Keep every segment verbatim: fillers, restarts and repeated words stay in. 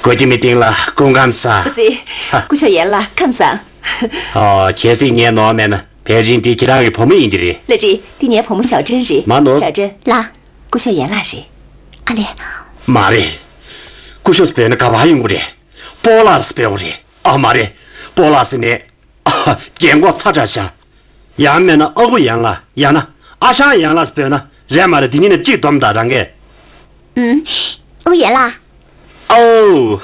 སྒོ་ཁྱི་མི་སྟེང་ལ་སྐུ་ཁམས་བཟང་། ཨ་ཙི། སྐུ་ཞབས་ཡན་ལགས་ཁམས་བཟང་། ཨོ། གལ་སྲིད་ངས་ནོར་མེད་ན་ཕལ་ཆེར་འདི་ཁྱེད་རང་གི་བུ་མོ་ཡིན་གྱི་རེད། ལགས་རེད། འདི་ངའི་བུ་མོ་ཞའོ་ཀྲེན་རེད། མ་ནོར། ཞའོ་ཀྲེན་ལགས། སྐུ་ཞབས་ཡན་ལགས་རེད། ཨ་ལས། མ་རེད། སྐུ་ཞབས་ཟེར་ན་ག་པར་ཡོང་གི་རེད། སྤོ་ལགས་ཟེར་བའི་རེད། ཨ་མ་རེད། སྤོ་ལགས་ཟེར་ནས། རྒན་གོག་ཚ་དྲགས་ཤག་ཡང་མིན་ན་ཨ་ཁུ་ཡན་ལགས། ཡང་ན་ཨ་ཞང་ཡན་ལགས་ཟེར་ན་རེད་མ་རེད། འདི་གཉིས་ནས་གཅིག་སྡོམ་དང་རང་གས། ཨུམ། ཨ་ཁུ་ཡན་ལགས། ཨོ།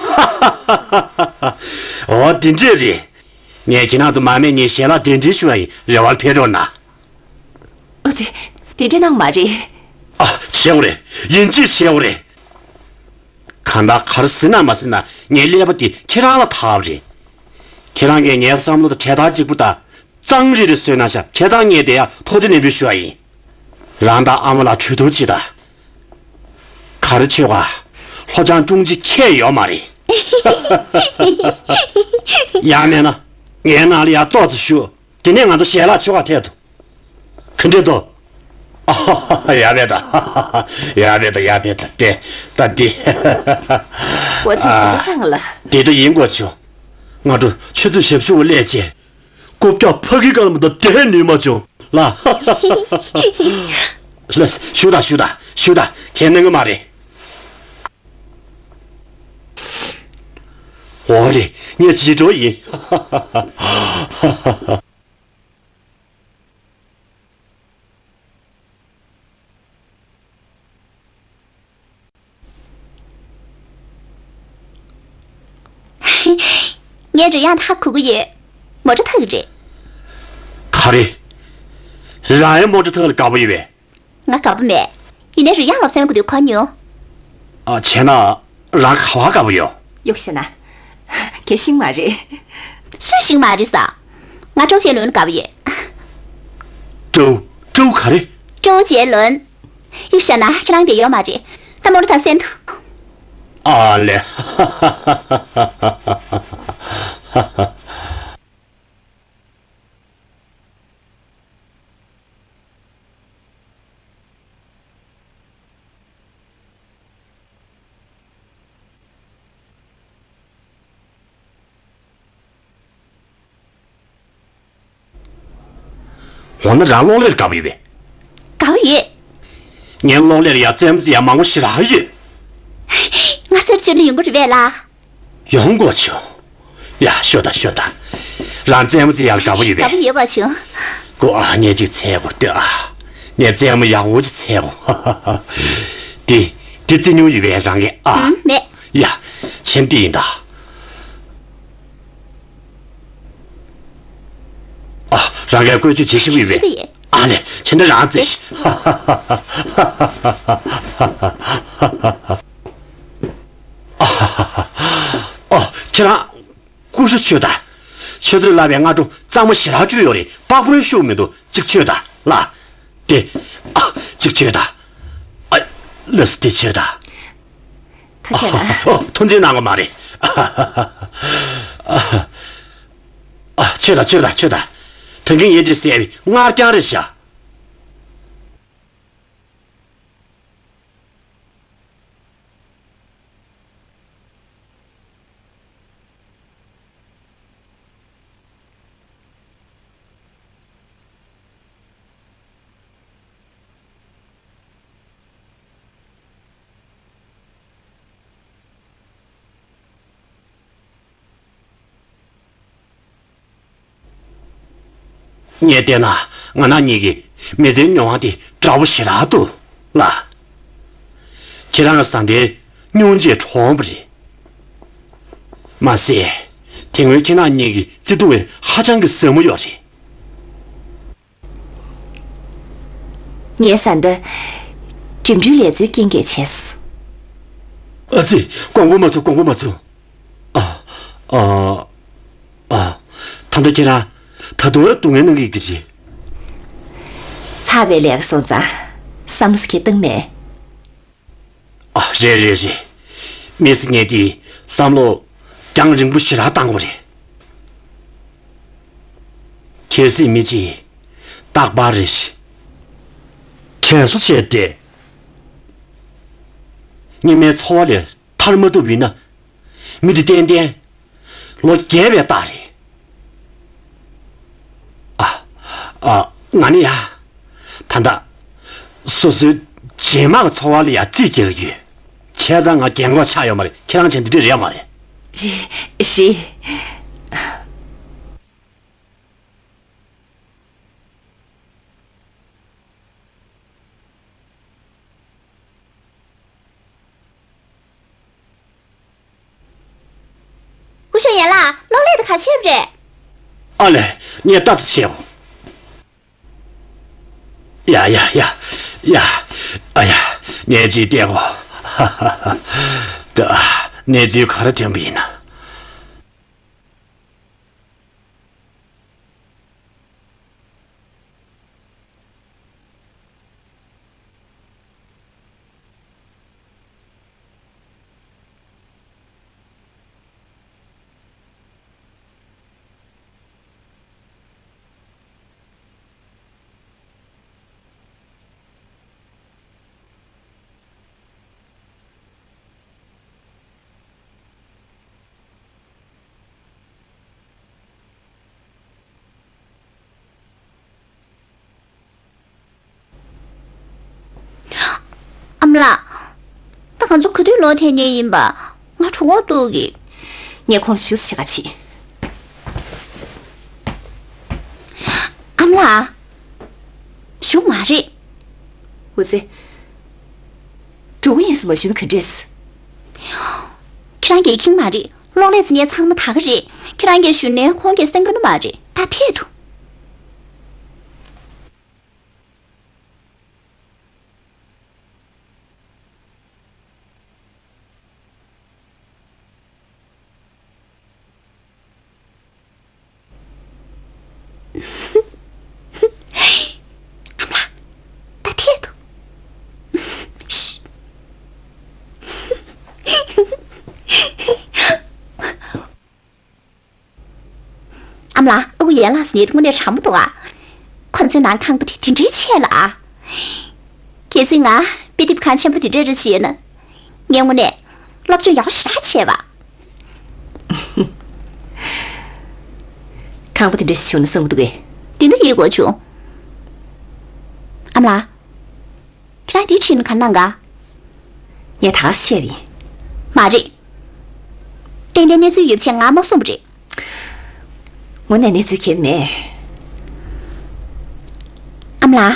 ཨོ་དེ་འདྲས་རེད། ངས་ཁྱེད་རང་ཚོ་མ་སྨད་ངས་ཞལ་ལག་གདན་འདྲེན་ཞུ་བ་ཡིན། རེ་བར་ཕེབས་རོགས་གནང་། ཨོ་ཙི། དེ་འདྲས་གནང་མ་རེད། ཨ། བྱེད་དགོས་རེད། ཡིན་གཅིག་བྱེད་དགོས་རེད། གང་ལྟར་ག་རེ་ཟེར་ན་མ་ཟེར་ན་ངའི་ཀླད་པ་དེ་ཁྱེད་རང་ལ་ཐག་པ་རེད། ཁྱེད་རང་གིས་ངའི་བསམ་བློ་དང་འཕྲད་སྟངས་གཅིག་པུ་དང་། གཙང་རེ་རེ་བཟོས་གནང་ཤག་བྱས་ཙང་ངས་དེ་ཡང་ཐུགས་རྗེ་ལེགས་འབུལ་ཞུ་བ་ཡིན། རང་དང་ཨ་མ་ལ་གྲོས་བསྡུར་བྱེད་དང་། ག་རེ་བྱེད་ག་སློབ་སྦྱོང་ཅུང་ཅིག་ཁྱད་ཡོད་མ་རེད། ཡང་མེད་ན། ངའི་ནང་ལ་ཡར་ཏོག་ཙམ་བཞུགས། དེ་ནས་ང་ཚོ་ཞལ་ལག་མཆོད་གར་ཐད་དོ། ག་འདྲས་འདུག་ཡ་བས་ད། ཡ་བས་ད། ཡ་བས་ད། དེ་ད་འདི། འོ་ཙི། ཨ། འདི་ཚང་ལ། དེ་ད་ཡིན་དགོས་བྱུང་། སྔ་དྲོ་ཆུ་ཚོད་ཞེ་པོ་ཅིག་སླེབས་རྗེས། རྐུབ་བཀྱག་ཕ་གི་སྒང་ལ་མ་གཏོགས་བསྡད་ནུས་མ་བྱུང་ལ། ལགས། བཞུགས་དང་། བཞུགས་དང་། བཞུགས་དང་། ཁྱད་གནང་གི་མ་རེད། འོ་རེད། ངས་བྱེད་འགྲོ་ཡིན། ངས་རོལ་དབྱངས་ཧ་གོ་གི་ཡོད། མོ་ཊ་འཐག་གི་རེད། ག་རེ། རང་ཡང་མོ་ཊ་འཐག་ལ་དགའ་པོ་ཡོད་པས། ང་དགའ་པོ་མེད། ཡིན་ནའི་རོལ་དབྱངས་སློབ་ཚན་གོ་དུས་གོ་མྱོང་། ཨ། བྱས་ན་རང་ག་པར་དགའ་པོ་ཡོད། གཡུག་བཤད་ན། གལ་ཤིང་མ་རེད། སུས་ཤིང་མ་རེད་ཟེར། ང་ཀྲོའུ་ཅེ་ལུན་དགའ་པོ་ཡོད། ཀྲོའུ། ཀྲོའུ་ག་རེ། ཀྲོའུ་ཅེ་ལུན། གཡུག་བཤད་ན་ཁྱེད་རང་དེ་ཡོད་མ་རེད། ད་མོ་ཊ་ཐང་སེན་དུ། ཨ་ལེ། འོ་ན་རང་གློག་ཀླད་དགའ་པོ་ཡོད་པས། དགའ་པོ་ཡོད། ངའི་གློག་ཀླད་ཡ་རྩེད་མོ་རྩེ་ཡ་མང་པོ་ཞེ་དྲག་ཡོད། ང་ཚོར་ཆུ་ལ་ཡོང་གི་རེད་པས་ལགས། ཡོང་དགོས་བྱུང་། ཡ། ཤོད་དང་། ཤོད་དང་། རང་རྩེད་མོ་རྩེ་ཡ་ལ་དགའ་པོ་ཡོད་པས། དགའ་པོ་ཡོད་དགོས་བྱུང་། ཀོ། ཨ། ངས་ཅིག་འཚོལ་དགོས་ལྟོས་ཨ། ངས་རྩེད་མོ་ཡག་པོ་ཅིག་འཚོལ་དགོས། དེ་དེ་རྩེ་མྱོང་ཡོད་པས་རང་གིས་ཨ། ཨུམ། མེད། ཡ། མཆན་འདི་ཡིན་ད། ཨ། རང་གིས་བཀོལ་སྤྱོད་བྱེད་ཤེས་ཀྱི་ཡོད་པས། ཤེས་ཀྱི་ཡོད། ཨ་ནི་ཁྱེད་འདི་རང་རྩེ་ཤིག་ཨ། ཁྱེད་རང་སྐུ་ཞབས་ཆོས་དང་། ཁྱེད་ཚོར་བསླབ་པའི་སྔ་དྲོ་གཙང་མ་ཞེ་དྲག་བཅུག་ཡོད་རེད། པགས་པོའི་ཤུགས་མི་འདུག་ཅིག་མཆོད་དང་ལ། དེ། ཨ། ཅིག་མཆོད་དང་། ཨ། ལགས་སོ། དེ་མཆོད་དང་། ཐུགས་རྗེ་གནང་། ཨོ། ཐུགས་རྗེ་གནང་གི་མ་རེད། ཨ། མཆོད་དང་། མཆོད་དང་། མཆོད་དང་། ད་གིན་ཡེ་ཅིག་ཟེར་བའི་སྔར་རྐྱང་རེད་ཤག་ངས་བལྟས་ན་ང་རང་གཉིས་ཀྱི་མི་ཚེའི་མྱོང་བ་དེ་འདྲ་པོ་ཞེ་དྲག་འདུག་ལ། ཁྱེད་རང་གི་བཟའ་ཟླའི་སྙུང་རྗེས་གྲོངས་པ་རེད། མ་ཟད། དེ་སྔོན་ཁྱེད་རང་གཉིས་ཀྱི་བརྩེ་དུང་ཧ་ཅང་གི་ཟབ་མོ་ཡོད་རེད། ངའི་བཟའ་ཟླ་འགྲིམ་འགྲུལ་ལས་རྩོལ་རྐྱེན་གྱིས་བྱས་སོ། ཨ་ཙི། མགོ་སྐོར་མ་བྱེད། མགོ་སྐོར་མ་བྱེད། ཨ། ཨ། ཨ། ད་ལྟ་ཁྱེད་རང་ད་དུང་ཡང་སྡུག་བསྔལ་གནང་གི་ཡོད་ཀྱི་རེད། ཚ་བའི་ལས་ཀ་སོང་ཙང་བསམ་བློ་ཞིག་བཏང་མེད། ཨ། རེད་རེད་རེད། མི་ཟེར་མཁན་དེ་བསམ་བློ་རྒྱང་རིང་པོ་ཞེ་དྲག་བཏང་དགོས་རེད། གལ་སྲིད་མི་གཅིག་རྟག་པར་རེ་ཞིག་དྲན་གསོ་བྱས་ཏེ། སྙིགས་མའི་འཚོ་བ་ལས་ཐར་མ་ཐུབ་ཡིན་ན། མི་དེ་ཏན་ཏན་ལོ་བརྒྱད་པའི་རྟགས་རེད། ཨ། ཨ། ང་ནི་ཡ། ད་ལྟ་སོ་སོའི་རྗེས་མ་གི་འཚོ་བ་ལ་ཡ་རྩིས་རྒྱག་གི་ཡོད། བྱས་ཙང་ང་རྒན་གོག་ཆགས་ཡོད་མ་རེད། ཁྱེད་རང་ཅག་འདི་འདྲས་རེད་མ་རེད། རེད། རེད། སྐུ་ཞབས་ཡན་ལགས། གློག་ཀླད་དེ་ག་ཆེབ་རེད། ཨ་ལས། ངས་ལྟ་ཙམ་བྱེད་འོ། ཡ་ཡ་ཡ། ཡ། ཨ་ཡ། གནས་ཚུལ་བལྟས་གོ། ཧ་ཧ་ཧ། ད་གནས་ཚུལ་ག་རེ་ཐོན་པ་ཡིན་ན། ཨ་མ་ལགས། ད་ང་ཚོ་ག་དུས་ལོག་ཐེབས་མཁན་ཡིན་པ། ང་གྲོད་ཁོག་ལྟོགས་ཀྱི། ངས་ཁོང་ལ་ཞུ་ས་བྱེད་ག་ཕྱིན། ཨ་མ་ལགས། ཞུ་མ་རེད། འོ་ཙི། འགྲོ་གི་ཡིན་ཟེར་མ་ཞུས་ན་ག་འདྲས། ཁྱེད་རང་གིས་ཁེངས་མ་རེད། གློག་ཀླད་ཟེར་མཁན་ཚང་མ་ད་ག་རེད། ཁྱེད་རང་གིས་ཞུས་ནའི་ཁོང་གིས་གསན་གི་ནི་མ་རེད། ད་ཐད་དོ། ཨ་མ་ལགས། ད་ཐད་དོ། ཨ་མ་ལགས། ཨ་ཁུ་ཡན་ལགས་ཟེར་མཁན་དེ་དངོས་གནས་དྲང་པོ་འདུག་ཨ། ཁོ་ཚོའི་ནང་ཁང་པ་དེ་དེ་འདྲའི་ཆེ་ལ་ཨ། གལ་སྲིད་ང་དཔེ་དེབ་ཁང་ཆེན་པོ་དེ་འདྲས་རེ་བྱས་ན། ངས་དངོས་གནས་སློབ་སྦྱོང་ཡག་པོ་ཞེ་དྲག་བྱས་པ། ཁང་པ་དེ་འདྲ་ཞིག་བྱུང་ན་བསམ་གྱི་འདུག་གས། དེ་འདྲ་ཡིན་དགོས་བྱུང་། ཨ་མ་ལགས། ཁྱེད་རང་འདིའི་ཁྲིད་ནས་ག་རེ་གནང་ག། ངས་ད་ག་བཤད་པ་ཡིན། མ་རེད། ཏན་ཏན་གནས་ཚུལ་ཡོད་པ་བྱས་ང་མ་གསུངས་པ་རེད། དངོས་གནས་གནས་ཚུལ་གང་ཡང་མེད། ཨ་མ་ལགས།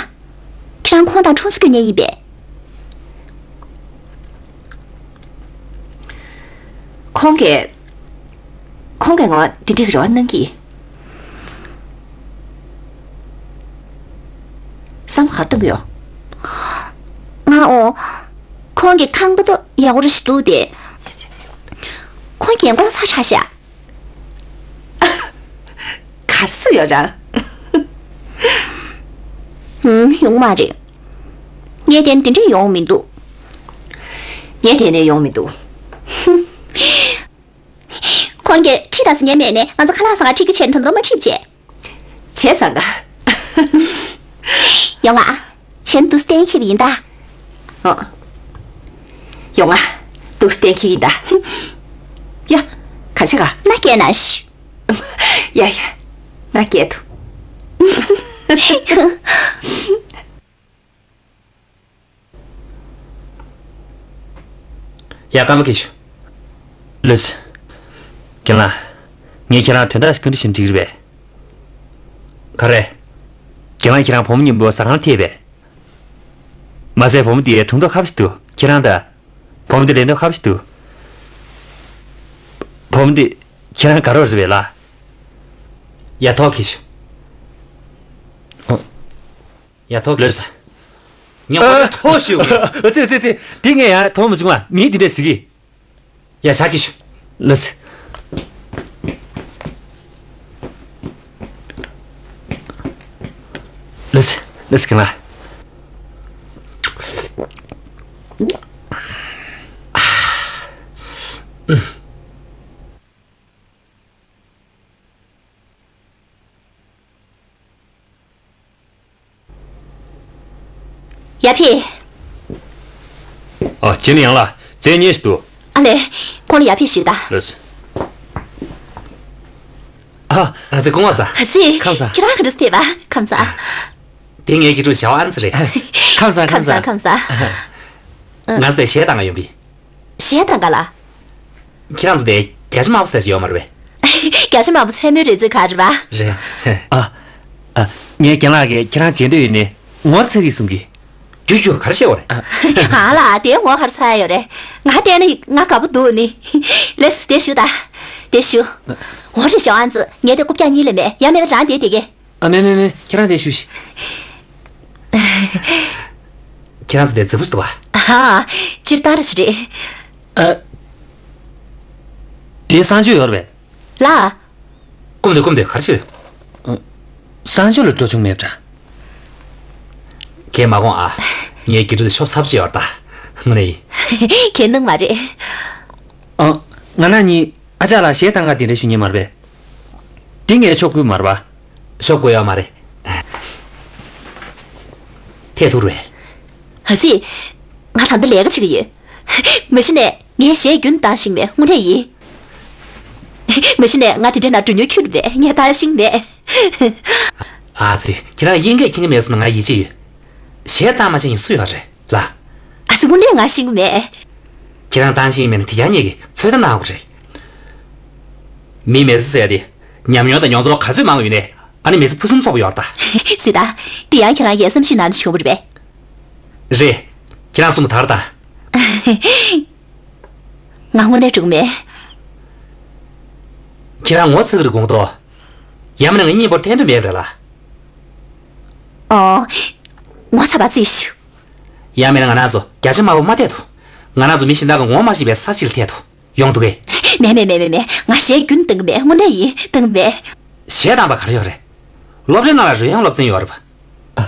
ཁྱེད་རང་ཁོང་དང་འཁྲུག་ས་སྐྱོན་མཁན་ཡིན་པས། ཁོང་གིས། ཁོང་གིས་ང་འདི་འདྲའི་རེ་བ་གནང་གི། བསམ་བློ་ག་རེ་གཏོང་གི་ཡོད། ང་འོ། ཁོང་གི་ཁང་པ་དེ་ཡག་པོ་རེ་ཞིག་འདུག་སྟེ། ཁོང་རྒན་གོག་ཚ་དྲགས་ཤག། ག་རེ་ཟེར་ཡོད་ར། ཧུམ། ཡོང་མ་རེད། ངས་བལྟས་ན་དེ་འདྲས་ཡོང་མི་འདུག། ངས་བལྟས་ན་ཡོང་མི་འདུག། ཁོང་གིས་ཁྲིད་དང་ཟེར་མཁན་མེད་ནས་ང་ཚོ་ཁ་ལག་ཟ་ག་ཁྲིད་ཀྱི་བྱས་ན་ད་དུང་མ་ཁྲིད་བྱས། བྱས་ཙང་ག། ཡོང་ང་། བྱས་ན་འདུག་སེ་གཏན་འཁེལ་བ་ཡིན་ད། ཨོ། ཡོང་ང་། འདུག་སེ་གཏན་འཁེལ་ཡིན་ད། ཡ། ག་བྱེད་ག། མནའ་སྐྱེལ་ན་ཤི། ཡ་ཡ། མནའ་སྐྱེལ་དུ། ཡ། སྐར་མ་སྐྱིད་ཤོག། ལགས་སོ། རྒན་ལགས། ངས་ཁྱེད་རང་དོན་དག་ཞིག་བཀའ་འདྲི་ཞུ་ན་འགྲིག་རེད་པས། ག་རེ། རྒན་ལགས་ཁྱེད་རང་བུ་མོ་གཉིས་པོ་ཟ་ཁང་ལ་ཐེབས་པས། མ་ཟད་བུ་མོ་དེའི་གྲུང་མདོག་ཁ་པོ་ཞིག་འདུག། ཁྱེད་རང་དང་། བུ་མོ་དེ་ལས་མདོག་ཁ་པོ་ཞིག་འདུག། བུ་མོ་དེ་ཁྱེད་རང་དགའ་རོགས་རེད་པས་ལགས། ཡ། ཐུགས་རྗེ་ཆེ། ཨོ། ཡ། ཐུགས་རྗེ་ཆེ། ལགས་སོ། ཉམས་པོ་ཐོག་ཤོད་གི། ཨ་ཙི་ཙི་ཙི། དེ་ངས་ཡ་མཐོང་མ་བྱུང་བ། མིས་དེ་འདྲས་ཟེར་གི། ཡ། ཤག་གི་ཤོག། ལགས་སོ། ལགས་སོ། ལགས་སོ། རྒན་ལགས། ཡ་ཕི། ཨ། ཅི་ནི་ཡང་ལ་རྩེ་ཉེ་ཞིག་ཏུ། ཨ་ལས། ཁོང་ལ་ཡར་ཕེབས་ཞུས་དང་། ལགས་སོ། ཨ། ཨ་ཙི། སྐུ་ངོ་ཚ། ཨ་ཙི། ཁམས་བཟང་། ཁྱེད་རང་ག་འདྲ་ཕེབས་པ། ཁམས་བཟང་། དེ་ངའི་དགེ་ཕྲུག་ཞའོ་ཨན་ཙི་རེད། ཁམས་བཟང་། ཁམས་བཟང་། ཁམས་བཟང་། ང་ཚོ་དེ་གཞས་བཏང་ག་ཡོང་པས། གཞས་བཏང་ག་ལ། ཁྱེད་རང་ཚོ་དེ་རྒྱ་ཆེ་དམར་པོ་ཟེར་གྱི་ཡོད་མ་རེད་པས། རྒྱ་ཆེ་དམར་པོ་མཚན་མོའི་རོལ་རྩེད་ག་རེད་པ། རེད། ཨ། ཨ། ངའི་རྒན་ལགས་ཀྱིས་ཁྱེད་རང་མཇལ་འདོད་ཡོད་ནས་ངོ་ཚ་གི་གསུང་གི། རྒྱུ་རྒྱུ་ག་རེ་བཤད་པ་རེད། ཨ་ལ། དེ་ངོ་ག་རེ་ཚ་ཡ་ཡོད་རེད། ང་བལྟས་ན་ང་དགའ་པོ་འདུག་ནི། ལགས་སོ། དེར་བཞུགས་དང་། དེར་བཞུགས། འོ་རེད། ཞའོ་ཨན་ཙི། ངས་དེ་རྐུབ་བཀྱག་གཉིས་ལས་མེད། ཡང་མིན་ན་རང་དེར་བསྡད་ཀྱི། ཨ། མེད་མེད་མེད། ཁྱེད་རང་དེར་བཞུགས་ཤིག། ཁྱེད་རང་ཚོ་དེ་རྫིག་པོ་ཞིག་འདུག་པ། ཨ། སྤྱིར་བཏང་ར་ཞིག་རེད། ཨ། དེ་གསང་སྤྱོད་ཡོད་རེད་པས། ལགས། སྐུམ་དེ་སྐུམ་དེ་ག་རེ་བྱེད། གསང་སྤྱོད་ལ་འགྲོ་བྱུང་མེད་པ་འདྲ། ཁྱེད་མ་དགོངས་ཨ། ངའི་དགེ་ཕྲུག་དེ་ཤོབ་ཚ་པོ་ཅིག་ཡོད་རེད་ད། དངོས་གནས་ཡིན། ཁྱེད་སྣང་མ་རེད། ཨ། ང་རང་གཉིས་ཨ་ཅག་ལ་གཞས་བཏང་ག་དེ་འདྲ་ཞུ་མཁན་མ་རེད་པས། དེ་ངའི་ཕྱོགས་ཀུན་མ་རེད་པ། ཕྱོགས་ཀུན་ཡོད་མ་རེད། ཐད་ཐུར་བས། ཨ་ཙི། ང་ད་ལྟ་ལས་ཀ་བྱེད་ཀྱི་ཡོད། མ་གཞི་ནས་ངས་གཞས་རྒྱུན་བཏང་ཤེས་མེད། དངོས་གནས་ཡིན། མ་གཞི་ནས་ང་དེ་འདྲའི་ནང་འགྲོ་མྱོང་ཁྱོན་ནས་མེད། ངས་བཏང་ཤེས་མེད། ཨ་ཙི། ཁྱེད་རང་དབྱིན་སྐད་མཁྱེན་གྱི་མེད་སོང་ན་ང་ཡིད་ཆེས་ཡོད། གཞས་བཏང་མ་ཤེས་མཁན་སུ་ཡོད་རེད་ལ། ཨ་ཙི། དངོས་གནས་ང་ཤེས་ཀྱི་མེད། ཁྱེད་རང་བཏང་ཤེས་མེད་ན་དེ་ཡང་ངེད་ཀྱིས་ཚོད་ལྟ་གནང་དགོས་རེད། མིའི་མི་ཚེ་ཟེར་ཡ་དེ་ཉམས་མྱོང་དང་མྱོང་ཚོར་ག་ཚོད་མང་བ་ཡོད་ནའི་ཨ་ནི་མི་ཚེ་ཕུན་སུམ་ཚོགས་པོ་ཡོད་རེད་ད། སྲིད་ད། དེ་ཡང་ཁྱེད་རང་ངའི་བསམ་གཞིག་ནང་ནས་བྱུང་བ་རེད་པས། རེད། ཁྱེད་རང་གསུངས་པ་དག་རེད་ད། ང་དངོས་གནས་འགྲིག་མེད། ཁྱེད་རང་ངོ་ཚ་གི་རེད་དགོངས་དོ། ཡང་མིན་ན་ང་གཉིས་བར་ཐད་འདོད་མེད་པ་རེད་ལ། ཨོ། ངོ་ཚ་བ་རྩིས་ཞུ། ཡང་མིན་ན་ང་རང་ཚོ་རྒྱ་ཆེ་དམར་པོ་མ་བསྡད་དོ། ང་རང་ཚོ་མི་གཞན་དག་གི་ངོ་མ་ཤེས་པའི་ས་ཞིག་ལ་བསྡད་དོ། ཡོང་འདུག་གས། མེད་མེད་མེད་མེད་མེད། ང་གཞས་རྒྱུན་བཏང་གི་མེད། དངོས་གནས་ཡིན། བཏང་གི་མེད། གཞས་བཏང་པ་ག་རེ་ཡོད་རེད། སློབ་གྲྭའི་ནང་ལ་རོལ་དབྱངས་སློབ་ཚན་ཡོད་རེད་པ། ཨ།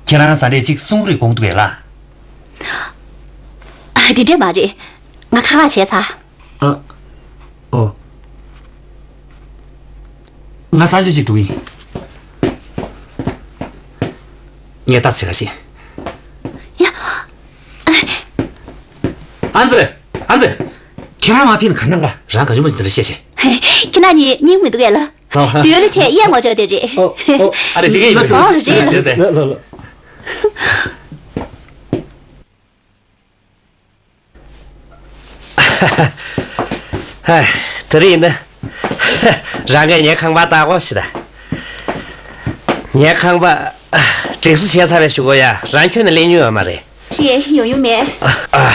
ཁྱེད་རང་ཟ་འདྲེ་གཅིག་གསུང་རེས་དགོངས་འདུག་གས་ལ། ཨ། དེ་འདྲས་མ་རེད། ང་ཁ་ལག་བྱས་ཚར། ཨ། ཨོ། ང་གསང་སྤྱོད་ཅིག་འགྲོ་གི་ཡིན། ངས་ལྟ་ཚེ་ག་ཤེས། ཡ། ཨ་ཙི། ཨ་ཙི། ཁྱེད་རང་མ་ཕེབས་ན་ག་འདྲ་འགའ། རང་ག་ཅུང་མ་ཞིག་འདི་འདྲ་བཤད་བྱས། ཁྱེད་རང་གཉིས་སྙིང་མི་འདུག་གས་ལ། ཨོ། དུས་ལ་ཐད་གཡས་ངོ་ཅོག་དེ་རེད། ཨོ། ཨོ། ཨ་རེ། དེ་གས་ཡིན། ཨོ། རེད་ལ། རེད་ཟེར། ལ་ལ་ལ། ཧེ། དེ་རིང་ནི་རང་གིས་ངའི་ཁང་པ་ལྟ་དགོས་ཤིག་ད། ངའི་ཁང་པ་སྒྲིག་བཟོ་བྱས་ཚར་བས་ཞུ་དགོས་ཡ། རང་ཁྱོན་ནས་གླེང་མྱོང་ཡོད་མ་རེད། རེད། ཡོང་ཡོང་མེད། ཨ།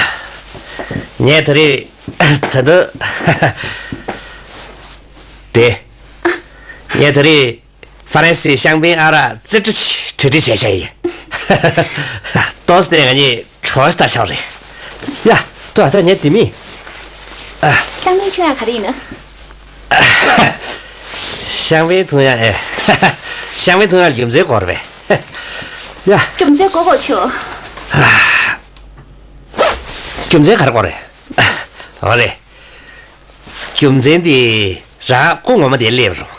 ངས་དེ་རིང་ད་དུང་དེ། ངས་དེ་རིང་ཧྥ་རན་སིའི་ཤང་པིན་ཨ་རག་རྩེ་གྲ་ཅིག་གྲ་སྒྲིག་བྱས་བཞག་ཡིན། ཏོག་ཙམ་ནས་ང་གཉིས་གྲོས་ལྟ་ཆོག་རེད། ཡ། ཏོ། ད་ངས་དེ་མིན། ཤང་པིན་མཆོད་ཡག་ག་རེ་ཡིན་ན། ཤང་པིན་འཐུང་ཡག་ཨེ། ཤང་པིན་འཐུང་ཡག་རྒྱུ་མཚན་དགོས་རེད་པས། ཡ། རྒྱུ་མཚན་དགོས་དགོས་ཆོག་རྒྱུ་མཚན་ག་རེ་དགོས་རེད། འོ་རེད། རྒྱུ་མཚན་དེ་རང་སྐུ་ངོ་མ་དེ་སླེབས་རུང་།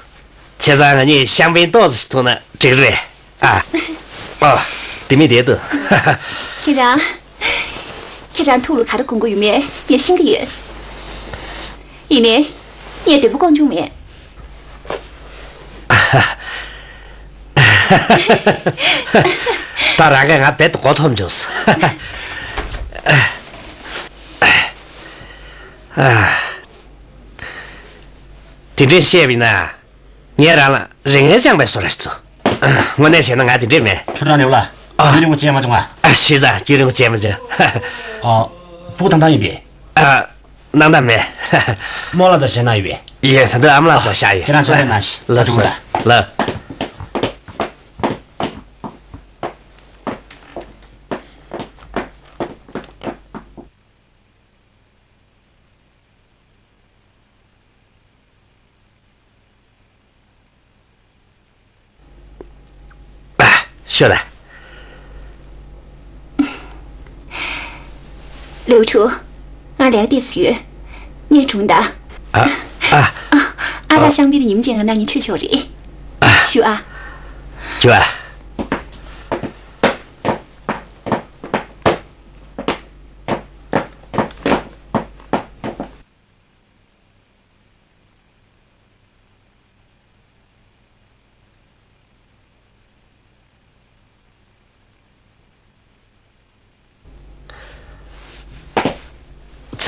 བྱས་ཙང་ང་གཉིས་ཤང་པིན་ཏོག་ཙམ་ཞིག་འཐུང་ན་འགྲིག་རེད། ཨ། ཨོ། དེ་མིན་དེ་དུ། ཁྱེད་རང་། ཁྱེད་རང་ཐུགས་ལ་ག་རེ་དགོངས་ཀྱི་ཡོད་མེད་ངས་ཤེས་ཀྱི་ཡོད། ཡིན་ནའི། ངས་འདོད་པ་སྐོང་བྱུང་མེད། ད་རང་གིས་ང་རྦད་དེ་མགོ་འཐོམས་བྱུང་། དེ་འདྲས་བཤད་པ་ཡིན་ན། ངས་རང་ལ་རེ་ངན་བཅངས་པའི་བཟོ་འདྲ་ཞིག་འདུག་དངོས་གནས་བྱས་ན་ང་དེ་འདྲས་མེད། ཁྱོད་རང་ལེབ་ལ། ཨ། རྒྱུན་རིང་པོ་བྱས་མ་བྱུང་ང་། ཨ། ཤི་ས། རྒྱུན་རིང་པོ་བྱས་མ་བྱུང་། ཨ། སྤུ་གུ་ཐང་ཐང་ཡིན་པས། ཨ། སྣང་དག་མེད། རྨོ་ལགས་དང་ཞེད་སྣང་ཡོད་པས། ཡོད། ད་དུང་ཨ་མ་ལགས་ཚོ་ཤག་ཡོད། ཁྱེད་རང་ཆོས་ལས་གནང་ཞིག་ལགས་སོ། ལགས་སོ། ལགས། ཤོད་ལ། ལེའུ་ཕྲུག་ང་ལས་ཀ་ཏོག་ཙམ་ཡོད། ངས་སྒྲུང་ད། ཨ། ཨ། ཨ། ཨ་ལགས། ཤང་པིན་དེ་ཉིན་མཚན་ང་ནང་ཉིན་ཆོས་ཆོག་རེད། ཞུ་ཨ། ཞུ་ཨ།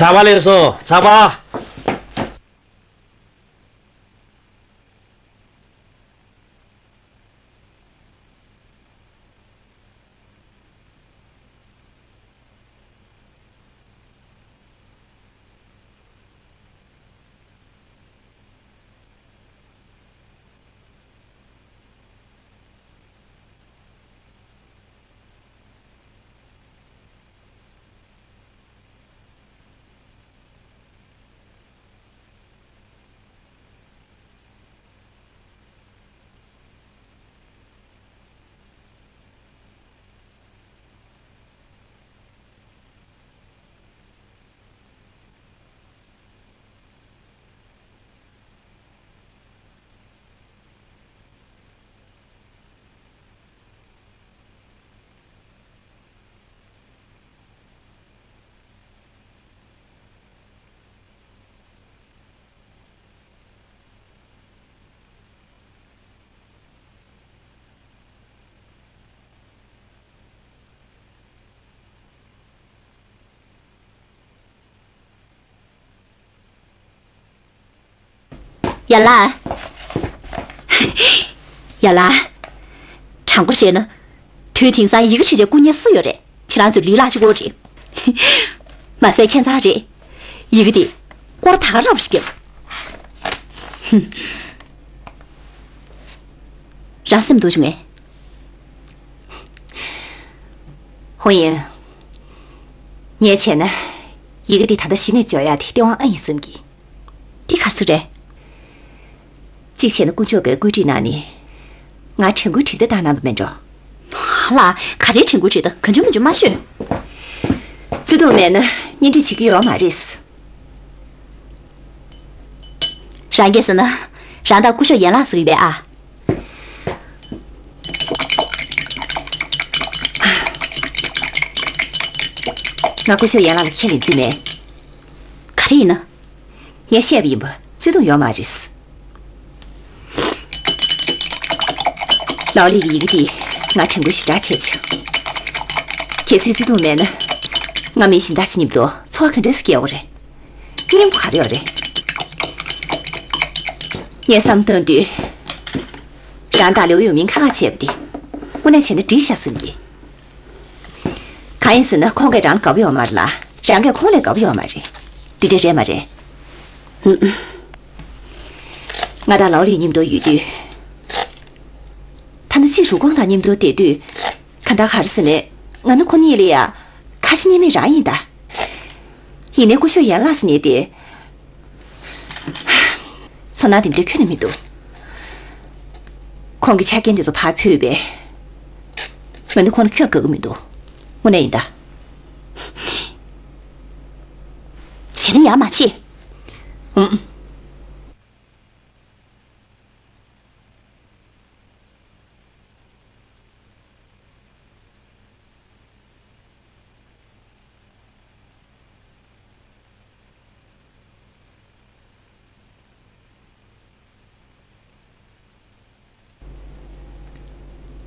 ཚགས་པར་ལེན་སོང་། ཚགས་པར། ཡ་ལ། ཡ་ལ། དྲང་པོ་བཤད་ན། དུས་དེང་སང་ཡི་གེ་བྲིས་བྱས་བསྐུར་མཁན་སུ་ཡོད་རེད། ཁྱེད་རང་ཚོའི་ལུས་ལག་གཅིག་པོ་རེད། མ་ཟད་ཁྱད་མཚར་རེད། ཡི་གེ་དེ་སྐོར་ད་ག་རང་བ་ཞིག་བརྒྱབ། རང་སེམས་སྡུག་བྱུང་ངས། ཧོང་ཡིན། ངས་བྱས་ན། ཡི་གེ་འདི་ད་ལྟ་གཞི་ནས་འཇོག་ཡག་དེ་སྟེས་དབང་ཨ་ཡིན་བསམ་གི། འདི་ག་ཚོད་རེད། གཅིག་བྱས་ན་དཀོན་མཆོག་གིས་བཀོད་སྒྲིག་གནང་ནས། ང་དྲན་སྐུལ་དྲི་བརྡ་བཏང་གནང་བ་མིན་འགྲོ། ལ། ག་རེའི་དྲན་སྐུལ་དྲི་བརྡ་གང་བྱུང་མང་བྱུང་མ་ཤོད། བརྩེ་དུང་མེད་ན་གཉེན་སྒྲིག་བྱེད་ཀྱི་ཡོད་མ་རེད། རང་གིས་ཟེར་ན། རང་ད་སྐུ་ཞབས་ཡན་ལག་ཟེར་གྱི་ཡོད་པས་ཨ། ང་སྐུ་ཞབས་ཡན་ལག་ལ་ཁས་ལེན་རྩིས་མེད། ག་རེ་ཡིན་ན། ངས་བཤད་པ་ཡིན་པ་བརྩེ་དུང་ཡོད་མ་རེད། ལའོ་ལི་གི་ཡི་གེ་འདིས་ང་དྲན་སྐུལ་ཞེ་དྲག་བྱས་བྱུང་། གལ་སྲིད་བརྩེ་དུང་མེད་ན། ང་མི་གཞན་དག་ཅིག་མཉམ་དུ་འཚོ་བ་ག་འདྲས་སེ་སྐྱེལ་དགོས་རེད། སྐྱོ་རིང་པོ་ག་རེ་ཡོད་རེད། ངས་བསམ་བཏང་དུས། རང་དང་ལིའུ་ཡུང་མིང་ཁ་ཁ་བྱས་པ་འདི། དངོས་གནས་བྱས་ན་འགྲིག་ཤག་བསམ་གི། གང་ཡིན་ཟེར་ན་ཁོང་གིས་རང་ལ་དགའ་པོ་ཡོད་མ་རེད་ལ། རང་གིས་ཁོང་ལ་དགའ་པོ་ཡོད་མ་རེད། འདི་འདྲ་རེད་མ་རེད། ཧུམ། ང་དང་ལའོ་ལི་མཉམ་དུ་ཡོད་དུས། ཐ་ན་ཅི་ཧྲུའུ་ཀོང་དང་མཉམ་དུ་བསྡད་དུས། གང་ལྟར་ག་རེ་ཟེར་ནས་ང་ནི་ཁོ་གཉིས་ལ་ཡ། ཁ་ཞེ་གཉིས་མེད་རང་ཡིན་ད། ཡིན་ནའི་སྐུ་ཞབས་ཡན་ལགས་ཟེར་མཁན་དེ། ཚོར་སྣང་དེ་འདྲ་ཁྱོན་ནས་མི་འདུག་ཁོང་གི་ཆ་རྐྱེན་དེ་ཚོ་ཕར་ཕུད་པས། ང་ནི་ཁོང་ལ་ཁྱོན་དགའ་གི་མི་འདུག་དངོས་གནས་ཡིན་ད། བྱས་ན་ཡག་མ་བྱེད། ཨུམ།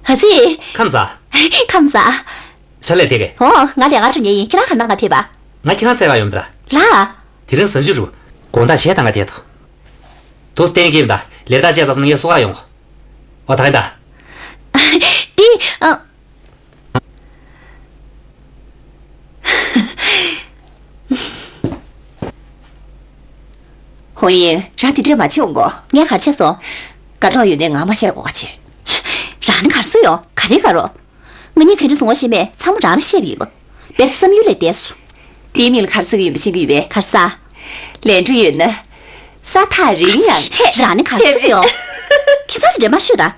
ཨ་ཙི། ཁམས་བཟང་། ཁམས་བཟང་། ཕྱག་ལས་དེ་གས། ཨོ། ང་ལས་ཀ་འགྲོ་མཁན་ཡིན། ཁྱེད་རང་ག་ནང་ག་ཐེབས་པ། ང་ཁྱེད་རང་འཚོལ་ག་ཡོང་པ་ད། ལ། དེ་རིང་གཟའ་མཇུག་རེད། དགོང་དག་གཞས་གཏོང་ག་ཐེབས་ཐུབ། དུ་སྟེང་གིབ་ད་ལས་ད་བྱས་ཚར་སོང་ན་ངས་གསོལ་ག་ཡོང་གོ། ཨོ་ད་གིན་ད། འདི། ཨ། ཧོང་ཡིན། རང་དེ་འདྲས་མ་བྱེད་འོང་གོ། ངས་ག་རེ་བྱས་སོང་། དགའ་གྲོགས་ཡོད་ནའི་ངར་མ་བཤད་གོ་ག་བྱེད། རང་ནི་ག་རེ་བཟོས་ཡོད། ག་རེ་དགའ་རོགས། ང་གཉིས་ག་འདྲ་བཟོ་བ་ཤེས་མེད། ཚང་མ་རང་ལ་བཤད་པ་ཡིན་པ། དཔེ་བསམ་ཡུལ་ལས་འདས་སོང་། དེའི་མིང་ལ་ག་རེ་ཟེར་གྱི་ཡོད་པ་ཤེས་ཀྱི་ཡོད་པས། ག་རེ་ཟ། ལན་གྲུ་ཡོད་ན། ས་ཐག་རིང་ཡང་འཕྲད། རང་ནི་ག་རེ་ཟེར་ཡོད། ཁྱེད་ཚོ་དེ་འདྲ་མ་ཤོད་ད།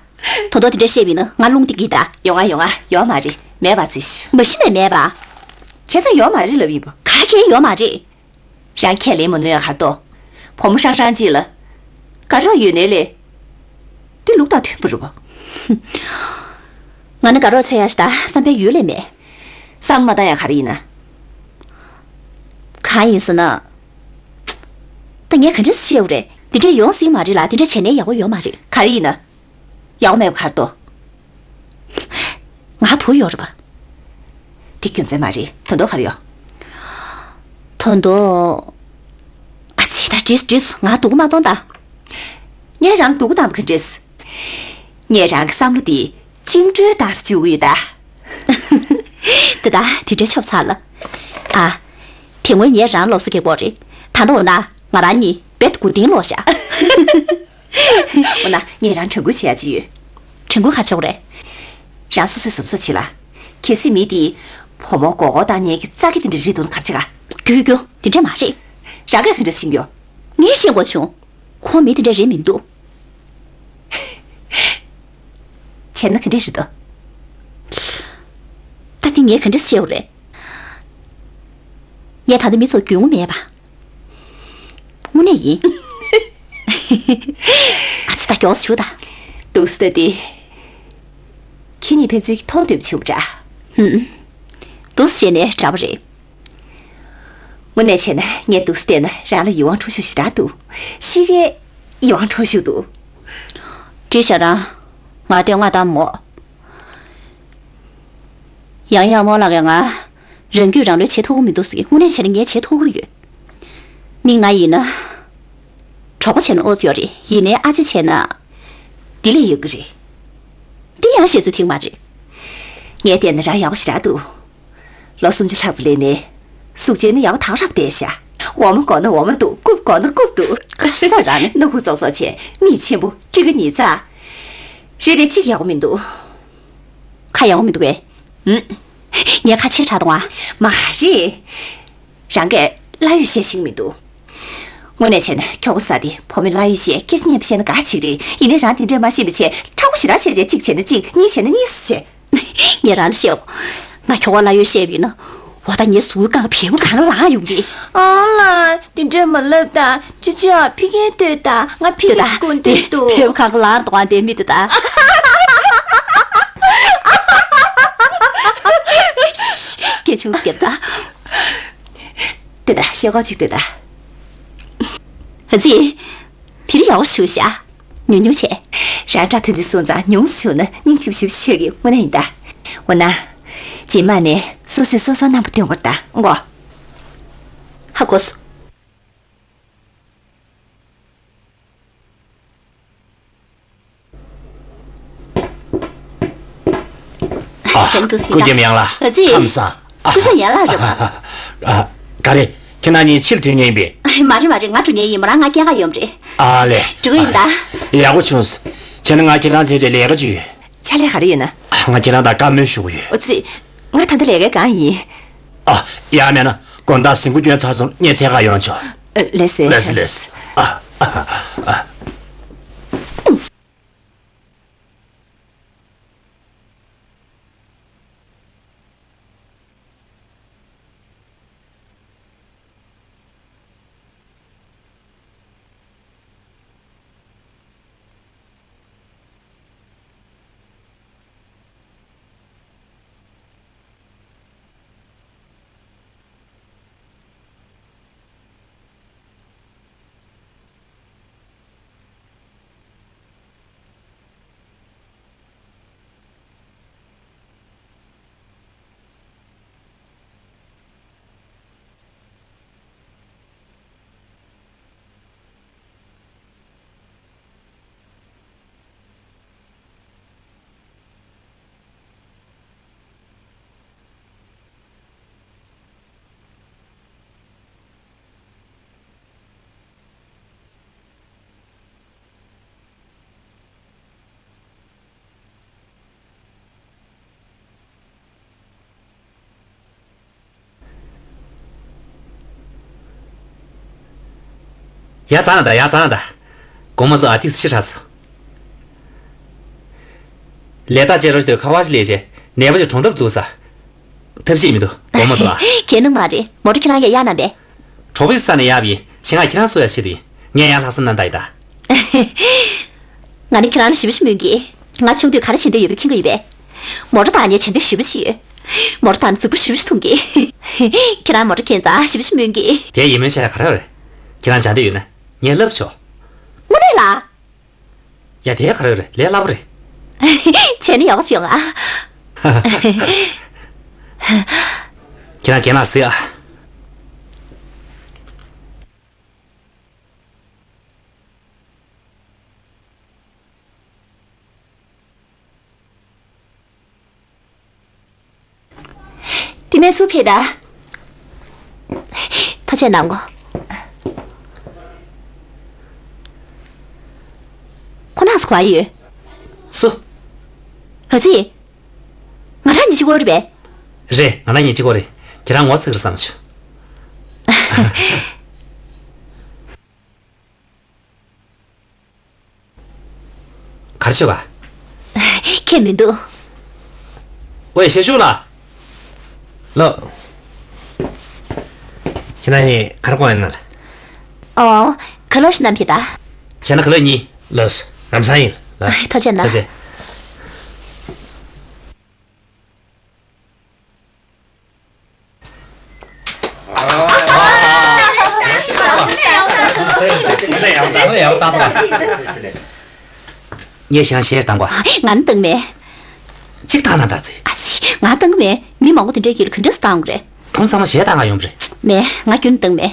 དོ་དོ་དེ་འདྲ་བཤད་པ་ཡིན་ན་ང་རླུང་རྟིང་གི་ད། ཡོང་ང་ཡོང་ང་། ཡོད་མ་རེད། མེད་པ་ཟེར་ཞུ། མ་གཞི་ནས་མེད་པ། བྱས་ཙང་ཡོད་མ་རེད་ལབ་ཡིན་པ། ག་གེ་ཡོད་མ་རེད། རང་ཁས་ལེན་མ་ནུས་ཡ་གར་ཏོ། བུ་མོ་ཧྲང་ཧྲང་ཅིག་ལ། དགའ་རོགས་ཡོད་ནའི་ལས། འདི་ལུགས་དང་མཐུན་པ་རེད་པ། ང་ནི་དགའ་རོགས་འཚོལ་ཡ་ཞིག་ད་བསམ་པའི་ཡུལ་ལས་མེད། བསམ་མ་བཏང་ཡ་ག་རེ་ཡིན་ན། གང་ཡིན་ཟེར་ན། ད་ངས་ག་འདྲས་བཤད་དགོས་རེད། འདི་འདྲས་ཡོང་སྲིད་མ་རེད་ལ། འདི་འདྲས་བྱས་ནའི་ཡག་པོ་ཡོད་མ་རེད། ག་རེ་ཡིན་ན། ཡག་པོ་མེད་པ་གར་ཏོ། ང་བུ་ཡོད་རེད་པ། འདི་རྒྱུ་མཚན་མ་རེད། དོན་དག་ག་རེ་ཡོད། དོན་དུ། ཨ་ཙི་ད་འགྲིགས་འགྲིགས་སོང་། ང་སྡུག་མ་གཏོང་ད། ངས་རང་སྡུག་གཏོང་གི་འགྲིགས། ངས་རང་གི་བསམ་བློ་དེ་བཅིངས་འགྲོལ་ལྟར་བཅུག་གི་ཡོད་ད། དེ་ད་དེ་འདྲའི་ཆོབ་ཚར་ལ། ཨ། དེ་སྔོན་ངས་རང་སློབ་གསོ་རྒྱག་པོ་རེད། ད་ལྟ་འོ་ན་ང་རང་གཉིས་རྦད་དེ་མགོ་རྟིང་སློག་བཞག། འོ་ན་ངས་རང་དྲན་སྐུལ་བྱེད་ཡ་ཅིག་ཡོད། དྲན་སྐུལ་ག་རེ་བྱེད་དགོས་རེད། རང་སོ་སོས་བསམ་བཟོ་བྱེད་ལ། གལ་སྲིད་མི་དེས་བུ་མོ་མགོ་སྐོར་བཏང་ཉན་གྱི་རྩ་གི་དེ་འདྲ་རེད་འདུག་ན་ག་རེ་བྱེད་ག། རྒྱུ་རྒྱུ་དེ་འདྲ་མ་རེད། རང་གིས་ག་འདྲ་ཤེས་ཀྱི་ཡོད། ངས་ཤེས་དགོས་བྱུང་། ཁོང་མི་དེ་འདྲ་རེད་མི་འདུག། བྱས་ན་ག་འདྲ་རེད་འདུག། ད་དེ་ངས་ག་འདྲ་ཤེས་དགོས་རེད། ངས་ད་ལྟ་མི་ཚོ་རྒྱུས་མངའ་མེད་པ། དངོས་གནས་ཡིན། ཨ་ཙི་ད་མགྱོགས་སུ་ཞུ་ད། འདུག་སེ་ལྟ་དུས། ཁྱེད་གཉིས་ཕན་ཚུན་མཐོང་འདོད་པ་བྱུང་བ་འདྲ། ཧུམ། འདུག་སེ་བྱས་ནས་འདྲ་པོ་རེད། དངོས་གནས་བྱས་ན་ངས་འདུག་སེ་བལྟས་ན་རང་ལ་ཡིད་དབང་འཕྲོག་ཤོས་ཤིག་རག་འདུག། གཤིས་ཀའི་ཡིད་དབང་འཕྲོག་ཤོས་འདུག། འདྲི་བྱས་རང་། ང་བསྟོད་བསྔགས་གཏོང་མོ། ཡང་ཡང་རྨོ་ལགས་ཀྱིས་ང་རང་རྒྱུས་རང་བློས་བྱེད་ཐུབ་ཀྱི་མི་འདུག་ཟེར། དངོས་གནས་བྱས་ན་ངས་བྱེད་ཐུབ་ཀྱི་ཡོད། མི་ང་ཡིན་ན། གྲོགས་པོ་བྱས་ན་ཨོ་ཙི་ཡོད་རེད། ཡིན་ནའི་ཨ་ཅེ་བྱས་ན། དེ་ལས་ཡག་གི་རེད། འདི་ཡང་བཤད་ཚུལ་ཐིག་མ་རེད། ངས་བལྟས་ན་རང་ཡག་པོ་ཞེ་དྲག་འདུག། ལོ་སུམ་ཅུ་ལྷག་ཙམ་སླེབས་ནས། གཟུགས་བྱས་ན་ཡག་པོ་དག་རབ་བསྡད་ཤག། འོ་མ་དགོས་ན་འོ་མ་འདུག། རྐུབ་དགོས་ན་རྐུབ་འདུག། ག་རེ་ཟེར་རང་ནི། སྣ་ཁུག་ཙོག་ཙོག་བྱས། མིག་ཆེན་པོ། སྤྲི་ཀ་ཉིས་ཚགས། རེད་དེ་གཅིག་ཡག་པོ་མི་འདུག། ཁ་ཡག་པོ་མི་འདུག་གས། ཨུམ། ངས་ཁ་ཆེ་དྲགས་འདུག་ཨ། མ་རེད། རང་གིས་གླ་ཡོད་བཤད་ཤེས་ཀྱི་མི་འདུག། དངོས་གནས་བྱས་ན་ཁྱོ་ག་ཟེར་དེ་བུ་མོའི་གླ་ཡོད་བཤད། སྐད་ཆ་སྙན་པོ་བཤད་ན་དགའ་ཅིག་རེད། ཡིན་ནའི་རང་དེ་འདྲས་མ་ཤེས་པ་བྱས། ཕྲ་མོ་ཞེ་དྲག་བྱས་བྱས། གཅིག་བྱས་ན་གཅིག། གཉིས་བྱས་ན་གཉིས་བྱས། ངས་རང་ལ་བཤད། ང་ཁྱོ་ག་གླ་ཡོད་བཤད་པ་ཡིན་ན། འོ་ད་ངའི་གཟུགས་པོའི་རྐང་བལ་པོ་གང་ལངས་ཡོང་གི། ཨ་ལ། དེ་འདྲས་མ་ལབ་ད། ཅི་ཅི་ཨ། ཕི་ཁན་ལྟོས་ད། ང་ཕི་ཁན་དགོས་འདོད་འདུག། བལ་པོ་གང་ལངས་འདུག་ཨ། དེ་མི་འདུག་ད། སྐད་ཆུང་ཙམ་རྒྱབ་ད། ལྟོས་ད། ཤེལ་སྒོ་ཅིག་ལྟོས་ད། ཨ་ཙི། དེ་རིང་ཡག་པོ་བྱུང་ཤག། ཉུང་ཉུང་བྱས། རང་སྐྲ་ཐུང་ཐུང་སོང་ཙང་ཉུང་ཙམ་བྱུང་ན་སྙིང་རྗེ་པོ་ཞེ་པོ་ཅིག་ཆགས་ཀྱི། དངོས་གནས་ཡིན་ད། འོ་ན། རྗེས་མ་ནས་སོ་སོས་སོ་སོར་རྣམ་པ་སྟོན་དགོས་ད། ཨོ། ཧ་གོ་སོང་། ཨ། གཞན་དུ་ཟིན་ད། སྐུ་ཁམས་ཡང་ལ། ཨ་ཙི། ཁམས་བཟང་། སྐུ་ཞབས་ཡན་ལག་རེད་པ། ཨ། ག་རེ། ཁྱེད་རང་གཉིས་ཕྱིར་ཐོན་མཁན་ཡིན་པས། མ་རེད་མ་རེད། ང་འགྲོ་མཁན་ཡིན། མོ་རང་ང་སྐྱེལ་ག་ཡོང་རེད། ཨ་ལེ། འགྲོ་གི་ཡིན་ད། ཡག་པོ་བྱུང་སོང་། བྱས་ན་ང་ཁྱེད་རང་བྱས་བྱས་ལས་ཀ་ཅིག་ཡོད། ཕྱག་ལས་ག་རེ་ཡོད་ན། ང་ཁྱེད་རང་དང་བཀའ་མོལ་ཞུ་གི་ཡོད། ཨ་ཙི། ང་ད་ལྟ་ལས་ཀའི་སྒང་ཡིན། ཨ། ཡང་མེད་ན་དགོང་དག་གཟིམ་འགོ་སྐྱོན་ཚར་སོང་། ངས་འཚོལ་ག་ཡོང་ཆོག། ལགས་སེ། ལགས་སེ་ལགས་སེ། ཨ། ཨ། ཨ། ཡ་ཙ་ན་ད། ཡ་ཙ་ན་ད། དགོང་མོ་ཚོ་ཨ་ཏིག་ཤི་ཧྲ་སོ། ལས་ད་ཅེ་རོ་ཞིག་ཏུ་ཁ་བ་ཞིག་ལས་ཅེ་ནད་པ་ཞིག་གྲོངས་གྲབས་འདུག་ས། ཐབས་ཤེས་མི་འདུག། དགོང་མོ་ཚོ་ཨ། གལ་ནི་མ་རེད། མོ་ཊ་ཁྱེད་རང་གིས་གཡར་གནང་པས། གྲོགས་པོ་ཞིག་ས་ནས་ཡར་བི་ཆེད་མངགས་ཁྱེད་རང་བཟོ་ཡ་ཆེད་དུ་ཡིན། ངས་ཡང་ལྷག་བསམ་རྣམ་དག་ཡིན་ད། ང་ནི་ཁྱེད་རང་ལ་ཞེ་པོ་ཞིག་སྨོན་གྱི། ང་ཆུང་དུས་ག་རེ་བྱེད་འདོད་ཡོད་པ་མཁྱེན་གྱི་ཡོད་པས། མོ་ཊ་བཏང་ནས་བྱེད་འདོད་ཞེ་པོ་ཅིག་ཡོད། མོ་ཊ་བཏང་ནས་རྫིག་པོ་ཞེ་པོ་ཞིག་མཐོང་གི། ཁྱེད་རང་མོ་ཊ་མཁྱེན་ཙང་ཞེ་པོ་ཞིག་སྨོན་གྱི། དེ་ཡིད་སྨོན་བྱས་ཡ་ག་རེ་རེད། ཁྱེད་རང་བྱེད་འདོད་ཡོད་ན་ངས་ལབ་ཆོག། དངོས་གནས་ལ། ཡ་དེ་ག་རེ་རེད། ལས་སླ་པོ་རེད། བྱས་ན་ཡག་པོ་བྱུང་ཨ། ཁྱེད་རང་རྒན་ལགས་གཟིགས་ཨ། སྨན་ཟུར་ཕེབས་དང་། ཐུགས་རྗེ་གནང་གོ། ཁོ་ན་སུ་ག་པར་ཡོད། སུ། ཨ་ཙི། ང་རང་གཉིས་གཅིག་པོ་རེད་པས། རེད། ང་རང་གཉིས་གཅིག་པོ་རེད། ཁྱེད་རང་ངོ་ཚ་གི་རེད་བསམ་བྱུང་། ག་རེ་བྱེད་པ། ཁྱད་མི་འདུག། ཝེ། ཞབས་ཞུ་ལ། ལོ། ཁྱེད་རང་གཉིས་ག་རེ་དགོས་ཡིན་ན། ཨོ། ཁ་ལག་ཞིག་བསྣམས་ཕེབས་དང་། བྱས་ན་ཁ་ལག་གཉིས། ལགས་སོ། ལམ་སང་ཡིན་ལ། ཐུགས་རྗེ་གནང་། ཐུགས་རྗེ། ངས་ཞེ་དྲག་གཞས་བཏང་གོ། ང་ནི་བཏང་མེད། གཅིག་བཏང་ན་འདྲ་ཚེ། ཨ་ཙི། ང་བཏང་གི་མེད། མི་མང་པོ་དེ་འདྲའི་དཀྱིལ་ལ་ག་འདྲས་སུ་བཏང་དགོས་རེད། ཁོང་ཚང་མ་གཞས་བཏང་ག་ཡོང་བ་རེད། མེད། ང་རྒྱུན་བཏང་མེད།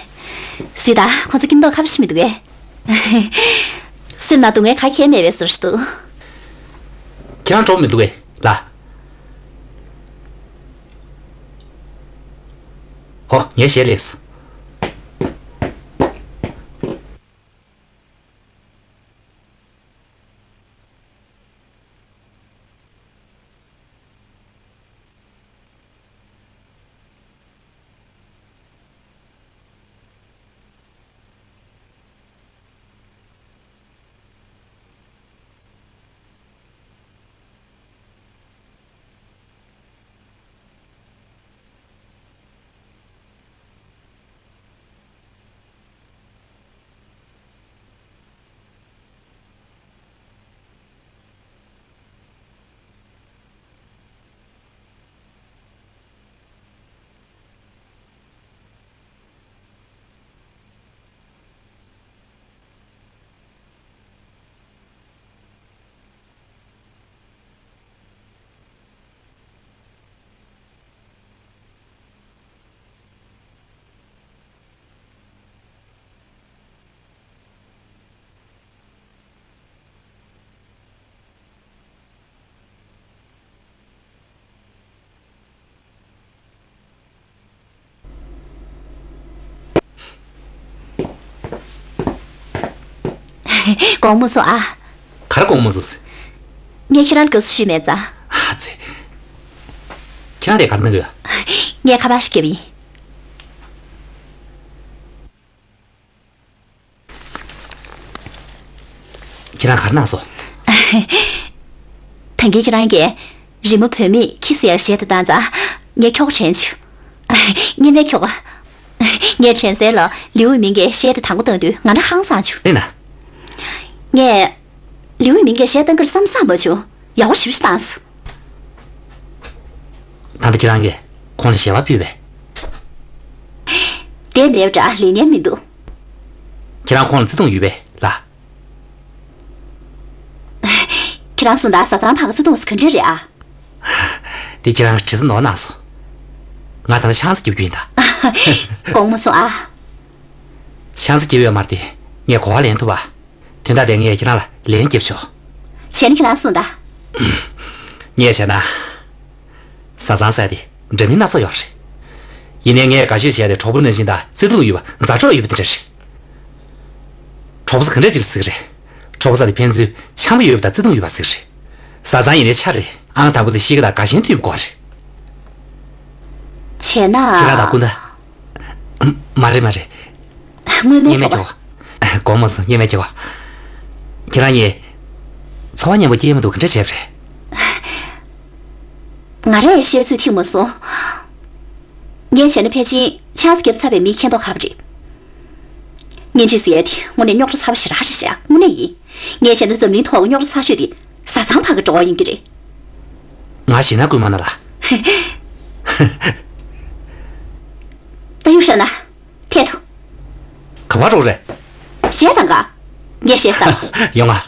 གཟིགས་དང་། ཁོང་ཚོ་སྐྱིད་མདོག་ཁ་པོ་ཞིག་མི་འདུག་གས། སེམས་ནང་སྡུག་བསྔལ་ག་གེ་མེད་པའི་བཟོ་ཞིག་འདུག། ཁྱེད་རང་འགྲོ་མི་འདུག་གས་ལ། ཨོ། ངའི་གཞས་ལེགས་སོ། དགོངས་མ་ཚོམས་ཨ། ག་རེ་དགོངས་མ་ཚོམས་ཟེར། ངས་ཁྱེད་རང་ལ་དགའ་བསུ་ཞུས་མེད་ཙང་། ཨ་ཙི། ཁྱེད་རང་དེ་ག་རེ་གནང་གི་ཡོད། ངས་ཁ་པར་ཞིག་བརྒྱབ་ཡིན། ཁྱེད་རང་ག་རེ་གནང་སོང་། ད་གིན་ཁྱེད་རང་གིས་རི་མོ་བུད་མེད་ཁྱི་ཟེར་ཡག་གཞས་དེ་བཏང་ཙང་། ངས་ཁྱོ་ག་དྲན་བྱུང་། སྔོན་མའི་ཁྱོ་ག། ངས་དྲན་གསལ་ལ་ལིའུ་ཡུས་མིང་གི་གཞས་དེ་དང་པོ་བཏང་དུས་ང་འདྲ་ཧང་སངས་བྱུང་། དེ་ན། ངས་ལིའུ་ཡུས་མིང་གི་གཞས་བཏང་གི་རེད་བསམ་བསམ་མ་བྱུང་། ཡག་པོ་ཞེ་པོ་ཞིག་བཏང་སོང་། ད་ལྟ་ཁྱེད་རང་གིས་ཁོང་ལ་ཞལ་པར་ཕུལ་བས། དེ་མེད་པ་འདྲ་ལས་ཉན་མི་འདུག། ཁྱེད་རང་ཁོང་ལ་བརྩེ་དུང་ཡོད་པས་ལ། ཁྱེད་རང་གསུངས་དང་། བཟའ་ཚང་བར་གྱི་བརྩེ་དུང་ཟེར་ག་འདྲ་རེད་ཨ། དེ་ཁྱེད་རང་དྲི་ཟ་ནོར་གནང་སོང་། ང་ད་ལྟ་ཆང་ས་རྒྱག་རྒྱུ་ཡིན་ད། དགོངས་མ་ཚོམས་ཨ། ཆང་ས་རྒྱག་ཡོད་མ་རེད་དེ། ངས་གོ་བ་ལེན་ཐུབ་པ། དོན་དག་དེ་ངས་ཁྱེད་རང་ལ་ལན་རྒྱབ་ཆོག། བྱས་ན་ཁྱེད་རང་གསུངས་དང་། ངས་བྱས་ན། བཟའ་ཚང་ཟེར་དེ་འདྲ་མིན་སྣ་ཚོགས་ཡོད་རེད། ཡིན་ནའི་ངས་དགའ་ཤོས་བྱས་ཏེ་གྲོགས་པོ་ནང་བཞིན་དང་བརྩེ་དུང་ཡོད་པ། མཛའ་གྲོགས་ཡོད་པ་དེ་འདྲ་རེད། གྲོགས་པོ་ཟེར་ག་འདྲ་ཅིག་ཟེར་གི་རེད། གྲོགས་པོ་ཟེར་དེ་ཕན་ཚུན་འཆམ་པོ་ཡོད་པ་དང་བརྩེ་དུང་ཡོད་པ་ཟེར་གི་རེད། བཟའ་ཚང་ཡིན་ནའི་ཆ་རེད། ཨང་དང་པོ་དེ་གཤིས་ཀ་དང་དགའ་ཞེན་མཐུན་པ་དགོས་རེད། བྱས་ན། ཁྱེད་རང་དང་ཀུན་ད། མ་རེད་མ་རེད། སྔོན་མའི་ཁྱོ་ག། སྔོན་མའི་ཁྱོ་ག། དགོངས་མ་ཚོམས། སྔོན་མའི་ཁྱོ་ག། ཁྱེད་རང་གཉིས་འཚོ་བ་མཉམ་པོ་སྐྱེལ་མི་འདུག། ག་འདྲ་བྱས་པ་རེད། ང་རས་བཤད་ཚོད་ཐིག་མ་སོང་། ངས་བྱས་ན་ཕལ་ཆེར་ཆང་ས་བརྒྱབ་ཚར་བའི་མིའི་ཁེ་ཐོག་ཁ་པོ་རེད། གཉེན་སྒྲིག་ཟེར་ཡ་དེ་དངོས་གནས་རྙོག་དྲ་ཚ་པོ་ཞེ་དྲག་རེད་ཤག། དངོས་གནས་ཡིན། ངས་བྱས་ན་འཛམ་གླིང་ཐོག་གི་རྙོག་དྲ་ཚ་ཤོས་དེ་བཟའ་ཚང་བར་གྱི་འགྲོ་བ་ཡིན་གྱི་རེད། ང་ཞེད་སྣང་སྐུལ་མ་གནང་ལ། ད་གཡུག་བཞག་ན། ཐད་དོ། ག་པར་འགྲོ་རེད། གཞས་བཏང་ག། ངས་གཞས་བཏང་། ཡོང་ང་།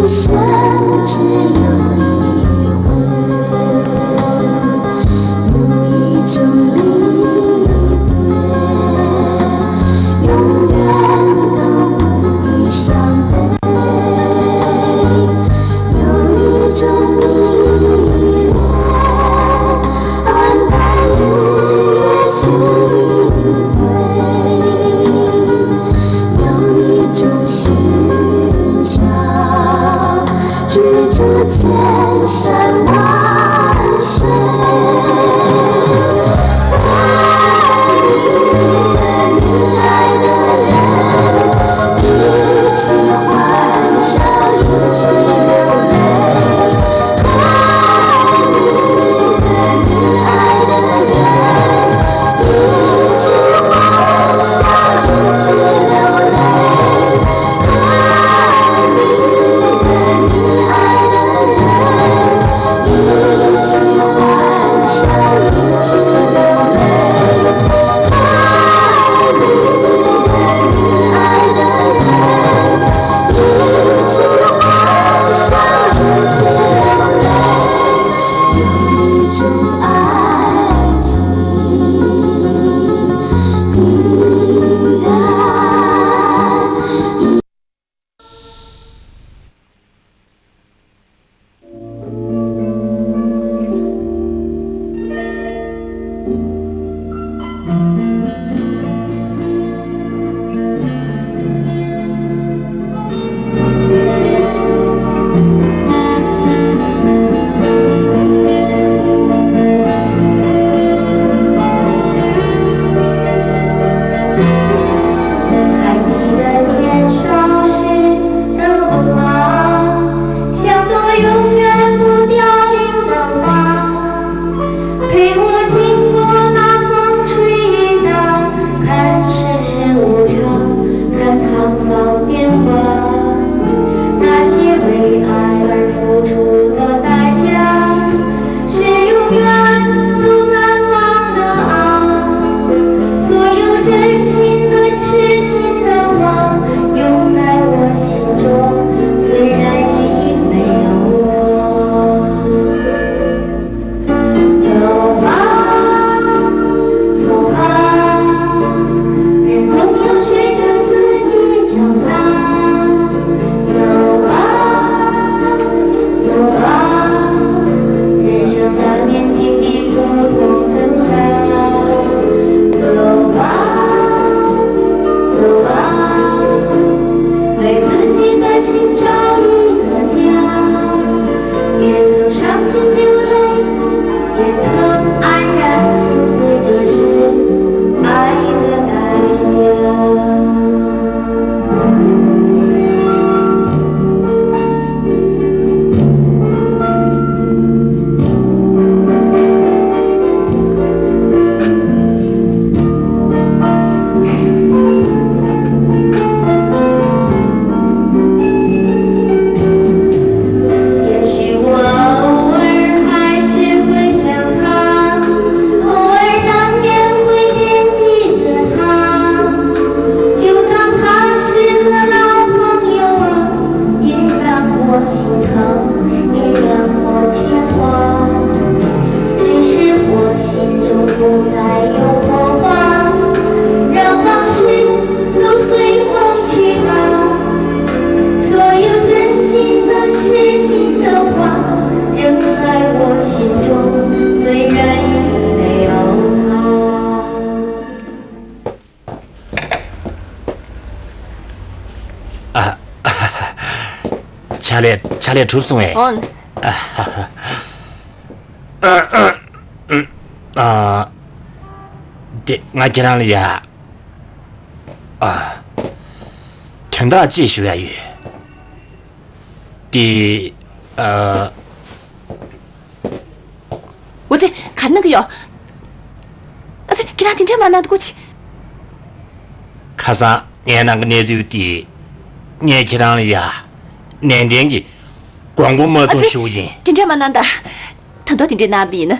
生只有一回，有一种离别，永远都不必伤悲。有一种依恋，暗淡日月星辉。有一种寻找，追逐千山万水。爱你的，你爱的人，一起欢笑，一起流泪。爱你的，你爱的人，一起欢笑，一起流泪。爱你的，你爱的人，一起欢笑，一起流泪。爱你的，你爱的人，一起欢笑，一起流泪。有一种爱情，平淡。还记得年少时的我吗？像朵永远不凋零的花，陪我经过那风吹雨打，看世事无常，看沧桑变幻。那些为爱而付出的代价，是永远都难忘的啊。所有真心的、痴心的话，永在我心中，虽然已没有我。走吧，走吧，人总要学着自己长大。走吧，走吧，人生难免经历苦痛挣扎。走吧，走吧，为自己的心找一个家。也曾伤心流泪，也曾黯然心碎，这是爱的代价。也许我偶尔还是会想他，偶尔难免会惦记着他。就当他是个老朋友啊，也让我心疼，也让我牵挂。只是我心中不再有火花，让往事都随风去吧。所有真心的、痴心的话，仍在我心中，虽然已没有他。 ཨ། ཕྱག་ལས་ཕྱག་ལས་གྲུབ་སོང་ངས། ཨོན། ཨ། དེ་ང་ཁྱེད་རང་ལ་ཡ། ཨ། དོན་དག་ཅིག་ཞུ་ཡ་ཡོད། དེ། ཨ། འོ་ཙི། ག་རེ་གནང་གི་ཡོད། ཨ་ཙི། ཁྱེད་རང་དེ་འདྲས་མ་གནང་དགོས་ཅི། ཁ་སང་ངས་གནང་གི་གནས་ཚུལ་དེ། ངས་ཁྱེད་རང་ལ་ཡ། ནན་ཏན་གྱིས་དགོངས་པ་མ་ཨ་ཚོམ་ཙི། ཞུ་གི་ཡིན། དེ་འདྲས་མ་གནང་ད། ད་དུང་དེ་འདྲས་གནང་བ་ཡིན་ན།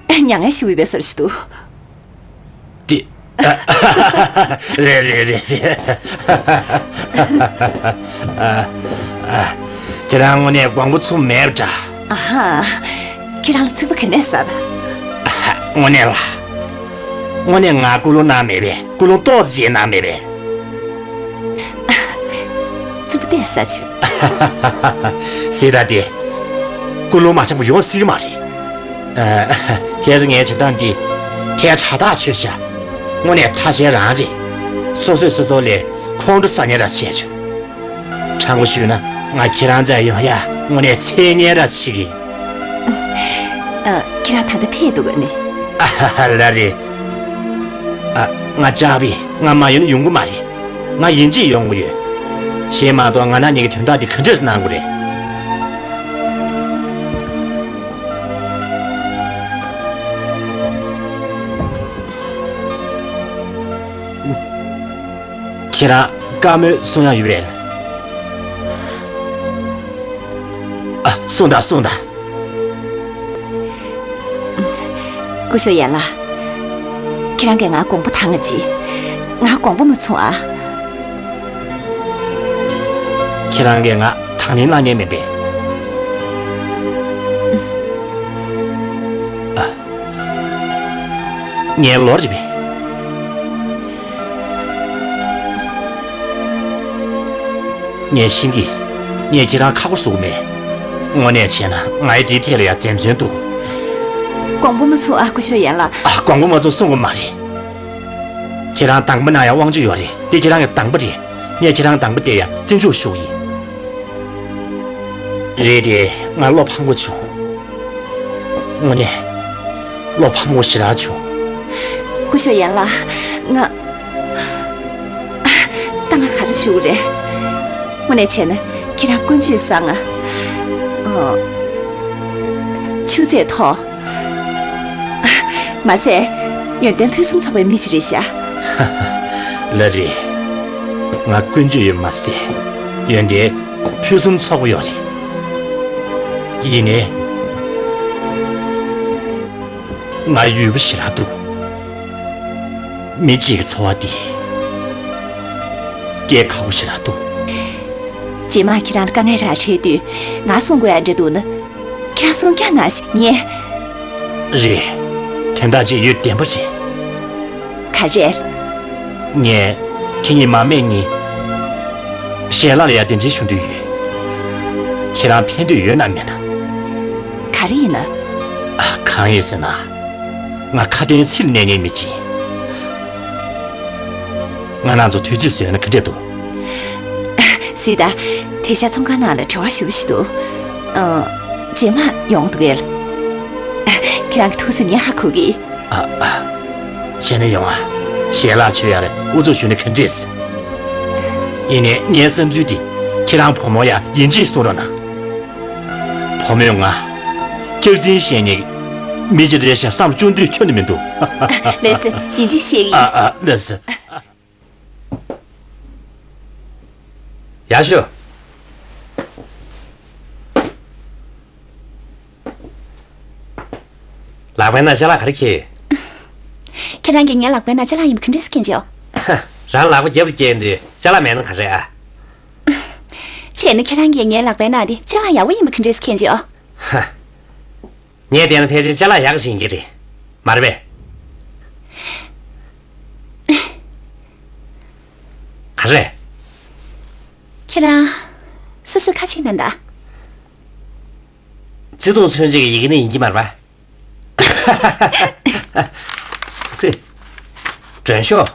མྱ་ངན་ཞུ་འོས་པའི་བཟོ་འདྲ་ཞིག་འདུག། དེ། རེད་རེད་རེད་རེད། ཨ། ཨ། ཁྱེད་རང་དངོས་གནས་དགོངས་པ་ཚོམ་མེད་པ་འདྲ། ཨ་ཧ། ཁྱེད་རང་ལ་ཚིག་པ་ག་ནས་ཟ་ད། ཨ་ཧ། དངོས་གནས་ལ། དངོས་གནས་ང་ཀུན་སློང་གནང་མེད་པས། ཀུན་སློང་ཏོག་ཙམ་ཅིག་གནང་མེད་པས། ཚིག་པ་ཏོག་ཙམ་ཟ་བྱོས། ཟེར་ད་དེ། ཀུན་སློང་མ་འཆམ་པོ་ཡོང་སྲིད་ཀྱི་མ་རེད། ཨ། ཁྱེད་ཚོ་ངའི་བྱེད་སྟངས་འདི་ཐལ་དྲགས་ཐག་ཆོད་ཤག་དངོས་གནས་ཐ་ཤལ་རང་རེད། སོ་སོས་སོ་སོ་ལ་ཁོང་ཁྲོ་ཟ་མཁན་འདྲ་བྱས་བྱུང་། དྲང་པོ་ཞུས་ན་ང་ཁྱེད་རང་རྩར་ཡོང་ཡ་དངོས་གནས་མཚན་སྙན་ར་ཞིག་ཡིན། ཨ། ཁྱེད་རང་ད་ལྟ་ཕེབས་འདུག་ག་ནི། ཨ་ཧ་ཧ། ལགས་རེད། ཨ། ང་ལྕགས་པས་ང་མ་ཡོང་ན་ཡོང་གི་མ་རེད། ང་ཡིན་གཅིག་ཡོང་གི་ཡོད། གཞན་མ་གཏོགས་ང་རང་གཉིས་ཀྱི་དོན་དག་འདི་ག་འདྲས་གནང་དགོས་རེད། ཁྱེད་རང་བཀའ་མོལ་གསུང་ཡ་ཡོད་པས། ཨ། གསུངས་དང་གསུངས་དང་། སྐུ་ཞབས་ཡན་ལགས། ཁྱེད་རང་གིས་ང་དགོངས་པ་དྭངས་ཅིག་ང་དགོངས་པ་མ་ཚོམ་ཨ། ཁྱེད་རང་གིས་ང་དང་ལེན་གནང་མཁན་མིན་པས། ཨ། ངའི་ལོ་རེད་པས། ངས་ཤེས་ཀྱི། ངས་ཁྱེད་རང་ཁག་པོ་བཟོ་གི་མེད། དངོས་གནས་བྱས་ན་ང་ཡི་དེའི་ཐད་ལ་ཡང་འཛེམ་ཟོན་འདུག་དགོངས་པ་མ་ཚོམ་ཨ། སྐུ་ཞབས་ཡན་ལགས། ཨ། དགོངས་པ་མ་ཚོམ་གསུང་གི་མ་རེད། ཁྱེད་རང་སྡང་པོ་གནང་ཡ་དབང་ཆ་ཡོད་རེད། དེ་ཁྱེད་རང་གི་སྡང་པོ་རེད། ངས་ཁྱེད་རང་སྡང་པོ་བལྟས་ཡ་བརྩི་འཇོག་ཞུ་གི་ཡིན། རེད་དེ། ང་བློ་ཕམ་པོ་བྱུང་། དངོས་གནས་བློ་ཕམ་པོ་ཞེ་དྲག་བྱུང་། སྐུ་ཞབས་ཡན་ལགས། ང་། ད་ང་ག་རེ་ཞུ་དགོས་རེད། དངོས་གནས་བྱས་ན་ཁྱེད་རང་ཀུན་སྤྱོད་བཟང་ང་། ཨ། ཆུ་ཚད་མཐོ། མ་ཟད། ཡོན་ཏན་ཕུན་སུམ་ཚོགས་པའི་མི་ཞིག་རེད་ཤག་ལགས་རེད། ང་ཀུན་སྤྱོད་ཡོད་མ་ཟད། ཡོན་ཏན་ཕུན་སུམ་ཚོགས་པོ་ཡོད་རེད། ཡིན་ནའི། ང་ཡུལ་པོ་ཞེ་དྲག་འདུག་མི་གཅིག་གི་འཚོ་བ་འདི་སྐྱེལ་ཁག་པོ་ཞེ་དྲག་འདུག་རྗེས་མ་ཁྱེད་རང་ལ་དཀའ་ངལ་རག་འཕྲད་དུས་ང་གསུང་དགོས་ཡ་འདྲ་འདུག་ན། ཁྱེད་རང་གསུང་རྐྱང་གནང་ཞིག་ངས། རེད། དོན་དག་ཅིག་ཡོད། བདེན་པ་རེད། ག་རེ། ངས་ཁྱེད་གཉིས་མ་སྨད་གཉིས། ཞལ་ལག་ལ་ཡ་གདན་འདྲེན་ཞུ་འདོད་ཡོད། ཁྱེད་རང་ཕན་འདོད་ཡོད་ན་མེད་ན། ག་རེ་ཡིན་ན། ཨ། གང་ཡིན་ཟེར་ན། ང་ཁ་དན་ཚིག་ལ་གནས་མཁན་མི་གཅིག་ང་རང་ཚོ་དུས་ཚོད་བཟོས་ན་ག་འདྲས་འདུག་སི་ཏཱ། དེ་ཤ་ཚོང་ཁང་ནང་ལ་དྲི་བ་ཞུ་ཞུ་འདུག་ཨ། རྗེས་མ་ཡོང་འདུག་གས། ཁྱེད་རང་གི་ཐུགས་སེམས་ཡག་ཧ་གོ་གི་ཨ། ཨ། གཞན་ནས་ཡོང་ཨ། ཞལ་ལག་མཆོད་ཡ་རེད། ཨུ་ཚུགས་ཞུ་ནས་ག་འདྲས། ཡིན་ནའི་ངའི་བསམ་ཚུལ་དེ་ཁྱེད་རང་བུ་མོ་ཡ་ཡིན་གཅིག་གསུང་རོགས་གནང་། བུ་མོས་ང་། སྐྱག་རྫུན་བཤད་མཁན་གྱི་མི་ཅིག་རེད་ཤག་བསམ་བློ་ཅུང་འདུས་ཁྱོན་ནས་མི་འདུག་ལགས་སེ། ཡིན་གཅིག་བཤད་ཀྱི་ཡིན། ཨ། ཨ། ལགས་སེ། ཡར་ཤོག་ལག་པའི་ནང་ཅ་ལག་ག་རེ་འཁྱེར་ཡོད། ཁྱེད་རང་གིས་ངའི་ལག་པའི་ནང་ཅ་ལག་ཡིན་པ་ག་འདྲས་སེ་མཁྱེན་བྱུང་། ཧ། རང་ལག་པ་རྒྱབ་ལ་བསྐྱལ་དུས་ཅ་ལག་མེད་ན་ག་རེ་ཨ། བྱས་ན་ཁྱེད་རང་གིས་ངའི་ལག་པའི་ནང་དེ་ཅ་ལག་ཡག་པོ་ཡིན་པ་ག་འདྲས་སེ་མཁྱེན་བྱུང་། ཧ། ངས་བལྟས་ན་ཕལ་ཆེར་ཅ་ལག་ཡག་ཞིག་ཡིན་གྱི་རེད། མ་རེད་པས། ག་རེ། ཁྱེད་རང་། སོ་སོས་ཁ་ཕྱེ་གནང་དང་། བརྩེ་དུང་མཚོན་བྱེད་ཀྱི་ཡི་གེ་ནི་ཡིན་གྱི་མ་རེད་པ། ཙི། མགྲོན་ཤོག་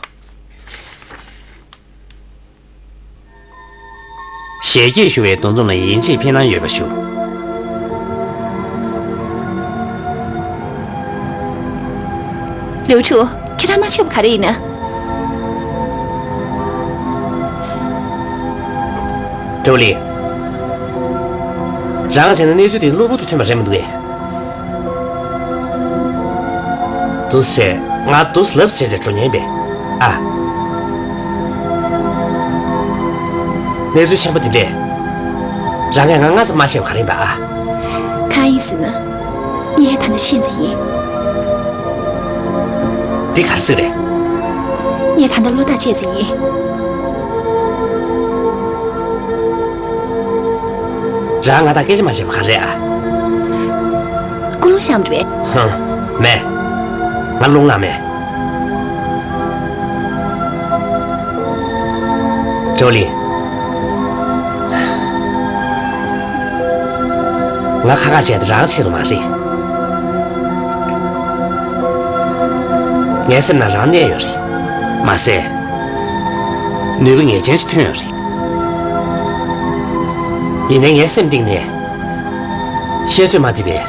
ཞལ་གྱིས་ཞུ་བའི་འདུ་འཛོམས་ལ་ཡིན་གཅིག་ཕན་སྣང་ཡོད་པ་ཞུ། ལིའུ་ཁྲུའུ། ཁྱེད་རང་མ་ཆོད་པ་ག་རེ་ཡིན་ན། ཀྲོའུ་ལི། རང་བྱས་ན་གནས་ཚུལ་དེ་གློ་བུར་དུ་ཐོན་པ་རེད་མི་འདུག་གས། འདུག་སེ། ང་འདུག་སེ་ལབ་ཟེར་ཏེ་འགྲོ་ཉན་པས། ཨ། གནས་ཚུལ་ཆེན་པོ་འདི་འདྲས། རང་གིས་ང་སྔ་ཙམ་མ་བཤད་པ་ག་རེ་ཡིན་པ་ཨ། གང་ཡིན་ཟེར་ན། ངས་ད་ལྟ་ཤེས་ཙམ་ཡིན། འདི་ག་རེ་ཟེར་རེད། ངས་ད་ལྟ་བློ་ཐག་བཅད་ཙམ་ཡིན། རང་ང་དང་སྐད་ཆ་མ་བཤད་པ་ག་རེ་ཨ། ཀུན་སློང་བཤམས་རེད། ཧང་། མེད། ང་རླུང་ལངས་མེད། ཀྲོ་ལི། ང་ཁ་ཁ་བྱས་ཏེ་རང་ཆེད་དུ་མ་རེད། ངའི་སེམས་ནང་རང་གནས་ཡོད་རེད། མ་ཟད། ནུས་པ་ངེས་ཅན་ཞིག་ཐོན་ཡོད་རེད། ཡིན་ནའི་ངའི་སེམས་གཏིང་ནས། བཤད་ཚོད་མ་ཐིག་པའི་རེ་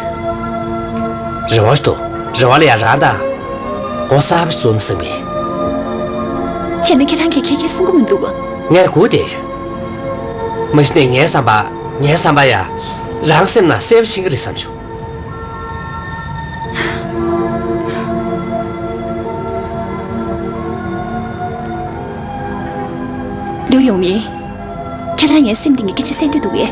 བ་ཞིག་འདུག་རེ་བ་ལ་ཡང་རང་དང་། མགོ་གསར་པ་ཞིག་བཟོ་ན་བསམ་པའི། བྱས་ན་ཁྱེད་རང་གིས་ཁྱེད་ཁྱེད་གསུང་གི་མི་འདུག་ངས་སྒུག་བསྡད་ཡོད། མ་གཞི་ནས་ངའི་བསམ་པ། ངའི་བསམ་པ་ཡང་། རང་སེམས་ནང་གསལ་པོ་ཤེས་ཀྱི་རེད་བསམ་བྱུང་། ལིའུ་ཡུང་མིན། ཁྱེད་རང་ངའི་སེམས་གཏིང་གི་སྐད་ཆ་གསན་འདོད་འདུག་གས།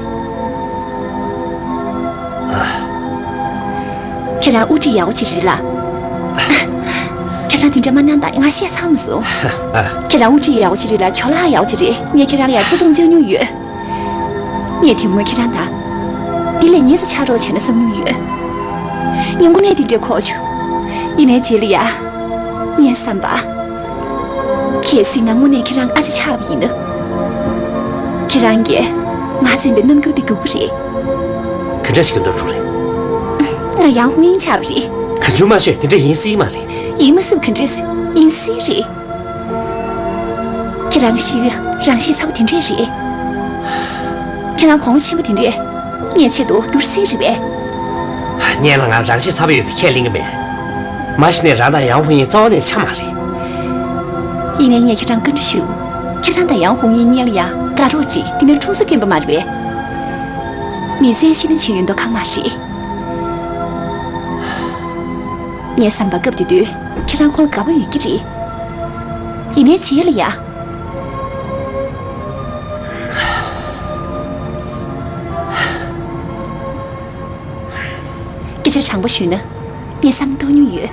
ཁྱེད་རང་དབུ་ཁྲིད་ཡག་པོ་ཅིག་རེད་ལ། ཁྱེད་རང་དེ་འདྲ་མ་གནང་དང་ང་བཤད་ཚར་མ་སོང་། ཁྱེད་རང་དབུ་ཁྲིད་ཡག་པོ་ཅིག་རེད་ལ་ཇོ་ལགས་ཡག་པོ་ཅིག་རེད། ངས་ཁྱེད་རང་ལ་ཡང་བརྩེ་དུང་བཅངས་མྱོང་ཡོད། ངས་དེ་སྔོན་ཁྱེད་རང་དང་། འདི་ལས་ཉེ་ས་ཆགས་རོགས་བྱས་ན་བསམ་མྱོང་ཡོད། ངས་དངོས་གནས་དེ་འདྲའི་ཁོག་ཆུ། ཡིན་ནའི་རྗེས་ལ་ཡ། ངའི་བསམ་པ། གལ་སྲིད་ང་དངོས་གནས་ཁྱེད་རང་ཨ་ཅག་ཆགས་པ་ཡིན་ན། ཁྱེད་རང་གིས་ང་འཛིན་པའི་རྣམ་འགྱུར་དེ་སྒུག་གི་རེད། ག་འདྲ་ཞིག་གི་འདོད་རུ་རེད། ང་ཡང་ཧུང་ཡིན་ཆགས་པ་རེད། གང་བྱུང་མ་ཤོད་དེ་འདྲ་ཡིན་སྲིད་མ་རེད། ཡིན་མ་སྲིད་ག་འདྲ་ཡིན་སྲིད་རེད། ཁྱེད་རང་ཤི་རང་ཤི་ཚ་པོ་དེ་འདྲས་རེད། ཁྱེད་རང་གོང་ཆེན་པོ་དེ་འདྲས་ངའི་ཆེད་དུ་འགྱུར་སྲིད་རེད་པས། ངས་ལ་ང་རང་ཤི་ཚ་པོ་ཡོད་དེ་ཁས་ལེན་གི་མེད། མ་གཞི་ནས་རང་དང་ཡང་ཧུང་ཡིན་རྩ་བ་ནས་ཆ་མ་རེད། ཡིན་ནའི་ངས་ཁྱེད་རང་བཀའ་འདྲི་ཞུ། ཁྱེད་རང་དང་ཡང་ཧུང་ཡིན་གཉིས་ལ་ཡང་དགའ་རོགས་ཅིག་དེ་ནས་ཁྲུང་སུ་སྐྱོན་པ་མ་རེད་པས། མི་ཚེ་ཤི་ན་བྱེད་ཡོད་མདོག་ཁ་མ་རེད། ངའི་བསམ་པ་སྐབས་དེ་དུས་ཁྱེད་རང་ཁོང་ལ་དགའ་པོ་ཡོད་ཀྱི་རེད། ཡིན་ནའི་རྗེས་ལ་ཡ། སྐད་ཆ་དྲང་པོ་ཞུས་ན། ངས་བསམ་བློ་གཏོང་མྱོང་ཡོད།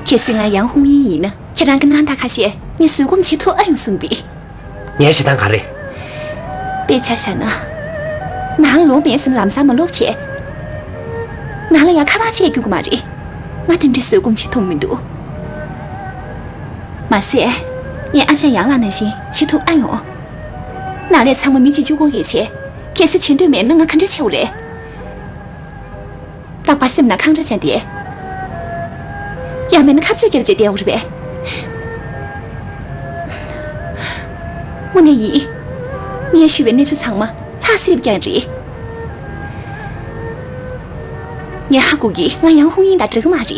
གལ་སྲིད་ང་ཡང་ཧུང་ཡིན་ཡིན་ན་ཁྱེད་རང་གི་སྣང་དག་ཁ་ཤས་ངས་བཟོད་སྒོམ་བྱེད་ཐུབ་ཨ་ཡོང་བསམ་པས། ངའི་བྱེད་སྟངས་ག་རེ། དཔེ་ཆ་བཞག་ན། ནང་ལོག་མེད་ཟིན་ལམ་སང་མ་ལོག་བྱས། ནང་ལ་ཡང་ཁ་པར་བྱས་རྒྱུག་གི་མ་རེད། ང་དེ་འདྲའི་བཟོད་སྒོམ་བྱེད་ཐུབ་མི་འདུག་མ་ཟད། ངས་ཨ་ཅག་ཡང་ལགས་ནང་བཞིན་བྱེད་ཐུབ་ཨ་ཡོང་། ནང་ལས་ཚང་མ་མི་གཅིག་གཅིག་པོ་གིས་བྱས། གལ་སྲིད་བྱེད་འདོད་མེད་ན་ང་ག་འདྲ་བྱེད་དགོས་རེད། རྟག་པར་སེམས་ནང་འཁང་ར་བྱས་ཏེ། ཡང་མིན་ན་ཁ་རྩོད་རྒྱབ་བྱས་བསྡད་ཡོང་རེད་པས། དངོས་གནས་ཡིན། ངས་ཞུས་པའི་གནས་ཚུལ་ཚང་མ་ལྷག་སྲིད་པ་ཀྱང་རེད། ངས་ཧ་གོ་གི་ང་ཡང་ཧུང་ཡིན་དང་འདྲ་གི་མ་རེད།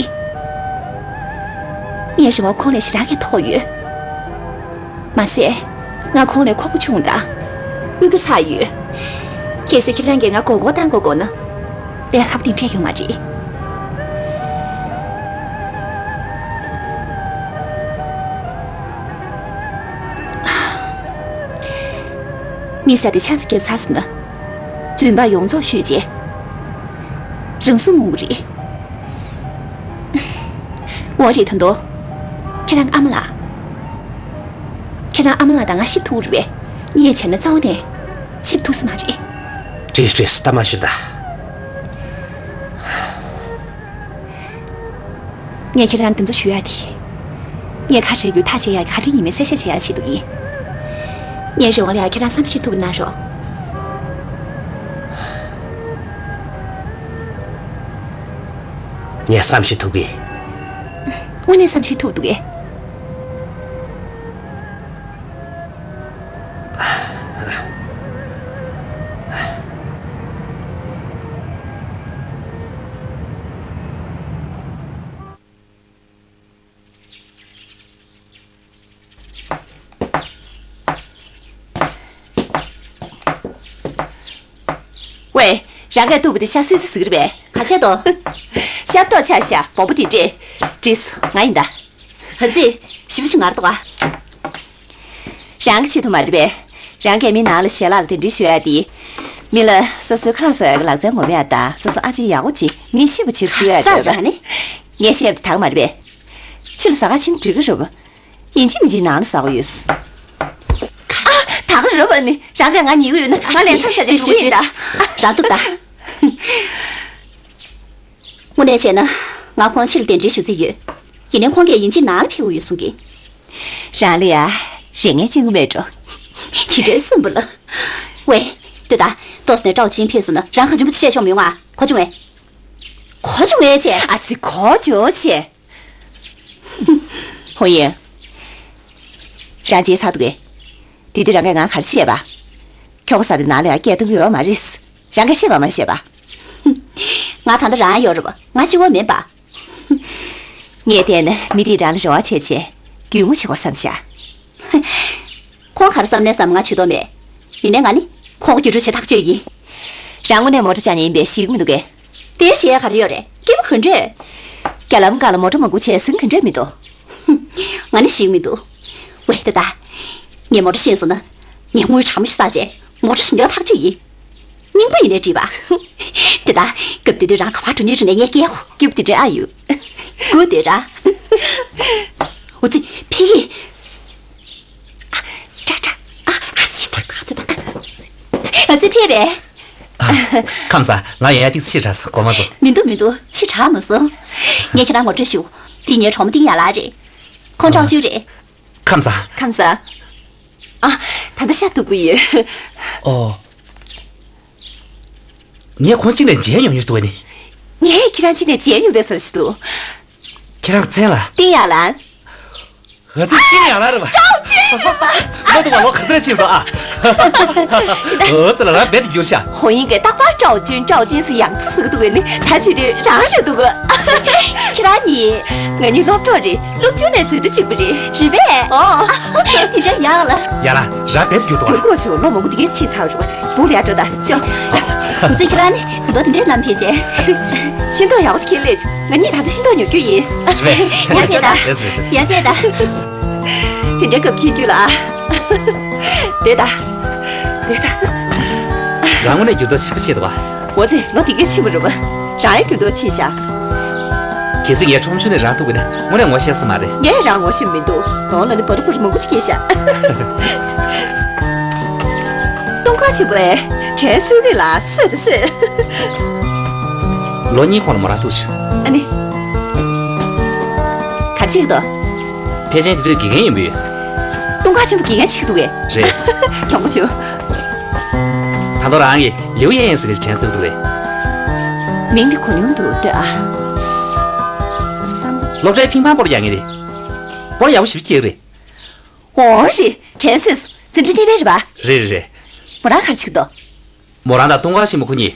ངས་རེ་བ་ཁོང་ལས་ཞེ་དྲག་གི་མཐོ་ཡོད། མ་ཟད། ང་ཁོང་ལས་ཁོག་པ་ཆུང་དང་། དབུལ་རྒྱུ་ཚ་ཡོད། གལ་སྲིད་ཁྱེད་རང་གིས་ང་མགོ་སྐོར་བཏང་དགོས་དགོས་ན། ལས་སླ་པོ་དེ་འཕྲད་ཡོང་མ་རེད། མི་ཟེར་དེ་ཆང་ས་བརྒྱབ་ཚར་སོང་ན། རྫུན་པ་ཡོངས་རྫོགས་ཤོད་རྗེས། རང་སྲུང་ངོ་མ་རེད། འོ་རེད་ད་དོ། ཁྱེད་རང་ཨ་མ་ལགས། ཁྱེད་རང་ཨ་མ་ལགས་དང་ང་གཤིབ་ཐུབ་རེད་པས། ངས་བྱས་ན་རྩ་བ་ནས་གཤིབ་ཐུབ་ས་མ་རེད། རེད་རེད་ད་མ་ཞུ་ད། ངས་ཁྱེད་རང་འདི་ཚོ་ཞུ་ཡ་དེ། ངས་ཁ་བྲལ་རྒྱུ་ཐག་བཅད་ཡ་ག་རེ་ཡིན་མིན་གསལ་བཤད་བྱེད་ཡ་ཆེད་དུ་ཡིན། ངའི་རེ་བ་ལ་ཡ་ཁྱེད་རང་བསམ་ཤེས་ཐུབ་གནང་རོགས། ངས་བསམ་ཤེས་ཐུབ་གི། དངོས་གནས་བསམ་ཤེས་ཐུབ་འདུག་གས། ཝེ། རང་གས་གཏུབ་པ་དེ་ཤ་སི་སི་ཟིག་རེད་པས། ག་བྱས་དོ། ཤ་ཏོག་ཆ་ཤ་སྦོམ་པོ་དེ་འདྲས། བྲིས་སོ་ང་ཡིན་ད། ཧ་ཙི། ཞིབ་ཞིབ་ངར་དོ་ག་རང་གི་ཆེད་དུ་མ་རེད་པས། རང་གས་མི་ནང་ལ་ཞལ་ལག་ལ་དེ་འདྲས་ཞུ་ཡ་དེ། མི་ལ་སོ་སོའི་ཁ་ལག་བཟོ་ཡ་གི་ལག་རྩལ་ངོམ་ཡ་ད་སོ་སོ་ཨ་ཅེ་ཡག་པོ་ཅིག་མི་ཤེས་པ་བྱེད་ཞུ་ཡ་ཧ་ས་འདོད་པ། ར་ནི། ངས་བཤད་པ་དག་མ་རེད་པས། ཕྱི་ལ་ཟ་ཁང་ཕྱིན་འགྲིག་གི་རེད་པ། ཡིན་གཅིག་མིན་གཅིག་ནང་ལ་ཟ་དགོས་ཡོད། ཨ། ད་ག་རེད་པ། ནི་རང་གིས་ང་ཉེས་ཀྱི་ཡོད་ན་ང་ལས་མཚམས་བཞག་ནས་འགྲོ་གི་ཡིན་ད། རང་འདུག་ད། དངོས་གནས་བྱས་ན་ང་ཁོང་ཕྱིར་གདན་འདྲེན་ཞུ་རྩིས་ཡོད། ཡིན་ནའི་ཁོང་གིས་ཡིན་གཅིག་ནང་ལ་ཕེབས་དགོས་ཡོད་གསུང་གི། རང་ལ་ཡ་རེ་ངན་ཅན་གྱི་མེད་འགྲོ། དེ་འདྲའི་སུན་པོ་ལ། ཝེ། ལྟོས་ད། ཏོག་ཙམ་ནས་ཀྲའོ་ཅིན་ཕེབས་སོང་ན་རང་གང་བྱུང་པོ་ཅིག་བཤད་ཆོག་མི་ཡོང་ང་། གོ་བྱུང་ངས། གོ་བྱུང་ངས་བྱས། ཨ་ཙི་གོ་བྱུང་བྱས། ཧོ་ཡིན། རང་བརྗེད་ཚར་འདུག་གས། དེ་དུས་རང་གིས་ང་ག་རེ་བཤད་པ། ཁྱོ་ག་ཟེར་དེ་ནང་ལ་ཡ་སྐད་གཏོང་གི་ཡོད་མ་རེད། རང་གིས་བཤད་པ་མ་བཤད་པ། ང་ད་ལྟ་རང་ཡོད་རེད་པ། ང་གཅིག་པོ་མིན་པ། ངས་བལྟས་ན་མི་དེས་རང་ལ་རེ་བ་བྱས་བྱས་རྒྱུས་མངའ་བྱེད་དགོས་བསམ་བཞག་ཁོང་ག་རེ་བསམ་ནའི་བསམ། ང་བྱེད་དོ་མེད། ཡིན་ནའི་ང་ནི་ཁོང་གི་རྒྱུ་འགྲུལ་བྱེད་ཐག་གཅོད་ཡིན། རང་དངོས་གནས་མོ་ཊ་བཅག་མཁན་ཡིན་པས་ཞེད་ཀྱི་མི་འདུག་གས། དེ་ཞེད་ཡ་ག་རེ་ཡོད་རེད། སྐྱིད་པོ་ག་འདྲས། རྒྱ་ལམ་སྒང་ལ་མོ་ཊ་མང་པོ་བྱས་ཟིན་ག་འདྲས་མི་འདུག་ང་ནི་ཞེད་ཀྱི་མི་འདུག་ཝེ་ཏེ་ད། ངས་མོ་ཊ་ཤེས་སོང་ན། ངས་དངུལ་གྲངས་མང་ཞིག་བསགས་རྗེས་མོ་ཊ་ཞིག་ཉོ་ཐག་གཅོད་ཡིན། རྙིང་པ་ཡིན་ནའི་འགྲིག་པ། དེ་ད། སྐབས་དེ་དུས་རང་ག་པར་འགྲོ་ནི་འགྲོ་ནས་ངས་སྐྱེལ་གོ། སྐྱིད་པོ་དེ་འདྲ་ཨ་ཡོད། སྒུག་དེ་ར། འོ་ཙི་ཕི་ཡི། ཨ་ཏྲ་ཏྲ། ཨ་ཨ་ཙི་ད་ད་ད། ཨ་ཙི་ཕེབས་པས། ཁམས་བཟང་། ང་ཡང་ཡང་ཏིག་ཕྱི་དྲགས་སོང་། གོ་མ་སོང་། མི་འདུག་མི་འདུག་ཕྱི་དྲགས་མ་སོང་། ངས་ཁྱེད་རང་ངོ་སྤྲོད་ཞུ། འདི་ངའི་གྲོགས་མོ་ཏིང་ཡ་ལགས་རེད། ཁོང་ཀྲའོ་ཅུན་རེད། ཁམས་བཟང་། ཁམས་བཟང་། ཨ། ད་ལྟ་ཤ་གཏུབ་ཀྱི་ཡོད། ཨོ། ངས་ཁོང་གཅིག་ནས་མཇལ་མྱོང་ཡོད་འདུག་ནི། ངས་ཁྱེད་རང་གཅིག་ནས་མཇལ་མྱོང་པའི་བཟོ་ཞིག་འདུག་ཁྱེད་རང་མཚན་ལ། ཏིང་ཡ་ལན། ཨ་ཙི། ཏིང་ཡ་ལན་རེད་པ། ཀྲའོ་ཅུན་རེད་པ། ང་འདུག་པ། ལོ་ག་ཚོད་ཕྱིན་སོང་ཨ། ཨོ་ཙི་ལ་རང་རྦད་དེ་འགྱུར་ཤག་ཧོ་ཡིན་གྱི་རྟག་པར་ཀྲའོ་ཅུན་ཀྲའོ་ཅུན་ཟེར་ཡང་ཙི་ཟེར་གྱི་འདུག་ནི། ད་བྱེད་དུས་རང་རེད་འདུག་ཁྱེད་རང་གཉིས། ང་གཉིས་སློབ་གྲོགས་རེད། སློབ་ཆུང་ནས་འཛིན་གྲྭ་གཅིག་པ་རེད། རེད་པས། ཨོ། དེ་འདྲ་ཡག་ལ། ཡ་ལ། ར་བེད་རྒྱུག་འདུག་བ། གུར་གོ་ཆུ་ལོ་མང་པོ་འདི་གའི་ཕྱིན་ཚར་རེད་པ། བུ་ལ་ཡ་འགྲོ་ད་ཤོག་བུ་ཚེ་ཁྱེད་རང་ནི་ད་དུང་དེ་འདྲའི་ནམ་ཕེབས་བྱས། ཨ་ཙི། ཤིང་ཏོག་ཡག་པོ་ཞིག་ཁྱེར་སླེབས་བྱུང་། ང་གཉིས་ད་ལྟ་ཤིང་ཏོག་ཉོ་རྒྱུ་ཡིན། རེད་པས། ཡར་ཕེབས་ད། ལེས་ལེས་ལེས། ཡར་ཕེབས་ད། དེ་འདྲའི་སྐབས་ཁྱེད་རྒྱུད་ལ་ཨ། བསྡད་ད། སྡོད་ད། རང་ངོ་ནས་འགྱུར་ལྡོག་ཆེན་པོ་ཕྱིན་འདུག་བ། འོ་ཙི། ལོ་འདི་གའི་ཕྱིན་པ་རེད་པ། རང་ཡང་འགྱུར་ལྡོག་ཕྱིན་ཤག་གལ་སྲིད་ངས་ཁྲོམ་གཞུང་ནས་རང་ཐུག་པ་ན་དངོས་གནས་ངོ་ཤེས་ས་མ་རེད། ངས་རང་ངོ་ཤེས་མི་འདུག་ནོར་ལ་ནི་བ་རུ་བུ་རུ་མང་པོ་ཅིག་སྐྱེས་ཤག་ཏུང་ཧྥང་ཆེན་པོས་དྲན་གསོ་གི་ལ་གསོས་དང་གསོས། ལོ་གཉིས་གོང་ལ་མོ་རང་ཐུག་བྱུང་། ཨ་ནི། ག་རེ་བྱེད་ཀྱི་འདུག་ཕལ་ཆེར་དེ་དུས་དགེ་རྒན་ཡིན་པས། ཏུང་ཧྥང་ཆེན་པོ་དགེ་རྒན་བྱེད་ཀྱི་འདུག་གས། རེད། གྱོང་པོ་བྱུང་། ད་དུང་རང་གིས་ལིའུ་ཡན་ཡན་ཟེར་མཁན་ཞིག་དྲན་གསོ་གི་འདུག་གས། མིང་དེ་གོ་མྱོང་འདུག་ལྟོས་ཨ། བསམ། སློབ་གྲྭའི་ཕིང་ཕང་སྤོ་ལོ་རྒྱག་མཁན་དེ། སྤོ་ལོ་ཡག་པོ་ཞེ་པོ་རྒྱག་གི་རེད། འོ་རེད། དྲན་གསོས། འཛིན་གྲྭ་གཉིས་པའི་རེད་པ། རེད་རེད་རེད། མོ་རང་ག་རེ་བྱེད་ཀྱི་འདུག་མོ་རང་དང་ཏུང་ཧྥང་ཆེན་པོ་ཁོ་གཉིས།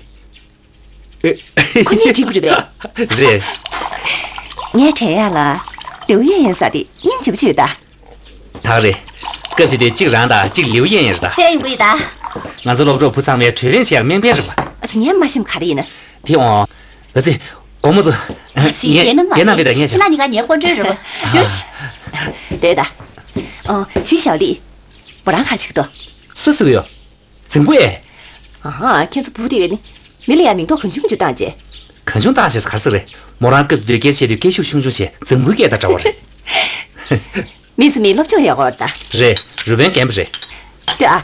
ཁོ་གཉིས་འགྲིག་པ་རེད་པས། རེད། ངས་དྲན་ཡག་ལ། ལིའུ་ཡན་ཡན་ཟེར་དེ་སྙིང་རྗེ་པོ་ཅིག་ཡོད་ད། ད་རེད། སྐབས་དེ་དུས་གཅིག་རང་དང་གཅིག་ལིའུ་ཡན་ཡན་རེད་ད། ཕེབས་ཡོང་གི་ཡོད་ད། ང་ཚོ་སློབ་གྲོགས་བུ་ཚང་མའི་གྲོས་གླེང་བྱེད་ཡག་སྨན་པ་རེད་པ། ཨ་ཙི། ངས་མ་ཤེས་པ་ག་རེ་ཡིན་ན། ཕེབས་འོང་། ཨ་ཙི། དགོང་མོ་ཚོ། ཨ་ཙི། ངས་ངའི་ནང་ལ་ངའི་ནང་ཕེབས་དང་། ངས་ཁྱེད་རང་གཉིས་ཀ་ངའི་སྐུ་མགྲོན་རེད་པ། ཞོ་ཤི། བསྡད་ད། ཨ། ཆུ་ཞའོ་ལི། མོ་རང་ག་རེ་བྱེད་ཀྱི་འདུག་སུ་ཟེར་གི་ཡོད། རྫིང་བུ་ཨེ། ཨ་ཧ། ཁྱེད་ཚོ་བུ་དེ་ག་ནི། མི་ལ་ཡ་མིང་འདོགས་གང་བྱུང་མང་བྱུང་བཏགས་བྱས། གང་བྱུང་བཏགས་བྱས་ཟེར་ག་རེ་ཟེར་རེད། མོ་རང་སྐབས་དེ་དུས་སྐད་ཆ་བཤད་དུས་སྐད་ཤུགས་ཆུང་ཆུང་བྱས། རྫིང་བུའི་སྐད་དང་འདྲ་བོ་རེད། མི་ཚོ་མིའི་སློབ་སྦྱོང་ཡག་པོ་རེད་ད། རེད། རུ་དཔོན་རྒན་པ་རེད། ལྟོས་ཨ།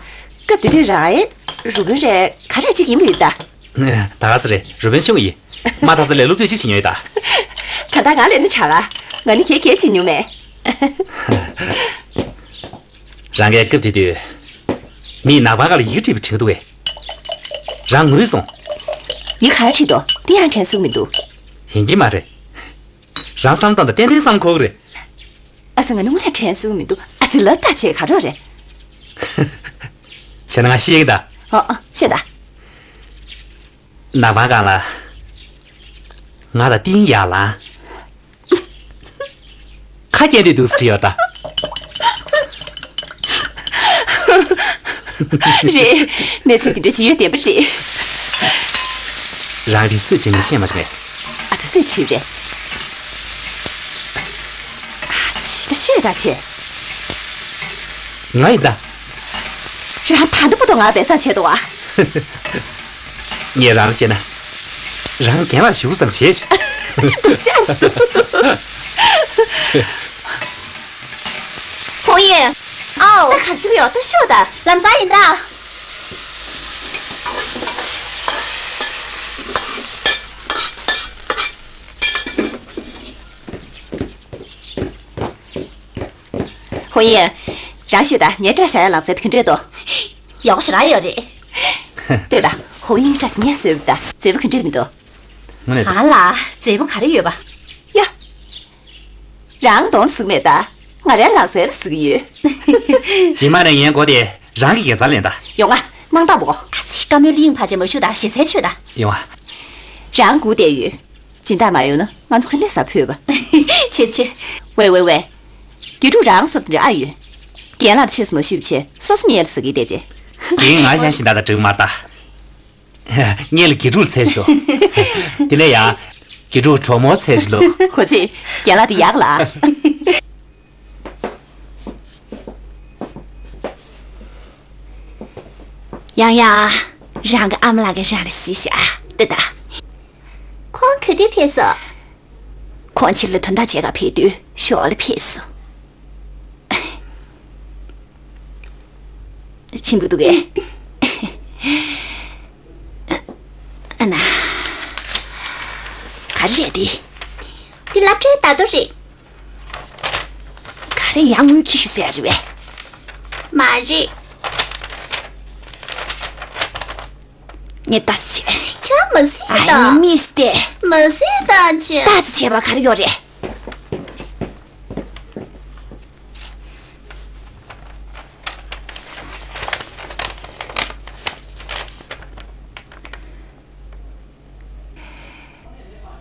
སྐབས་དེ་དུས་རང་ཨེ། རུ་དཔོན་རེད། ག་རེ་གཅིག་ཡིན་པ་ཡོད་ད། ད་ག་ཟེ་རེད། རུ་དཔོན་ཆུང་ཡིན། མ་ད་ས་ལས་སློབ་དུས་གཅིག་བྱེད་མྱོང་ཡོད་ད། ད་ལྟ་ང་ལས་ནི་དྲག་ག་ང་ནི་གས་གས་བྱེད་མྱོང་མེད། རང་གིས་སྐབས་དེ་དུས། མིས་ནག་པང་སྒང་ལ་ཡི་གེ་བྲིས་པ་དྲན་གྱི་འདུག་གས། རང་ངུས་སོང་། ཡི་གེ་ག་རེ་བྲིས་འདུག་དེ་ཡང་དྲན་གསོ་མི་འདུག་ཡིན་གྱི་མ་རེད། རང་བསམ་བཏང་དང་ཏན་ཏན་བསམ་དགོས་ཀྱི་རེད། ཨ་ཙི། ང་ནི་དངོས་གནས་དྲན་གསོ་མི་འདུག་ཨ་ཙི། ལབ་ད་བྱས། ག་རེ་རེད། བྱས་ན་ང་ཤེས་ཀྱི་ད། ཨོ་ཨོ། ཤོད་ད། ནག་པང་སྒང་ལ། ང་དང་ཏིང་ཡ་ལ། ཁ་སྐྱེངས་ཏེ་འདུག་སེ་བྲིས་ཡོད་ད། རེད། གནས་ཚུལ་དེ་འདྲ་ཅིག་ཡོད་བསྡད་པ་རེད། རང་གིས་སུས་བྲིས་མིན་ཤེས་མ་བྱུང་ངས། ཨ་ཙི། སུས་བྲིས་རེད། ཨ་ཙི། ད་ཤོད་ད་བྱས། ང་ཡིན་ད། རང་ད་ལྟ་བར་དུ་ང་སྦས་གསང་བྱས་འདུག་བ། ངས་རང་ལ་བཤད་ན། རང་རྒན་ལགས་ཞུ་བསམ་བྱས་ཤག་སྡུག་ཅག་ཞིག་འདུག་ཧོང་ཡིན། ཨ། ཨོ། ད་ག་ཅི་ཡོད་ད་ཤོད་ད། ལམ་སང་ཡིན་ད། ཧོ་ཡིན། རང་ཤོད་ད། ངའི་སྐྲ་བཞར་ཡ་ལག་རྩལ་དེ་ག་འདྲས་འདུག་ཡག་པོ་ཞེ་དྲག་ཡོད་རེད། ལྟོས་ད། ཧོ་ཡིན་སྐྲ་དེ་ངས་བཟོས་པ་ད། མཛེས་པོ་ག་འདྲས་མི་འདུག་ངོ་ནས། ཨ་ལ། མཛེས་པོ་ག་རེ་ཡོད་པ། ཡ། རང་གདོང་ལ་ཟུག་མེད་ད། ང་རའི་ལག་རྩལ་ལ་ཟུག་གི་ཡོད། རྗེས་མ་ནས་ངའི་མགོ་དེ་རང་གི་དགེ་རྩར་ལེན་ད། ཡོང་ང་། སྣང་དག་པོ། ཨ་ཙི། བཀའ་མོལ་གླིང་ཕར་ཆེ་མ་ཞུ་ད། ཞེ་སའི་ཆོད་ད། ཡོང་ང་། རང་སྒུག་བསྡད་ཡོད། སྦྱིན་བདག་མ་ཡོང་ན་ང་ཚོ་ག་འདྲས་ཟ་ཕོད་པ། ཆོད་ཆོད། ཝེ་ཝེ་ཝེ། དགེ་ཕྲུག་རང་སོབ་འདྲ་ཨ་ཡོད། རྒན་ལགས་ཆོས་སུ་མ་ཞུས་པ་བྱས་སོ་སོ་ཉལ་ཟ་གི་བསྡད་རྗེས། དེ་ང་ཤང་སྦྱིན་བདག་དང་འགྲིག་མ་རེད་ད། ངེད་ལ་དགེ་ཕྲུག་ལ་ཚད་ཅིག་འདུག་དེ་ལས་ཡང་། དགེ་ཕྲུག་གྲོགས་མོར་ཚད་ཅིག་འདུག་ཧོ་ཙི། རྒན་ལགས་དེ་ཡག་ལ། ཡང་ཡང་། རང་གི་ཨ་མ་ལགས་ཀྱིས་རང་ལ་གཟིགས་ཤག་ལྟོས་ད། ཁོང་ག་དུས་ཕེབས་སོང་། ཁོང་ཕྱིར་ལ་དོན་དག་བྱེད་ག་ཕེབས་དུས་ཞོར་ལ་ཕེབས་སོང་། ཆེན་པོ་འདུག་གས། ཨ་ན། ག་རེ་རེད་དེ། འདི་སློབ་གྲྭའི་བརྡ་ཐོ་རེད། ག་རེ་ཡང་དངུལ་ཁྱི་ཤུ་ཟེར་རེད་པས། མ་རེད། ངས་ལྟ་ཙམ་བྱས། ཁྱོད་མ་གཟིགས་ཨ་ཡིན་དང་། མིས་ཏེ། མ་གཟིགས་དང་ཅི། ལྟ་ཙམ་བྱས་པ་ག་རེ་ཡོད་རེད།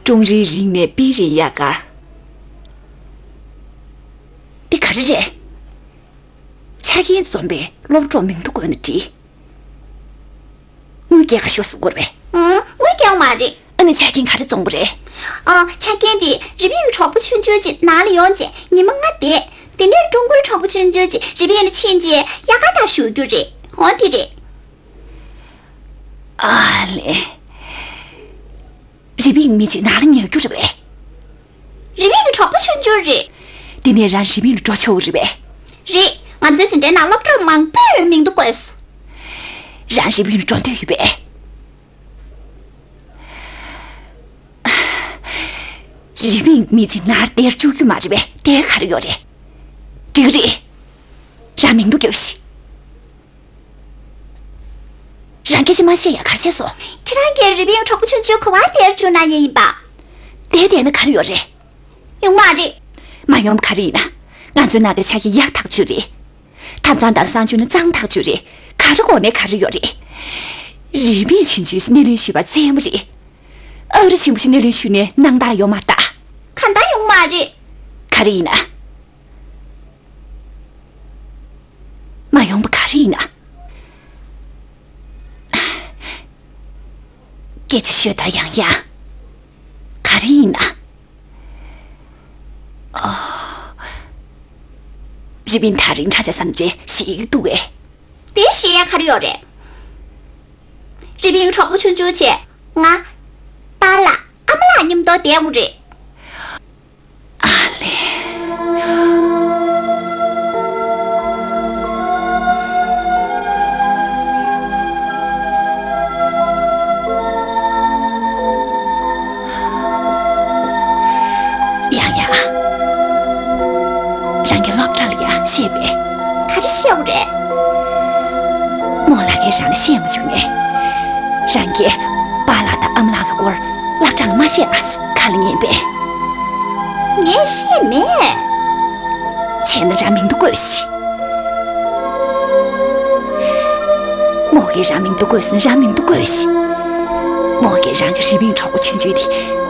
ཀྲུང་རིའི་རིག་གནས་པི་རི་ཡ་གར། འདི་ག་རེ་རེད། ཆ་རྐྱེན་འཛོམས་པའི་སློབ་གྲོགས་མིང་ཐོ་བཀོད་ན་འགྲིག་དངུལ་རྒྱག་ག་ཤོག་ཟེར་དགོས་རེད་པས། ཨང་། དངུལ་རྒྱག་མ་རེད། ཨ་ནི་ཆ་རྐྱེན་ག་རེ་འཛོམས་པ་རེད། ཨ། ཆ་རྐྱེན་དེ་རི་པིན་གྱི་གྲོགས་པོ་ཆུང་ཆུང་ཅིག་ནང་ལ་ཡོང་རྗེས་ཉི་མ་ལྔ་བསྡད། དེ་ནས་ཀྲུང་གོའི་གྲོགས་པོ་ཆུང་ཆུང་ཅིག་རི་པིན་ལ་ཕྱིན་རྗེས་དབྱར་ཁ་དང་བཞུགས་རྒྱུ་རེད། འོ་དེ་རེད། ཨ་ལེ། རི་པིན་མི་གཅིག་ནང་ལ་ཉལ་རྒྱུ་རེད་པས། རི་པིན་གྱི་གྲོགས་པོ་ཆུང་ཆུང་རེད། དེ་ནས་རང་རི་པིན་ལ་འགྲོ་ཆོག་གི་རེད་པས། རེད། ང་ཚོའི་འཛིན་གྲྭའི་ནང་སློབ་གྲོགས་མང་པོས་མིང་ཐོ་བཀོད་སོང་། རང་རི་པིན་ལ་འགྲོ་འདོད་ཡོད་པས། རི་པིན་མི་གཅིག་ནར་དེར་བཅུག་རྒྱུ་མ་རེད་པས། དེར་ག་རེ་ཡོད་རེད། འགྲིག་རེད། རང་མིང་ཐོ་རྒྱོབས་ཤིག་རང་སྐད་ཆ་མ་བཤད་ཡ་ག་རེ་བྱས་སོང་། ཁྱེད་རང་གིས་རི་པིན་གྱི་གྲོགས་པོ་ཆུང་ཆུང་ག་པར་དེར་བཅུག་གནང་མཁན་ཡིན་པ། དེར་བསྡད་ན་ག་རེ་ཡོད་རེད། ཡོང་མ་རེད། མ་ཡོང་བ་ག་རེ་ཡིན་ན། ང་ཚོའི་ནང་གི་ཆ་རྐྱེན་ཡག་ཐག་ཆོད་རེད། ཐབ་ཚང་དང་གསང་སྤྱོད་ནི་གཙང་ཐག་ཆོད་རེད། ག་རེ་དགོས་ནའི་ག་རེ་ཡོད་རེད། རི་པིན་ཆུང་ཆུང་སྣེ་ལེན་ཞུས་པ་རྩེད་མོ་རེད། ཨ་རི་ཆེན་པོ་ཞིག་སྣེ་ལེན་ཞུས་ནའི་སྣང་དག་ཡོད་མ་རེད་ད། གང་ལྟར་ཡོང་མ་རེད། ག་རེ་ཡིན་ན། མ་ཡོང་བ་ག་རེ་ཡིན་ན། སྐད་ཆ་ཤོད་ད་ཡང་ཡང་། ག་རེ་ཡིན་ན། ཨོ། རི་པིན་ཐག་རིང་དྲགས་བྱས་བསམ་བྱས་ཞེད་ཀྱི་འདུག་གས། དེ་ཞེད་ཡ་ག་རེ་ཡོད་རེད། རི་པིན་གྱི་གྲོགས་པོ་ཆུང་ཆུང་བྱས་ང་། པཱ་ལགས་ཨ་མ་ལགས་མཉམ་དུ་བསྡད་དགོས་རེད། ཨ་ལེ། ཡང་ཡང་། རང་གི་སློབ་གྲྭ་ལ་ཡང་བཤད་པས། ག་རེ་བཤད་དགོས་རེད། རྨོ་ལགས་ཀྱིས་རང་ལ་བཤད་མ་བཅུག་ནས། རང་གིས་པཱ་ལགས་དང་ཨ་མ་ལགས་ཀྱི་སྐོར་སློབ་གྲྭ་ལ་མ་བཤད་ཨ་ཟེར་ཁ་ལ་ཉན་པས། ངས་བཤད་མེད། བྱས་ན་རང་མིང་ཐོ་བཀོད་ཤིག་རྨོ་གིས་རང་མིང་ཐོ་བཀོད་ཟེར་ན་རང་མིང་ཐོ་བཀོད་ཤིག་རྨོ་གིས་རང་གི་རི་པིན་གྲོགས་པོ་ཆུང་ཆུང་དེ་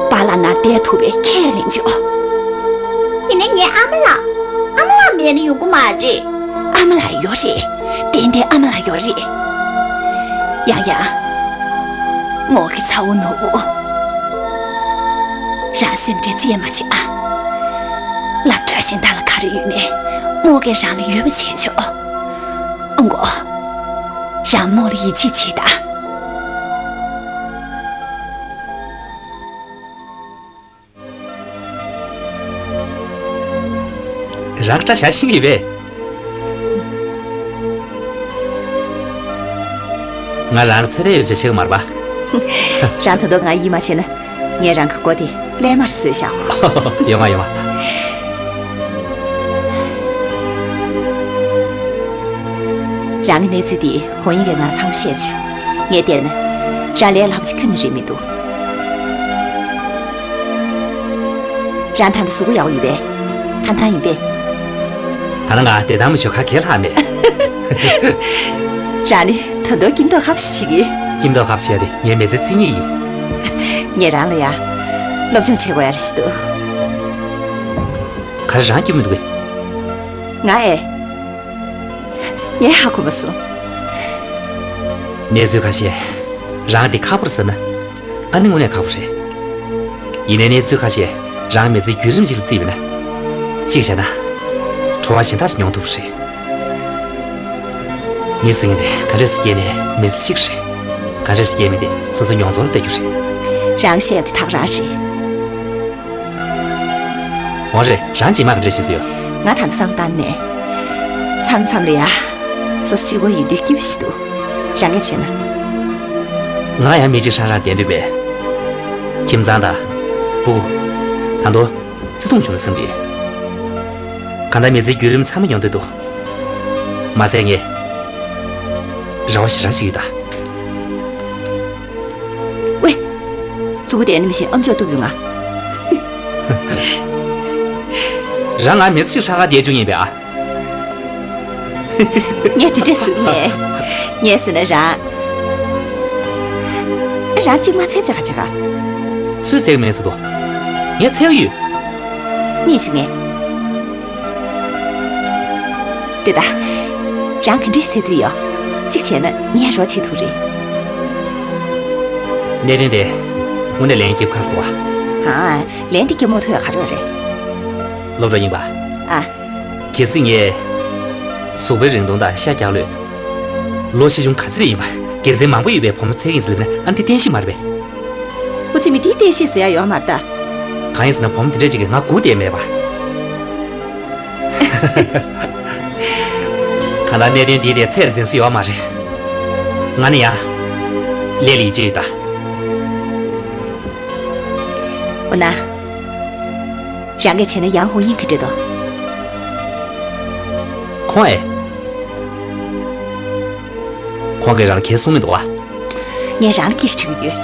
པཱ་ལགས་ནང་བསྡད་ཐུབ་པའི་ཁས་ལེན་ཆོག་ཡིན་ནའི་ངའི་ཨ་མ་ལགས། ཨ་མ་ལགས་མེད་ན་ཡོང་གི་མ་རེད། ཨ་མ་ལགས་ཡོད་རེད། ཏན་ཏན་ཨ་མ་ལགས་ཡོད་རེད། ཡང་ཡང་། རྨོ་གི་ཚ་བོ་ནོར་བུ། རང་སེམས་ཁྲལ་ཅི་ཡང་མ་བྱེད་ཨ། སློབ་གྲྭ་གཞན་དག་ལ་ག་རེ་ཡོད་ནའི་རྨོ་གིས་རང་ལ་ཡོད་པ་བྱས་ཆོག་ཨ་མགོ། རང་རྨོ་ལ་ཡིད་ཆེས་བྱེད་དང་། རང་སྐྲ་བཞར་ཤེས་ཀྱི་ཡོད་པས། ང་རང་ལ་ཚོད་ལྟ་ཡོད་ཅེས་བྱེད་ཀྱི་མ་རེད་པ། རང་ད་དུང་ང་ཡིད་མ་ཆེས་ན། ངས་རང་གི་མགོ་དེ་ཀླད་མར་བཟོས་བཞག་ཡོང་ང་ཡོང་ང་། རང་གི་གནས་ཚུལ་དེ་ཧོ་ཡིན་གྱིས་ང་ཚང་མ་བཤད་བྱུང་། ངས་བལྟས་ན། རང་ལས་སླ་པོ་ཅིག་ཁྱོན་ནས་རེད་མི་འདུག་རང་ད་ལྟ་གཟུགས་པོ་ཡག་པོ་ཡོད་པས། ཐང་ཐང་ཡིན་པས། ད་ནི་ང་བདེ་ཐང་མ་ཤོར་ཁ་གས་ལྷག་མེད། རང་ནི་ད་དུང་སྐྱིད་མདོག་ཁ་པོ་ཞིག་བྱེད་ཀྱི། སྐྱིད་མདོག་ཁ་པོ་བྱས་ཏེ་ངའི་མི་ཚེ་ཚིག་ཉིད་ཡིན། ངས་རང་ལ་ཡ། སློབ་སྦྱོང་བྱེད་དགོས་ཡ་རེ་ཞིག་འདུག་ག་རེ་རང་སྐྱིད་མི་འདུག་གས། ང་ཨེ། ངས་ཧ་གོ་མ་སོང་། གནས་ཚུལ་ཁ་ཤས་རང་འདི་ཁག་པོ་རེད་ཟེར་ན། ཨ་ནི་དངོས་གནས་ཁག་པོ་རེད། ཡིན་ནའི་གནས་ཚུལ་ཁ་ཤས་རང་མི་ཚེའི་བརྒྱུད་རིམ་ཅིག་ལ་བརྩིས་པ་ཡིན་ན། གཅིག་བྱས་ན། བྲོ་བ་གཞན་དག་ཅིག་མྱོང་ཐུབ་པ་རེད། མི་ཟེར་མཁན་དེ་ག་འདྲས་སེ་སྐྱེས་ནའི་མི་ཚེ་གཅིག་རེད། ག་འདྲས་སེ་སྐྱེས་མིན་དེ་སོ་སོའི་མྱོང་ཚོར་ལ་ལྟ་རྒྱུ་རེད། རང་བཤད་པ་དེ་ཐག་རང་རེད། འོ་རེད། རང་རྗེས་མ་ག་འདྲས་བྱེད་རྩིས་ཡོད། ང་ད་ལྟ་བསམ་བཏང་མེད། མཚམས་མཚམས་ལ་ཡ། སོ་སོ་གཅིག་པོ་ཡིན་དུས་སྐྱིད་པོ་ཞིག་འདུག་རང་གིས་བྱས་ན། ང་ཡང་མི་གཅིག་ཧྲང་ཧྲང་བསྡད་འདོད་པས། ཁྱིམ་ཚང་དང་། སྤུ་གུ། ད་དུང་བརྩེ་དུང་བྱུང་ན་བསམ་གི། གང་ལྟར་མི་ཚེའི་བརྒྱུད་རིམ་ཚང་མ་མྱོང་འདོད་འདུག་མ་ཟད་ངས་རེ་བ་ཞེ་དྲག་ཞིག་ཡོད་ད། ཝེ། གཙུག་པ་དེ་ནི་མི་ཤེས་ཨམ་ཅོག་གཏུབ་ཡོང་ང་། རང་ང་མི་ཚེ་གཅིག་ཧྲང་ཧྲང་བསྡད་བཅུག་ཡིན་པས་ཨ། ངས་དེ་འདྲས་ཟེར་མེད། ངས་ཟེར་ན་རང་། རང་གཅིག་མ་ཚད་པ་ཅིག་ག་བྱེད་ག་ཚོད་ཚད་མེད་ཟེར་དོ། ངས་ཚད་ཡོད། གཉིས་ཅིག་ངས། དེ་ད། རང་ག་འདྲས་ཟེར་རྩིས་ཡོད། གཅིག་བྱས་ན་ངས་རོགས་བྱེད་ཐུབ་རེད། གནད་དོན་དེ། དངོས་གནས་ལན་རྒྱབ་ཁག་སོང་བ། ཨ། ལན་དེ་རྒྱབ་མ་ཐུབ་ཡ་ག་རེ་རེད། སློབ་གྲོགས་རྙིང་པ། ཨ། གལ་སྲིད་ངས། གཟུགས་པོའི་རིང་ཐུང་དང་ཤ་རྒྱགས་ལོས། ལོ་ཆེ་ཆུང་ག་ཚོད་ཡིན་པ། དགེ་མཚན་མང་པོ་ཡོད་པའི་བུ་མོ་འཚོལ་གྱིན་ཟེར་ལབ་ན་ཨ་འདི་བསྟན་བཤིག་མ་རེད་པས། འོ་ཙི་མི་འདིའི་བསྟན་བཤིག་ཟེར་ཡ་ཡོད་མ་རེད་ད། གང་ཡིན་ཟེར་ན་བུ་མོ་དེ་འདྲས་ཅིག་གིས་ང་སྒུག་བསྡད་མེད་པ། གང་ལྟར་གནད་དོན་འདིའི་ཐད་ཚད་འཛིན་ས་ཡོད་མ་རེད། ང་ནི་ཡང་། ལས་ལ་ཡིད་ཆེས་ཡོད་ད། འོ་ན། རང་གིས་བྱས་ན་ཡང་ཧུང་ཡིན་གྱི་འདྲ་འདུག་ཁོང་ཨེ། ཁོང་གིས་རང་ལ་གང་ཡང་གསུངས་མི་འདུག་བ། ངས་རང་ལ་སྐད་ཆ་དྲི་གི་ཡོད།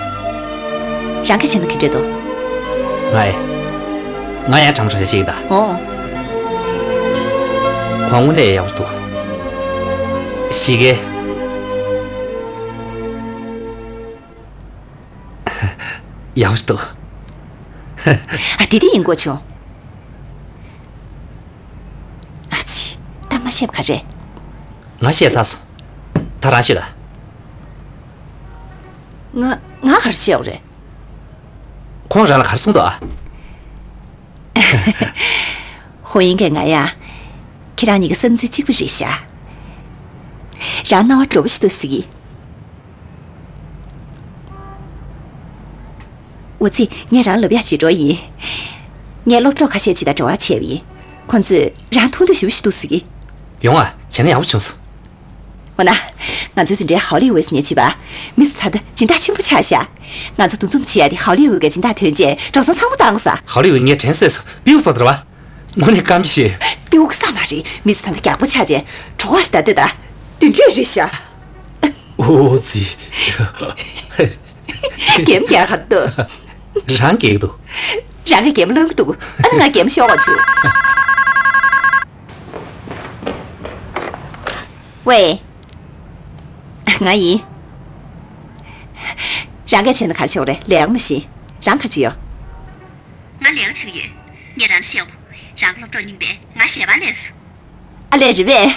རང་གིས་བྱས་ན་ག་འདྲ་འདུག་ང་ཨེ། ང་ཡང་དྲང་མོ་དྲང་བཞག་བཤད་ཀྱི་ཡིན་ད། ཨོ། ཁོང་དངོས་གནས་ཡག་པོ་འདུག་གཞིས་ཀའི། ཡག་པོ་འདུག་ཨ། དེ་དེ་ཡིན་དགོས་བྱུང་། ཨ་ཙི། ད་མ་བཤད་པ་ག་རེ། ང་བཤད་ཚར་སོང་། ད་རང་ཤོད་ད། ང་ང་ག་རེ་བཤད་དགོས་རེད། ཁོང་རང་ལ་ག་རེ་གསུངས་འདུག་ཨ། ཧོ་ཡིན་གྱིས་ང་ཡ། ཁྱེད་རང་གཉིས་ཀྱི་བསམ་ཚུལ་གཅིག་པ་རེད་ཤག་རང་སྣང་བ་འགྲོ་བོ་ཞིག་འདུག་ཟེར་གི། འོ་ཙི། ངས་རང་ལབ་ཡག་བྱེད་འགྲོ་ཡིན། ངས་སློབ་གྲོགས་ཁ་ཤས་ཅིག་དང་འབྲེལ་བ་བྱས་པ་ཡིན། ཁོང་ཚོས་རང་མཐོང་ཐོས་ཞེ་པོ་ཞིག་འདུག་ཟེར་གི། ཡོང་ཨ། བྱས་ན་ཡག་པོ་བྱུང་སོང་། འོ་ན། ང་ཚོས་འདི་འདྲའི་ཧའོ་ལི་ཝུད་ཉེ་ཆེ་བ། མི་ཚོ་ད་ལྟ་སྦྱིན་བདག་ཆེན་པོ་ཆགས་ཤག་ང་ཚོ་འདུ་འཛོམས་བྱེད་ཡག་དེ་ཧའོ་ལི་ཝུད་ཀྱི་སྦྱིན་བདག་ཐོན་རྗེས་འགྲོ་སོང་ཚང་མ་བཏང་དགོས་ས། ཧའོ་ལི་ཝུད་ངས་དྲན་གསོས་སོང་། པིའུ་ཚོ་དེར་བ། དངོས་གནས་སྐམ་གྱི་ཤེས། པིའུ་ཁ་ས་མ་རེད། མི་ཚོ་ད་ལྟ་རྒྱགས་པོ་ཆགས་རྗེས་གྲོད་ཁོག་ཞིག་ད་ལྟ་ད། དེ་འདྲས་རེད་ཤག་འོ་ཙི། གད་མོ་རྒྱག་ག་འདུག་རང་གད་འདུག་རང་གིས་གད་མོ་བླངས་འདུག་ཨ་ནི་ང་གད་མོ་ཤོར་བ་བྱུང་། ཝེ། ང་ཡིན། རང་གིས་བྱས་ན་ག་རེ་བྱེད་དགོས་རེད། ལས་ཀ་མ་ཤེས། རང་ག་རེ་བྱེད་ཡོད། ང་ལས་ཀ་བྱེད་ཀྱི་ཡོད། ངས་རང་ལ་བཤད་དགོས། རང་གི་སློབ་གྲོགས་རྙིང་པས་ང་ཞལ་པར་ལས་སོང་། ཨ་ལས་རེད་པས།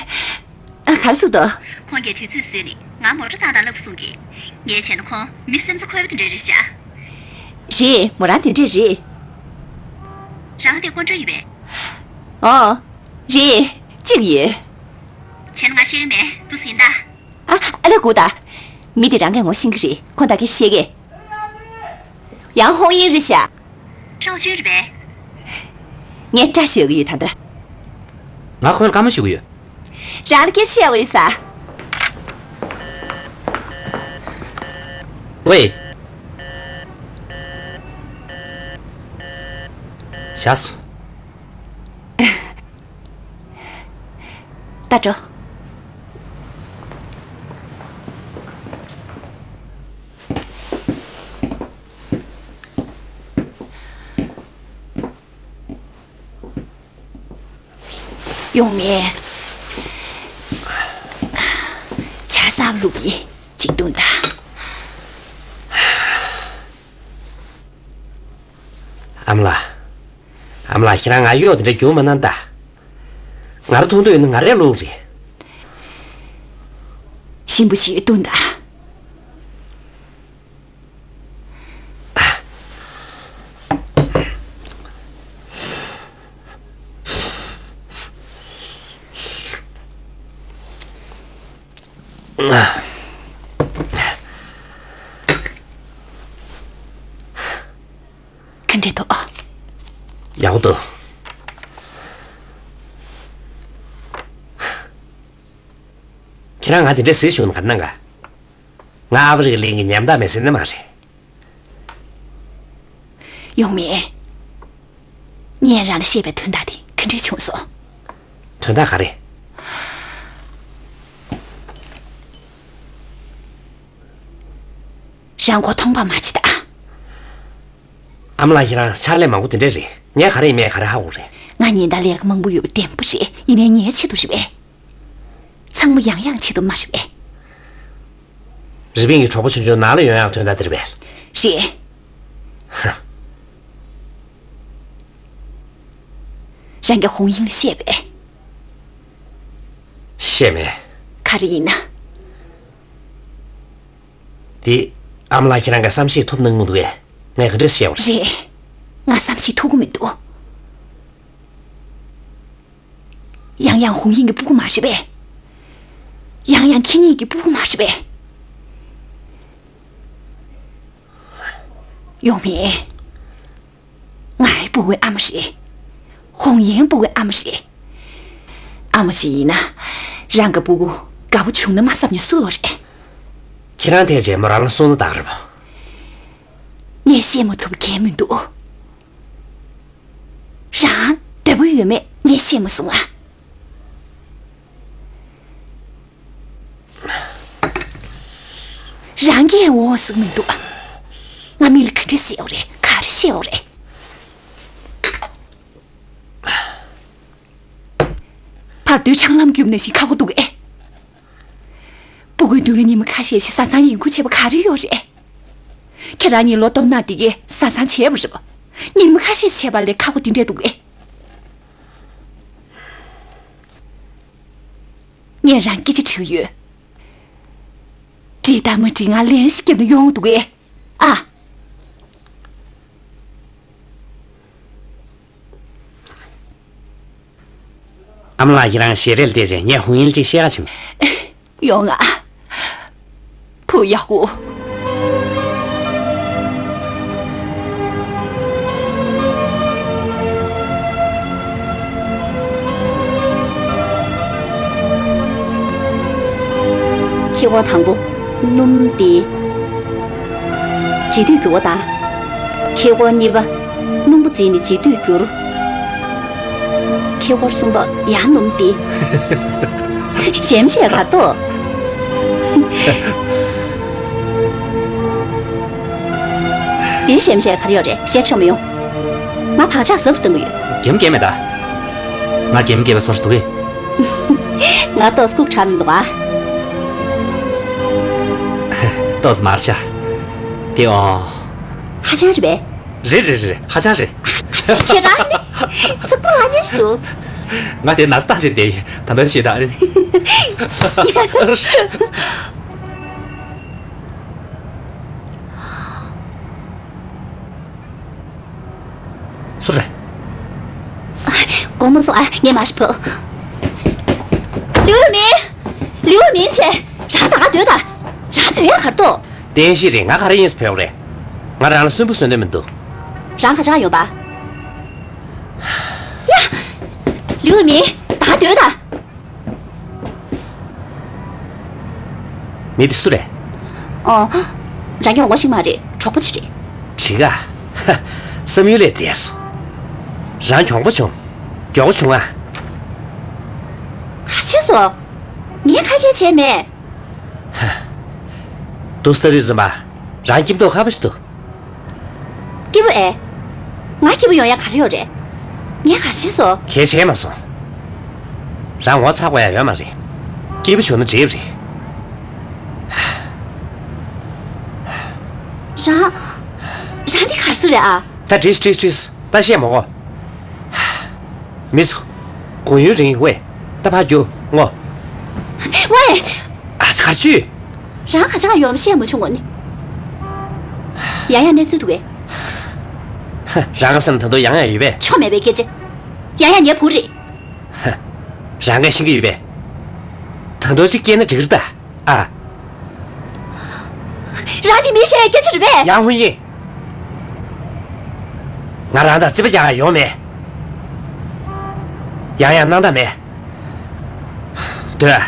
ཨ། ག་རེ་ཟེར་འདུག་ཁོང་གིས་དུས་ཚོད་བཟོས་ནས་ང་མོ་ཊ་བཏང་དང་ལབ་གསུང་གི། ངས་བྱས་ན་ཁོང་མི་སེམས་རྩ་འཁོལ་བ་དེ་འདྲ་རེད་ཤག་རེད། མོ་རང་དེ་འདྲས་རེད། རང་དེ་ཀོན་ཀྲོལ་ཡོད་པས། ཨོ། རེད། གཅིག་ཡོད། བྱས་ན་ང་ཤེས་ཀྱི་མེད་འདུག་ཟིན་ད། ཨ། ཨ་ལས་སྒུག་ད། མི་དེ་རང་གིས་ངོ་ཤེས་ཀྱི་རེད། ཁོང་ད་གིན་ཤེས་ཀྱི། ཡང་ཧོང་ཡིན་རེད་ཤག་ཀྲའོ་ཅུན་རེད་པས། ངས་བཀྲ་ཤིས་ཡོད་ཀྱི་ཡོད་ད་ལྟ། ང་ཁོ་ལ་བཀའ་མོལ་ཞུ་གི་ཡོད། རང་ལ་སྐད་ཆ་བཤད་དགོས་ཡོད་ས། ཝེ། བཞག་སོང་། ད་འགྲོ། ཡོང་མེད། ཆ་ཚང་བླུགས་ཡིན། ཅིག་བཏུང་དང་། ཨ་མ་ལགས། ཨ་མ་ལགས། ཁྱེད་རང་ང་གཡོག་དེ་འདྲ་རྒྱུག་མ་གནང་ད། ང་རང་མཐོང་འདོད་ཡོད་ན་ང་རས་བླུགས་རེད། ཞིམ་པོ་ཞིག་བཏུང་དང་། ག་འདྲ་འདུག་ཡག་པོ་འདུག་ཁྱེད་རང་ང་དེ་འདྲ་ཟེར་བྱུང་ན་ག་རེ་གནང་ག་ང་ཨ་ཕ་རི་ཀའི་གླིང་གི་ཉམ་ཐག་མེད་ཟེར་ནི་མ་རེད། ཡོང་མེད། ངས་རང་ལ་བཤད་པའི་དོན་དག་དེ་ག་འདྲས་བྱུང་སོང་། དོན་དག་ག་རེ། རང་མགོ་ཐོང་པ་མ་བྱེད་ད། ཨ་མ་ལགས། ཁྱེད་རང་ཕྱག་ལས་མང་པོ་དེ་འདྲས་རེད། ངས་ག་རེ་ཡིན་མིན་ག་རེ་ཧ་གོ་རེད། ང་ཉིན་ལྟར་ལས་ཀ་མང་པོ་ཡོད་པ་བདེན་པ་རེད། ཡིན་ནའི་ངའི་ཆེད་དུ་རེད་པས། ཚང་མ་ཡང་ཡང་ཆེད་དུ་མ་རེད་པས། རི་པིན་གྱི་གྲོགས་པོ་ཆུང་ཆུང་ནང་ལ་ཡོང་ཡག་དོན་དག་དེ་རེད་པས། རེད། ཧ། རང་གིས་ཧོང་ཡིང་ལ་བཤད་པས། བཤད་མེད། ག་རེ་ཡིན་ན། དེ་ཨ་མ་ལགས་ཁྱེད་རང་གིས་བསམ་ཤེས་ཐུབ་གནང་གི་མི་འདུག་གས། ངས་ག་འདྲས་བཤད་པ་རེད། རེད། ང་བསམ་ཤེས་ཐུབ་ཀྱི་མི་འདུག་ཡང་ཡང་ཧོང་ཡིང་གི་སྤུ་གུ་མ་རེད་པས། ཡང་ཡང་ཁྱེད་གཉིས་ཀྱི་སྤུ་གུ་མ་རེད་པས། ཡོང་མེད། ངའི་སྤུ་གུའི་ཨ་མ་རེད། ཧོང་ཡིང་སྤུ་གུའི་ཨ་མ་རེད། ཨ་མ་ཞིག་ཡིན་ན། རང་གི་སྤུ་གུ་དགའ་པོ་བྱུང་ན་མ་བསམ་ནས་སུ་ཡོད་རེད། ཁྱེད་རང་ཐད་ཆད་མོ་རང་ལ་གསུང་ན་ད་ག་རེད་པ། ངས་བཤད་མ་ཐུབ་གལ་མི་འདུག་རང་འདོད་པ་ཡོད་མེད་ངས་ཤེས་མ་སོང་ཨ། རང་གིས་འོང་ཟེར་མི་འདུག་ཨ། ང་མི་ལ་ག་འདྲ་བཤད་འོ་རེད། ག་རེ་བཤད་འོ་རེད། བར་དོའི་ཆང་ལམ་རྒྱུག་ནས་ཤིག་ཁ་ཁོ་འདུག་ཨེ། སྤུ་གུའི་མདུན་ལ་ཉི་མ་ཁ་ཤས་ཤིག་བཟའ་ཚང་ཡིན་ཁུལ་བྱས་པ་ག་རེ་ཡོད་རེད། ཁྱེད་རང་གཉིས་ལོ་སྟོབས་ན་དེ་གའི་བཟའ་ཚང་བྱས་པ་རེད་པ། ཉི་མ་ཁ་ཤས་བྱས་པ་ལས་ཁ་ཁོ་དེ་འདྲས་འདུག་ཨེ། ངས་རང་སྐད་ཆ་དྲི་གི་ཡོད། འགྲིག་དང་མ་འགྲིག་ང་ལན་ཞིག་བརྒྱབ་ན་ཡོང་འདུག་ཨེ། ཨ། ཨ་མ་ལགས་ཁྱེད་རང་ཞལ་རས་ལ་བལྟས་རྗེས་ངས་ཧུང་ཡིན་ཅིག་བཤད་ག་བྱུང་། ཡོང་ང་། བུ་ཡག་པོ། ཁྱེད་ཀོ་དང་པོ། སྣུམ་དེ། ལྗིད་དུས་འགྱུར་བ་དང་། ཁྱེད་ཀོ་གཉིས་པ། སྣུམ་པོ་བརྫིས་ནས་ལྗིད་དུས་འགྱུར། ཁྱེད་ཀོ་གསུམ་པ་ཡང་སྣུམ་དེ། ཞེམ་ཞེས་གར་ཏོ། དེ་ཞེམ་ཞེས་གར་ཡོད་རེད་བཤད་ཆོག་མི་ཡོང་། ང་བག་ཆགས་ཟབ་ཏུ་གཏོང་གི་ཡོད། གེམ་གེམ་མེད་ད། ང་གེམ་གེམ་སོར་འདུག་གི། ང་ཏོག་ཙམ་ལྐུགས་དྲགས་མི་འདུག་ཨ། ཏོག་ཙམ་མར་ཤ། དེ་ཨོ། ཧ་ཅང་རེད་པས། རེད་རེད་རེད། ཧ་ཅང་རེད། ཁྱེད་རང་ནི་ཚིག་པ་ལ་ཉན་ཞིག་འདུག་ང་དེ་ན་སྟངས་བྱས་བསྡད་ཡིན། ད་ལྟ་ཞེ་དྲག་རེད། སུ་རེད། དགོངས་མ་ཚོམས་ཨ། ངས་མར་ཞིག་ཕོབ། ལིའུ་མིན། ལིའུ་མིན་བྱས། རང་ད་ག་སྡོད་ད། རང་བོས་ཡག་གར་ཏོ། བསྟན་བཤིག་རེད། ང་ག་རེ་ཡིན་ཟེར་ཕེབས་རེད། ང་རང་ལ་སུན་པོ་བཟོས་འདོད་མི་འདུག་རང་ག་ཅང་ཡོད་པ། ཡ། ལིའུ་མིན། ད་ག་སྡོད་ད། མི་དེ་སུ་རེད། ཨོ། རང་ཉོག་མོ་ཞིག་མ་རེད། གྲོགས་པོ་ཅིག་རེད། འགྲིག་ག། ཧ། བསམ་ཡུལ་ལས་འདས་སོང་། རང་གྱོང་པོ་བྱུང་། མགྱོགས་པོ་བྱུང་ཨ། ག་རེ་བྱས་སོང་། ངས་ཁ་སྐད་བྱས་མེད། ཧ། འདུག་སེ་ལྟ་དུས་ཙམ་པ། རང་སྐྱིད་མདོག་ཁ་པོ་ཞིག་འདུག་སྐྱིད་པོ་ཨེ། ང་སྐྱིད་པོ་ཡོང་ཡ་ག་རེ་ཡོད་རེད། ངས་ག་རེ་བྱས་སོང་། གལ་ཆེ་མ་སོང་། རང་ངོ་ཚ་དགོས་ཡ་ཡོད་མ་རེད། སྐྱིད་པོ་བྱུང་ན་འགྲིག་རེད། རང་། རང་འདི་ག་རེ་ཟེར་རེད་ཨ། ད་བྲིས་བྲིས་བྲིས་ད་བཤད་མ་གོ། མི་ཚོ། དགུང་ཡུན་རིང་ཝེ། ད་ཕར་རྒྱུག་ངོ་། ཝེ། ཨ་ས་གར་ཅུས། རང་ག་ཅག་ཡོང་བཤད་མ་བྱུང་ངོ་ནི། ཡང་ཡང་གནས་ཚུལ་འདུག་གས། ཧ། རང་ག་སེམས་ད་དུང་ཡང་ཡང་ཡོད་པས། ཆོ་མེད་པའི་སྐད་ཆ། ཡང་ཡང་ངའི་བུ་རེད། ཧ། རང་གས་ཤེས་ཀྱི་ཡོད་པས། ད་དུང་ཅིག་སྐྱེས་ན་འགྲིག་རེད་ད། ཨ། རང་འདི་མི་ཤེས་སྐད་ཆ་རེད་པས། ཡང་ཧུན་ཡིན། ང་རང་དང་རྩིས་པ་རྒྱག་ཡ་ཡོང་མེད། ཡང་ཡང་སྣང་དག་མེད། སྡོད་ཨ།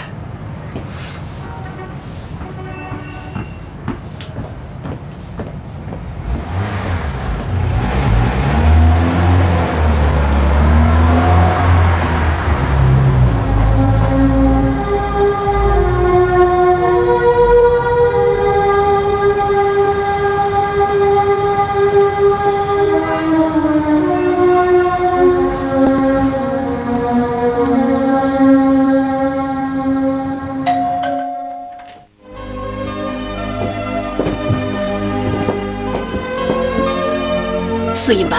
སུ་ཡིན་པ།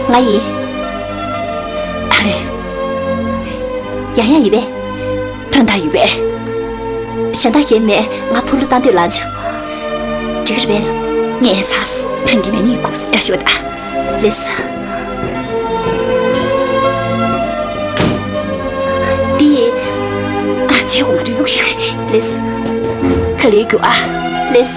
ང་ཡིན། ཨ་རེ། ཡང་ཡང་ཡིན་པས། དོན་དག་ཡོད་པས། གཞན་དག་གས་མེད། ང་ཕུ་ལུ་བཏང་འདོད་ལངས་བྱུང་། འགྲིག་གི་རེད་པས། ངས་ཚ་སོང་། ཐང་གི་མེ་ནི་ཁུག་སོང་། ཡ་ཤོད་ད། ལེས། འདི། ཨ་ཅེ་འོ་མ་རུ་གཡུག་ཤོད། ལེས། ག་ལེ་རྒྱུ་ཨ། ལེས།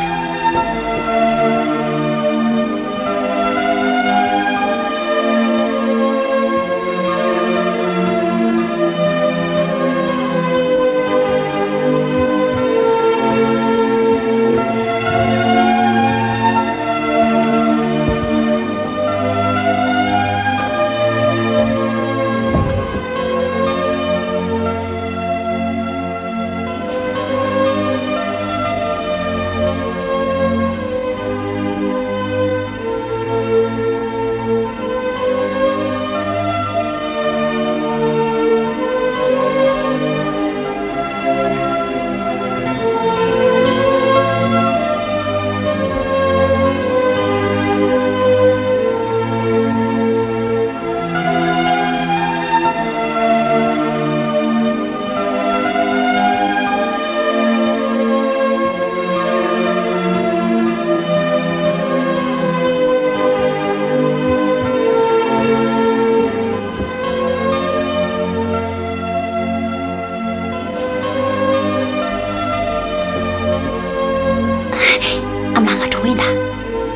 ཨ་མ་ལགས། ང་འགྲོ་གི་ཡིན་ད།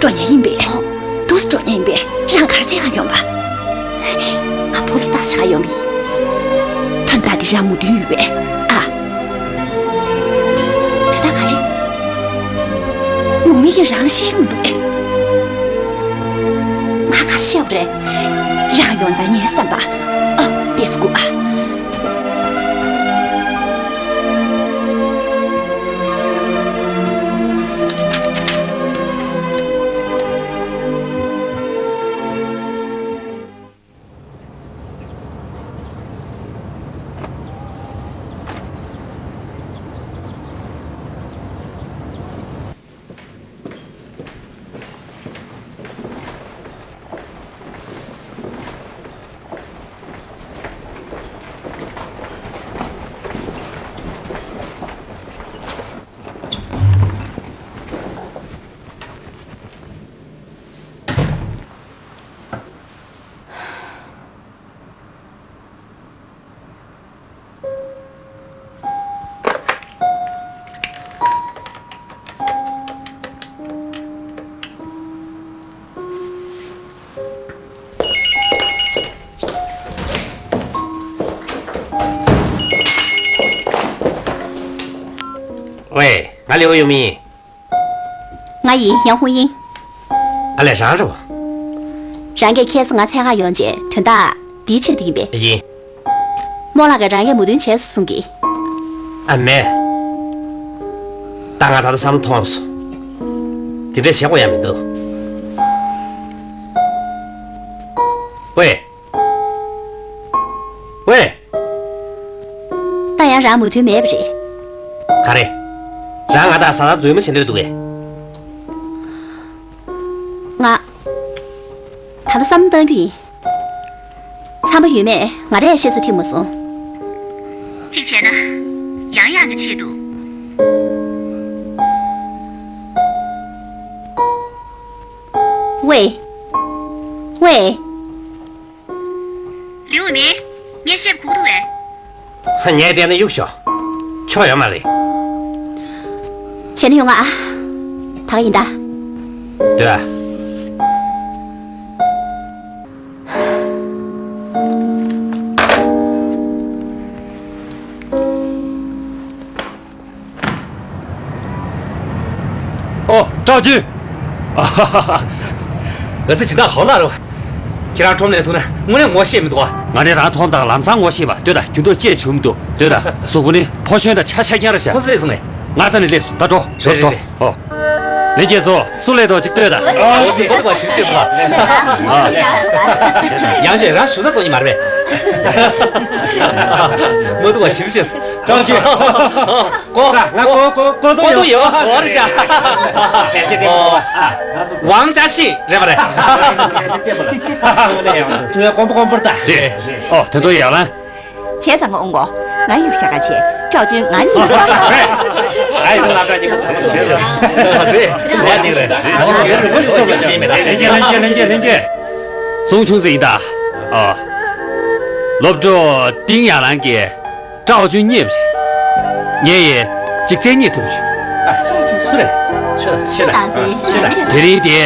འགྲོ་མཁན་ཡིན་པས། ཨོ། འདུག་སེ་འགྲོ་མཁན་ཡིན་པས། རང་ག་རེ་བྱེད་ག་ཡོང་བ། ང་བུ་ལ་ལྟ་ས་ཡོང་བ་ཡིན། དོན་དག་འདི་རང་མོས་མཐུན་ཡོད་པས། ཨ། དོན་དག་ག་རེ། ནུ་མི་གིས་རང་ལ་བཤད་ཀྱི་མི་འདུག་ཨེ། ང་ག་རེ་བཤད་པ་རེད། རང་ཡོང་ཙང་ངའི་བསམ་པ། ཨ། བལྟས་སྒུག་ཨ། ཝེ། ང་ལེའོ་ཡུ་མི་ཡིན། ང་ཡིན། ཡང་ཧུ་ཡིན། ཨ་ལས། རང་རེད་བ། རང་གིས་ཁ་སང་ང་འཚོལ་ག་ཡོང་རྗེས་དོན་དག་འདིའི་ཆེད་དུ་ཡིན་པས། ཡིན། རྨོ་ལགས་ཀྱིས་རང་ངས་མོས་མཐུན་བྱས་སོང་གསུང་གི། ཨ་མེད། ད་ང་ད་ལྟ་བསམ་བློ་ཐོངས་སོང་། དེ་འདྲ་བྱེད་དགོས་ཡ་མི་འདུག། ཝེ། ཝེ། ད་ཡང་རང་མོས་མཐུན་མེད་པ་རེད། ག་རེ། རང་ང་དང་བཟའ་ཟླ་འཛུལ་མ་བྱེད་འདོད་འདུག་གས། ང་། ད་ལྟ་བསམ་བློ་གཏང་རྒྱུ་ཡིན། འཚམས་པ་ཡོད་མེད་ང་རས་ཤེས་ས་ཐིག་མ་སོང་། གཅིག་བྱས་ན། ཡང་ཡང་གི་ཆེད་དུ། ཝེ། ཝེ། ལིའུ་མིན། ངས་བཤད་གུག་འདུག་བས། ངས་བལྟས་ན་གཡུག་ཤོག། ཆོག་ཡོད་མ་རེད། བྱས་ན་ཡོང་ང་ཨ། ད་ག་ཡིན་ད། སྡོད་ཨ། ཨོ། ཀྲའོ་ཅུན། ཨ་ཧ་ཧ་ཧ། ང་ཚོ་སྦྱིན་བདག་ཧའོ་ལགས་རེད། ཁྱེད་རང་ཁྲོམ་ནས་ཐུག་ན་དངོས་གནས་ངོ་ཤེས་མི་འདུག་ཨ། ང་ནི་རང་མཐོང་དང་ལམ་སང་ངོ་ཤེས་པ། ལྟོས་དང་། རྒྱུ་ནོར་ཅི་བྱུང་མི་འདུག། ལྟོས་དང་། གཟུགས་པོ་ནི་ཕོ་གཞོན་དང་ཆ་ཆ་ཁྱང་རེད་ཤག། ཁོ་ཚོ་སླེབས་སོང་ངས། ང་རྩ་ནས་སླེབས་སོང་། ད་འགྲོ། རེད། རེད། འགྲོ་སོང་། རེད། ཨོ། ལྷན་རྒྱས་ཚོ། སུ་སླེབས་འདུག་ཅིག་ལྟོས་དང་། ཨོ་ཟི། མ་ཐུག་པ་ཞིབ་ཤེས་སོང་། ཨ། ཡང་ཞེས་རང་ཞུ་ས་རྩོག་གི་མ་རེད་པས། མ་ཐུག་པ་ཞིབ་ཤེས་སོང་། ཀྲའོ་ཅུན། ཀོ། ང་ཀོ་ཀོ་ཀོ་ཏོ་ཡོད། ཀོ་ཏོ་ཡོད། ཨོ་རེད་ཤག། ཝང་ཅ་ཤི་རེད་པ་རེད། ཨོ། དེ་ཚོ་ཡག་ལ། བྱས་ཙང་ང་ཨོང་གོ། ང་གཡུག་བཞག་ག་བྱས། ཀྲའོ་ཅུན་ང་གཉིས། ཨ་ཡི་ང་ལ་ཀྲའོ་ཅུན་ག་ཚོད་བྱས། རེད། ཡ་ཅིག་རེད། ལྷན་རྒྱས་ལྷན་རྒྱས་ལྷན་རྒྱས་ལྷན་རྒྱས། ཙུང་ཆུང་ཙེ་ཡིན་ད། ཨ། སློབ་གྲོགས་ཏིང་ཡ་ལང་གིས་ཀྲའོ་ཅུན་རྙེད་པ་རེད། ངས་ཡང་གཅིག་བཙལ་རྙེད་ཐུབ་བྱུང་། སུ་རེད། ཤོད་དང་། ཤོད་དང་། ཤོད་དང་། དེ་རིང་དེ་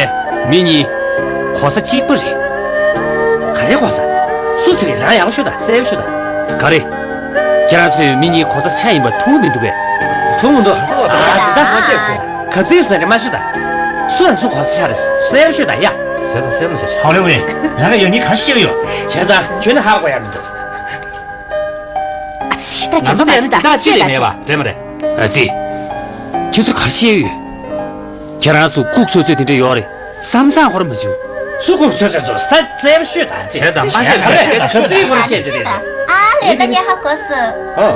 མི་གཉིས་གོ་ས་གཅིག་པ་རེད། ག་རེ་གོ་ས། སུ་ཟེར་བའི། རང་ཡག་པོ་ཤོད་དང་། གསལ་པོ་ཤོད་དང་། ག་རེ། ཁྱེད་རང་ཚོས་མི་གཉིས་གོ་ས་ཆ་ཡིན་པ་ཐུག་མི་འདུག་གས། ཐུག་མི་འདུག། ཨ་ཙི་ད་མ་བཤད་ཟེར། གབ་ཚིག་སུ་ནས་མ་ཤོད་དང་། སུ་དང་སུ་གོ་ས་ཆ་རེད། གསལ་པོ་ཤོད་དང་ཡ། བྱས་ཙང་གསལ་པོ་ཤོད། ཧའོ་ལེ་ཝེ། རང་ལ་ཡང་ནི་ག་རེ་བཤད་ཀྱི་ཡོད། བྱས་ཙང་ཁྱོད་ནི་ཧ་གོ་ཡ་མི་འདུག། ཨ་ཙི་ད། ང་ཚོ་ལ་ཡང་ནི་སྦྱིན་བདག་ཅི་ལས་མེད་པ་རེད་མ་རེད། ཨ་ཙི། ཁྱེད་ཚོ་ག་རེ་བཤད་ཡོད། ཁྱེད་རང་ཚོ་ལྐུགས་ཚོད་ཚོད་དེ་འདྲ་ཡོད་རེད། བསམ་བཟང་ཧོར་མ་བྱུང་། སུ་ལྐུགས་ཚོད་ཚོད་ཚོད། ད་རྩེ་བ་ཤོད་དང་། བྱས་ཙང་མ་བཤད་ཟེར། ག་ཚོད་ཧོར་བཤད་ཟེར་རེད། ཨ་ལས། ད་ངས་ཧ་གོ་སོང་། ཨོ།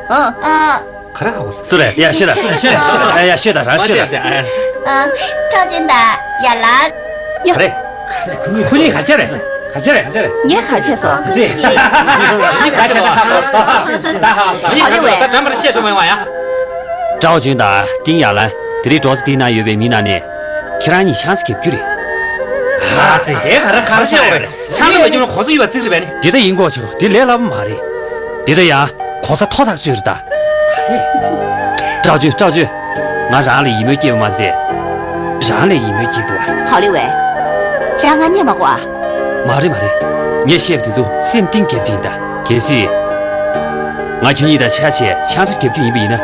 ཨོ། ཨ། ག་རེ་ཧ་གོ་སོང་། སུ་རེད། ཡ་ཤོད་དང་། ཤོད་དང་། ཡ་ཤོད་དང་། རང་ཤོད་དང་། ཨ། ཀྲའོ་ཅུན་དང་ཡ་ལ། ཡ། ག་རེ། ཁོ་གཉིས་ག་ཅི་རེད། ག་ཅི་རེད། ག་ཅི་རེད། ངས་ག་རེ་བྱས་སོང་། ཙི། ངས་ག་ཅི་རེད། ཧ་གོ་སོང་། ད་ཧ་གོ་སོང་། ཨ་ནི་ཝེ། ད་འགྲམ་པར་བཤད་ཆོག་མེད་པ་ཡ། ཀྲའོ་ཅུན་དང་ཏིང་ཡ་ལན། དེ་རིང་སྒྲོག་ཙེ་དེའི་ནང་ཡོད་པའི་མི་ནང་ནས་ཁྱེད་རང་གཉིས་ཆང་ས་བརྒྱབ་རྒྱུ་རེད། ཨ་ཙི། དེ་ག་རེ་ག་རེ་བཤད་འོ་རེད། ཆང་ས་མ་བརྒྱབ་ན་གོ་ས་གཡུག་པ་ཙིག་རེད་པས་ནི། འདི་ལྟ་ཡིན་གོ་ཆོག། འདི་ལས་སླ་པོ་མ་རེད། འདི་ལྟ་ཡང་གོ་ས་མཐོ་ཐག་ཆོད་རེད་ད། ཀྲའོ་ཅུན། ཀྲའོ་ཅུན། ང་རང་ལ་ཡིད་སྨོན་སྐྱེས་པ་མ་ཟད། རང་ལ་ཡིད་སྨོན་སྐྱེས་འདུག་ཨ། ཧའོ་ལེ་ཝེ། རང་ང་རྙེད་མ་གོ་ཨ། མ་རེད་མ་རེད། ངས་བཤད་པ་དེ་ཚོ་སེམས་གཏིང་སྐྱེལ་གྱི་ཡིན་ད། གལ་སྲིད། ང་ཁྱོད་གཉིས་དང་ཆ་བྱས་ཆང་ས་བརྒྱབ་རྒྱུ་ཡིན་པ་ཡིན་ན།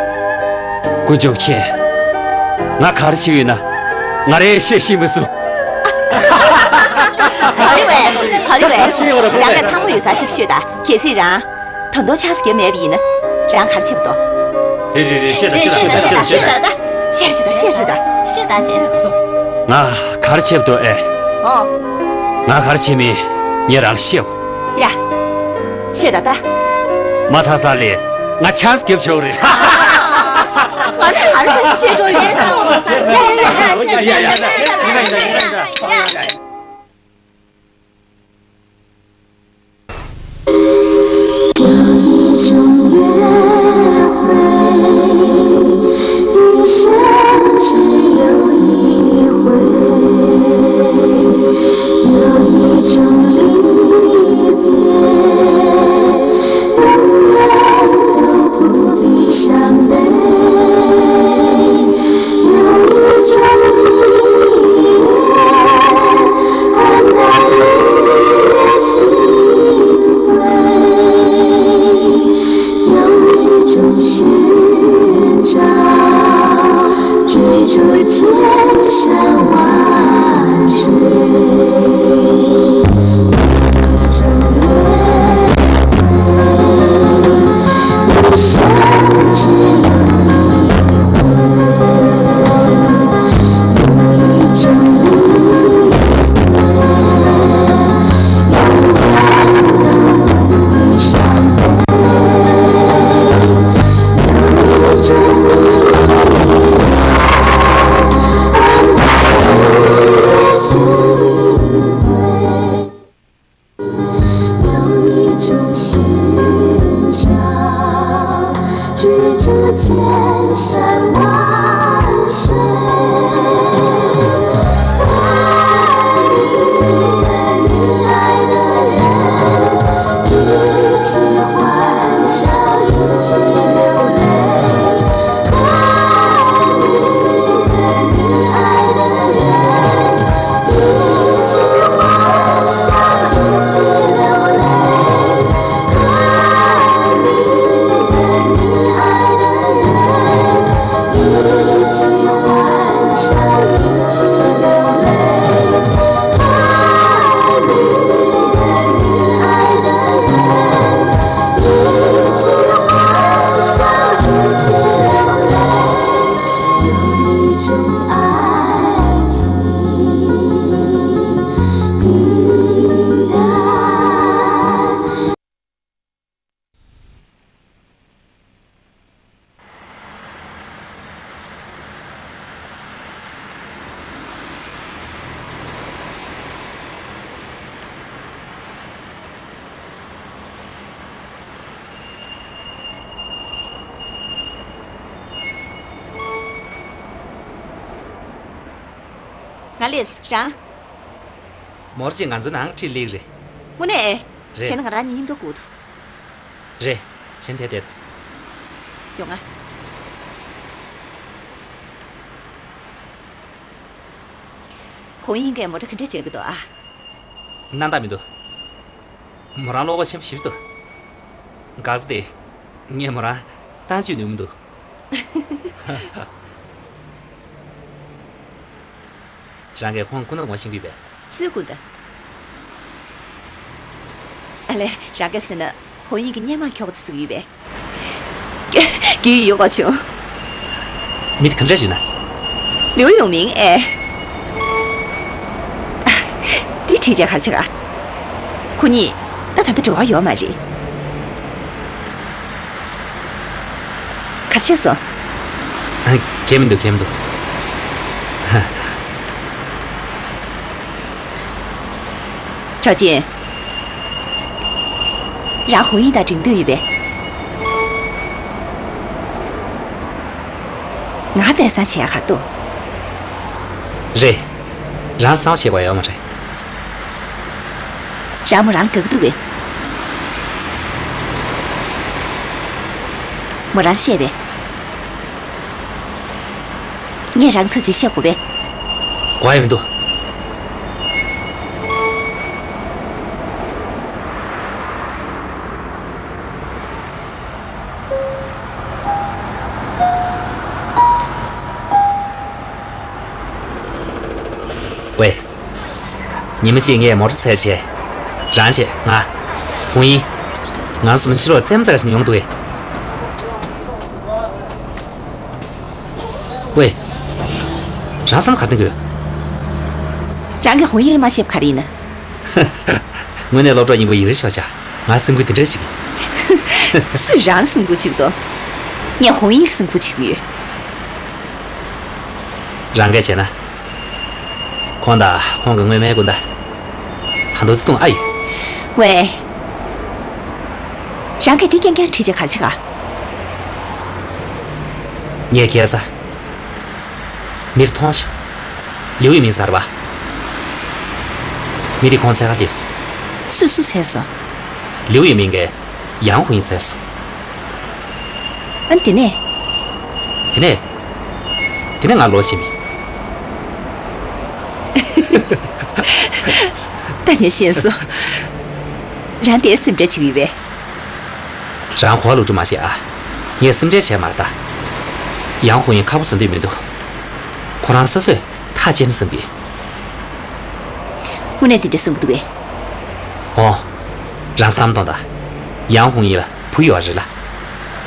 དཀོན་མཆོག་མཁྱེན། ང་ག་རེ་བྱེད་ཀྱི་ཡོད་ན། ང་རས་བཤད་ཤེས་མ་སོང་། ཧའོ་ལེ་ཝེ། ཧའོ་ལེ་ཝེ། རང་གིས་ཚང་མ་ཡོད་ས་ཅིག་ཤོད་ད། གལ་སྲིད་རང་། ད་དུང་ཆང་ས་བརྒྱབ་མེད་པ་ཡིན་ན། རང་ག་རེ་བྱེད་དོ། རེད་རེད་རེད། བཤད་དང་། བཤད་དང་། བཤད་དང་། བཤད་དང་། བཤད་དང་། བཤད་དང་། བཤད་དང་། བཤད་དང་། བཤད་དང་། ང་ག་རེ་བྱེད་དོ་ཨེ། ཨོ། ང་ག་རེ་བྱེད་མིན་ངས་རང་ལ་བཤད་གོ། ཡ། ཤོད་ད་ད། མ་ཐག་ས་ལས་ང་ཆང་ས་བརྒྱབ་ཆོག་རེད། ང་ནི་ག་རེ་ད་ཤེས་འགྲོ་ཡིན་ས། ཡ་ཡ་ཡ། ཡ་ཡ་ཡ། ང་ལས་རང་། མོར་ཅིག་ང་ཚོ་ནང་ཁྲིད་ལེགས་རེད། དངོས་གནས། རེད། བྱས་ན་ང་རང་གཉིས་མཉམ་དུ་སྒུག་ཐུབ། རེད། བྱས་ན་དེ་བསྡད་དང་། ཡོང་ང་། ཧོང་ཡིན་གྱིས་མོ་ཊ་ག་འདྲས་བྱེད་ཀྱི་འདུག་ཨ། རྣམ་དག་མི་འདུག་མོ་རང་བློ་ཁོག་ཆེན་པོ་ཞེ་པོ་འདུག་ག་ས་དེ། ངས་མོ་རང་ཏང་ཅུས་ནུས་མི་འདུག་རང་གིས་ཁོང་སྐུ་ན་ངོ་ཤེས་ཀྱི་ཡོད་པས། སུའི་སྐུ་ན། ཨ་ལས། རང་གིས་ཟེར་ན་ཧོ་ཡིན་གྱི་སྔོན་མ་ཁྱོ་ག་ཚོ་ཟེར་གྱི་ཡོད་པས། རྒྱུས་ཡོད་གོ་བྱུང་། མི་དེ་ག་འདྲ་ཞིག་ན། ལིའུ་ཡུང་མིང་ཨེ། འདི་དྲིས་བྱས་ག་རེ་བྱེད་ག་ཁོ་གཉིས་ད་ད་ལྟ་འབྲེལ་བ་ཡོད་མ་རེད། ག་རེ་བྱས་སོང་། ཨ། གང་མི་འདུག་གང་མི་འདུག་གྲགས་ཅན། རང་ཧོ་ཡིན་དང་འགྲིག་འདོད་ཡོད་པས། ང་སྦས་གསང་བྱེད་ཡ་ག་རེ་འདུག་རེད། རང་གསང་བ་བྱེད་དགོས་ཡོད་མ་རེད། རང་མོ་རང་ལ་དགའ་གི་འདུག་གས། མོ་རང་ལ་བཤད་པས། ངས་རང་ཚབ་བྱས་བཤད་དགོས་པས། དགོས་ཡ་མི་འདུག་ཝེ། ཉི་མ་གཅིག་ངས་མོ་ཊ་འཚོལ་བྱས། རང་བྱས་ང་། ཧོང་ཡིན། ང་གསུམ་ཕྱི་ལོགས་རྩེད་མོ་རྩེ་ག་ཞིག་ཡོང་འདུག་གས། ཝེ། རང་བསམ་ག་རེ་གཏོང་གི་ཡོད། རང་གིས་ཧོང་ཡིན་ལ་མ་བཤད་པ་ག་རེ་ཡིན་ན། དངོས་གནས་སློབ་གྲོགས་གཉིས་པོ་ཡིན་རེ་ཤོག་བྱ། ང་སེམས་འགུལ་འདི་འདྲ་ཞིག་གིས། སུས་རང་ལ་སེམས་འགུལ་བྱེད་ཀྱི་འདུག་ངས་ཧོང་ཡིན་ལ་སེམས་འགུལ་བྱེད་ཀྱི་ཡོད། རང་སྐད་བྱས་ན། ཁོང་དང་ཁོང་གི་སྔོན་མའི་སྐུ་ཟླ། ད་དུང་བརྩེ་དུང་ཨ་ཡོད། ཝེ། རང་གིས་འདི་རྐྱང་རྐྱང་དྲིས་བྱས་ག་རེ་བྱེད་ག་ངས་སྐྱེལ་ས། མིར་མཐོང་ཤོག་ལིའུ་ཡུས་མིང་ཟེར་བ། མི་དེ་ཁོང་འཚོལ་ག་སླེབས་སོང་། སུས་སུ་འཚོལ་སོང་། ལིའུ་ཡུས་མིང་གིས་ཡང་ཧུང་ཡིན་འཚོལ་སོང་། ཨ་ནི་དེ་ནས། དེ་ནས། དེ་ནས་ང་ལོག་ཕྱིན་མིན། ད་ངས་ཤེས་སོང་། རང་དེ་སེམས་ཁྲལ་བྱེད་ཀྱི་ཡོད་པས། རང་གོ་བ་ལོག་འགྲོ་མ་བྱེད་ཨ། ངས་སེམས་ཁྲལ་བྱས་མ་རེད་ད། ཡང་ཧུང་ཡིན་ཁ་པོ་བཟོ་འདོད་མི་འདུག་ཁོ་རང་སོ་སོས་ཐག་བཅད་ན་བསམ་གི། དངོས་གནས་དེ་འདྲ་བསམ་གི་འདུག་གས། ཨོ། རང་བསམ་གཏོང་དང་། ཡང་ཧུང་ཡིན་ལ་བུ་ཡོད་རེད་ལ།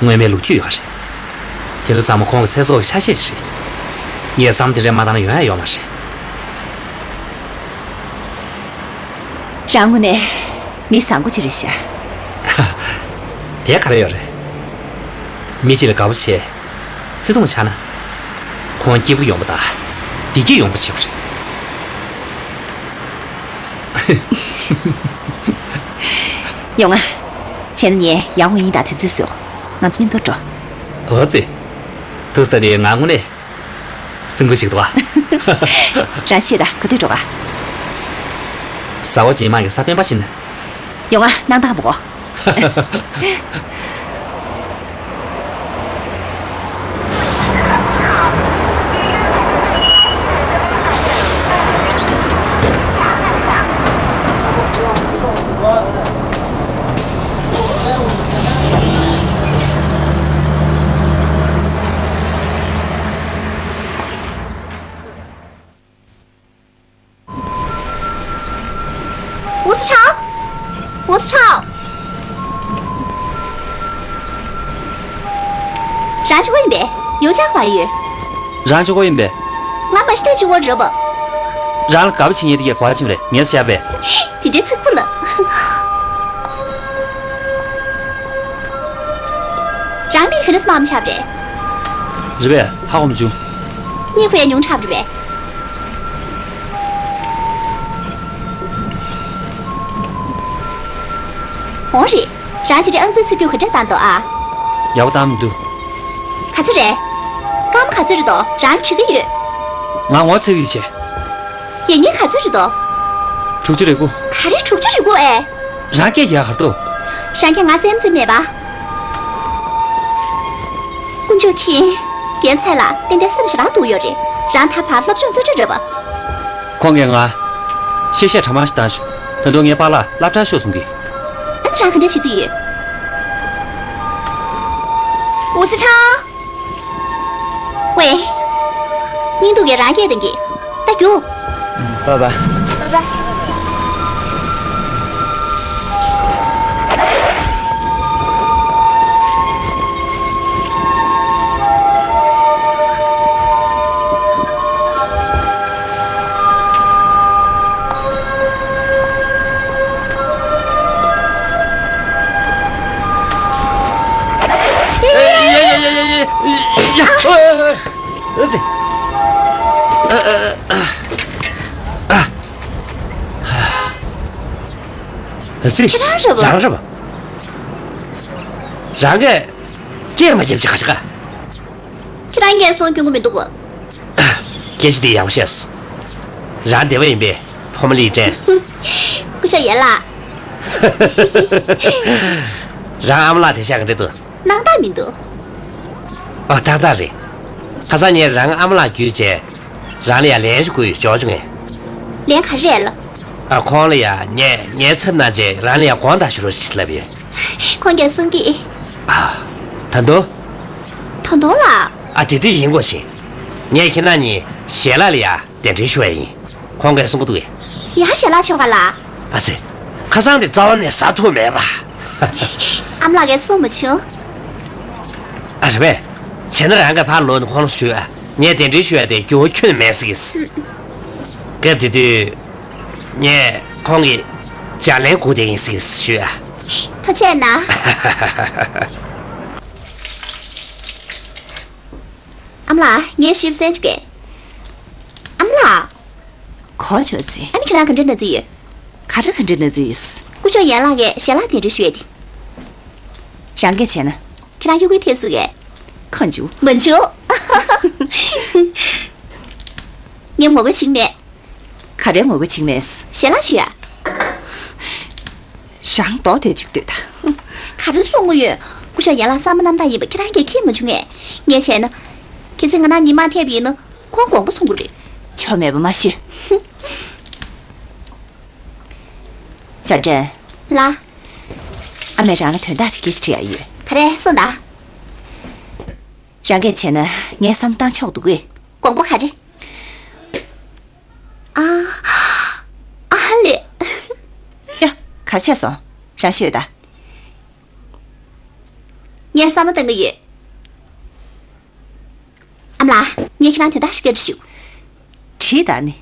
སྔོན་མའི་ལོ་རྒྱུས་ཡོད་རེད། དེ་ཚོ་ཚང་མ་ཁོང་གི་ཚེ་སྲོག་གི་ཆ་ཤས་ཤིག་རེད། ངས་བསམ་དེ་འདྲ་མ་བཏང་ན་ཡོང་ཡ་ཡོད་མ་རེད། རང་དངོས་གནས་མི་བཟང་པོ་ཅིག་རེད་ཤག། དེ་ག་རེ་ཡོད་རེད། མི་གཅིག་ལ་དགའ་པོ་བྱས། བརྩེ་དུང་ཆགས་ན། ཁོང་སྐྱིད་པོ་ཡོང་པ་དང་། བདེ་སྐྱིད་ཡོང་པ་བྱེད་པ་རེད། ཡོང་ང་། བྱས་ན་ངས་ཡང་ཧུང་ཡིན་དང་དུས་ཚོད་བཟོས། ང་ཚོ་མཉམ་དུ་འགྲོ། འོ་ཙི། ཐུག་ས་དེ་ང་དངོས་གནས། སེམས་འགུལ་ཞིག་འདུག་ཨ། རང་ཤེས་ད་ག་དུས་འགྲོ་ག། གཟའ་འཁོར་རྗེས་མ་གི་གཟའ་སྤེན་པ་ཕྱིན། ཡོང་ང་གནང་སྟངས་པོ་གོ། ཝུ་སི་ཁྲའོ། ཝུ་སི་ཁྲའོ། རང་ཆོག་གི་ཡིན་པས། ཡོ་ཅང་ཧྭ་ཡོད། རང་ཆོག་གི་ཡིན་པས། ང་མ་ཤི་ཏའི་ཆུ་བོར་རོ་བ། རང་ལ་དགའ་པོ་བྱེད་མཁན་དེ་གས་གོ་བ་ཕྱིན་པ་རེད། ངས་བཤད་པས། དེ་འདྲའི་ཚིག་པོ་ལ། རང་མིང་ག་འདྲ་སེ་མ་ཆགས་པ་རེད། རེད་པས། ཧ་གོ་མ་བྱུང་། སྙན་ཁོ་ཡ་ཉུང་དྲགས་པ་རེད་པས། འོང་རེད། རང་དེ་རིང་ཨང་རྩིས་ཚུགས་རྒྱུ་ག་འདྲ་བཏང་འདུག་ཨ། ཡག་པོ་བཏང་མི་འདུག། ག་ཚོད་རེད། སྐར་མ་ག་ཚོད་རེད་དོ། རང་ལ་དྲི་གི་ཡོད། ང་ངོ་ཚ་གི་བྱས། ཡས་ཉིན་ག་ཚོད་རེད་དོ། དྲུག་ཅུ་རེ་དགུ། ག་རེ་དྲུག་ཅུ་རེ་དགུ་ཨེ། རང་སྐད་རྒྱག་གར་འདུག། རང་སྐད་ང་རྩེད་མོ་རྩེ་མེད་པ། དཀོན་མཆོག་མཁྱེན། རྒན་ཚེ་ལགས་ཏན་ཏན་སེམས་ཞེ་དྲག་སྡུག་ཡོད་རེད། རང་ད་བར་སློབ་སྦྱོང་རྩེ་གྲ་རེད་པ། ཁོང་གིས་ང་། གཤེ་གཤེ་གྲ་མ་ཞིག་བཏང་བྱུང་། ད་དུང་ངའི་པཱ་ལགས་སློབ་གྲྭར་ཤོག་གསུང་གི། ཨ་ནི་རང་ག་འདྲ་བྱེད་རྩིས་ཡོད། ཝུ་སི་ཁྲའོ། ཝེ། སྙིང་སྡུག་གིས་རང་སྐད་གཏོང་གི། ད་རྒྱུགས། ཨུམ། པཱ་པཱ། པཱ་པཱ། ཨ་ཙི། ཨ་ཙི། ཁྱེད་རང་རེད་པ། རང་རེད་པ། རང་གིས་སྐད་མ་བརྒྱབ་ཅིག་ག་ཅིག་ག། ཁྱེད་རང་སྐད་སོང་སྐྱོན་གི་མི་འདུག་ག། སྐད་ཆ་དེ་ཡག་པོ་བཤད་སོང་། རང་སྡེ་པ་ཡིན་པས་ཕོ་མོ་ལི་ཀྲན། སྐུ་ཞབས་ཡན་ལགས། རང་ཨ་མ་ལགས་དེ་ཤག་ག་འདྲ་འདུག། སྣང་དག་མི་འདུག། ཨ། ཏག་ཏག་རེད། ཁ་སང་ངས་རང་ཨ་མ་ལགས་བརྒྱུད་བྱས། རང་ལ་ཡ་ལན་ཞིག་བསྐུར་ཡོད། འཇོག་བྱུང་ངས། ལན་ག་རེ་རེད་ལགས། ཨ། ཁོང་ལ་ཡ་ངས་ངའི་ཚབ་གནང་བྱས་རང་ལ་ཡ་དགོངས་དག་ཞུ་རོགས་ཞེས་ལབ་ཡོད། ཁོང་ཀྱང་གསུང་གི། ཨ། ད་དུང་། ད་དུང་ལགས། ཨ། དེ་དུས་ཡིན་དགོས་ཤིང་། ངས་ཁྱེད་རང་གཉིས་ཞལ་ལག་ལ་ཡ་གདན་འདྲེན་ཞུ་བ་ཡིན། ཁོང་གིས་གསུང་གི་འདུག་གས། ཡ། ཞལ་ལག་མཆོད་ག་ལགས། ཨ་ཙི། ཁ་སང་དེ་རྩ་བ་ནས་ཟ་ཐུབ་མེད་པ། ཨ་མ་ལགས་ཀྱིས་གསུང་མ་བྱུང་། ཨ། རེད་པས། བྱས་ན་རང་གིས་ཕར་ལོག་ནས་ཁོང་ལ་ཞུས་ཨ། ངས་གདན་འདྲེན་ཞུ་ཡ་དེ་འགྱུར་བ་ཁྱོན་ནས་མེད་ཟེར་གི། སྐབས་དེ་དུས་ངས་ཁོང་གི་ལྗགས་ལན་སྒུག་བསྡད་ཡིན་ཟེར་གི་ཞུས་ཨ། ཐུགས་རྗེ་གནང་། ཨ་མ་ལགས། ངས་ཞིབ་གསལ་བྱེད་དགོས། ཨ་མ་ལགས། གོ་ཆོད་ཟིན། ཨ་ནི་ཁྱེད་རང་ག་འདྲ་ན་རྩིས་ཡོད། ག་འདྲ་ག་འདྲ་ན་རྩིས་ཡོད། སྐུ་ཞབས་ཡན་ལགས་ཀྱིས་ཞལ་ལག་གདན་འདྲེན་ཞུ་ཡས་དེ། རང་སྐད་བྱས་ན། ཁྱེད་རང་གཡོ་སྒྱུ་ཐེབས་སྲིད་ཀྱི། ཁ་མཆུ། མ་མཆུ། ངས་ངོ་རྒོལ་བྱེད་ཀྱི་མེད། ག་རེ་ངོ་རྒོལ་བྱེད་ཀྱི་མེད། ཞལ་ལག་ཞུ་ཡ། རང་མདོག་དེ་གཅིག་ལྟོས་དང་། ག་རེ་གསུང་གི་ཡོད། སྐུ་ཞབས་ཡན་ལག་གསར་མ་རྣམ་དག་ཡིན་པ་ཁྱེད་རང་གིས་མཁྱེན་མ་བྱུང་ངས། ངས་བྱས་ན། གལ་སྲིད་ང་རང་ཉི་མ་ཐེབས་ཡིན་ན་ཁོང་དགོངས་པ་ཚོམ་གི་རེད། ཆོ་མེད་པ་མ་ཤོད། ཞབས་དྲུང་། ལགས། ཨ་མས་རང་ལ་དོན་དག་ཅིག་སྐད་ཆ་དྲི་ཡ་ཡོད། ག་རེ། གསུངས་དང་། རང་གིས་བྱས་ན་ངའི་བསམ་བློ་བཏང་ཆོག་འདུག་གས། དགོངས་པ་ག་རེ། ཨ། ཨ་ལེ། ཡ། ག་རེ་བྱས་སོང་། རང་ཤི་ཡོད་ད། ངས་བསམ་བློ་གཏོང་གི་ཡོད། ཨ་མ་ལགས། ངས་ཁྱེད་རང་དོན་དག་ཞིག་བཀའ་འདྲི་ཞུ། དྲིས་དང་ནི།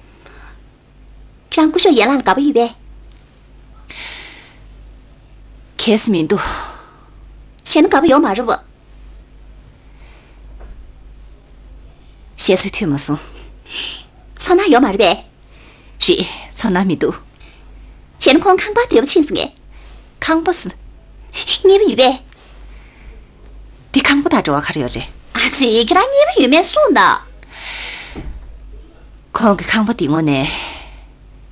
ཁྱེད་རང་སྐུ་ཞབས་ཡན་ལག་ལ་དགའ་པོ་ཡོད་པས། གལ་སྲིད་མི་འདུག་བྱས་ན་དགའ་པོ་ཡོད་མ་རེད་པ། བཤད་ཚོད་ཐོས་མ་སོང་། ཚོར་སྣང་ཡོད་མ་རེད་པས། རེད། ཚོར་སྣང་མི་འདུག་བྱས་ན་ཁོང་ཁང་པ་དོད་པོ་ཕྱིན་སོང་ངས། ཁང་པ་སུ། གཉེར་པ་ཡོད་པས། འདི་ཁང་པ་དང་འབྲེལ་བ་ག་རེ་ཡོད་རེད། ཨ་ཙི། ཁྱེད་རང་གཉེར་པ་ཡོད་མེད་གསུངས་དང་། ཁོང་གི་ཁང་པ་འདི་དངོས་གནས་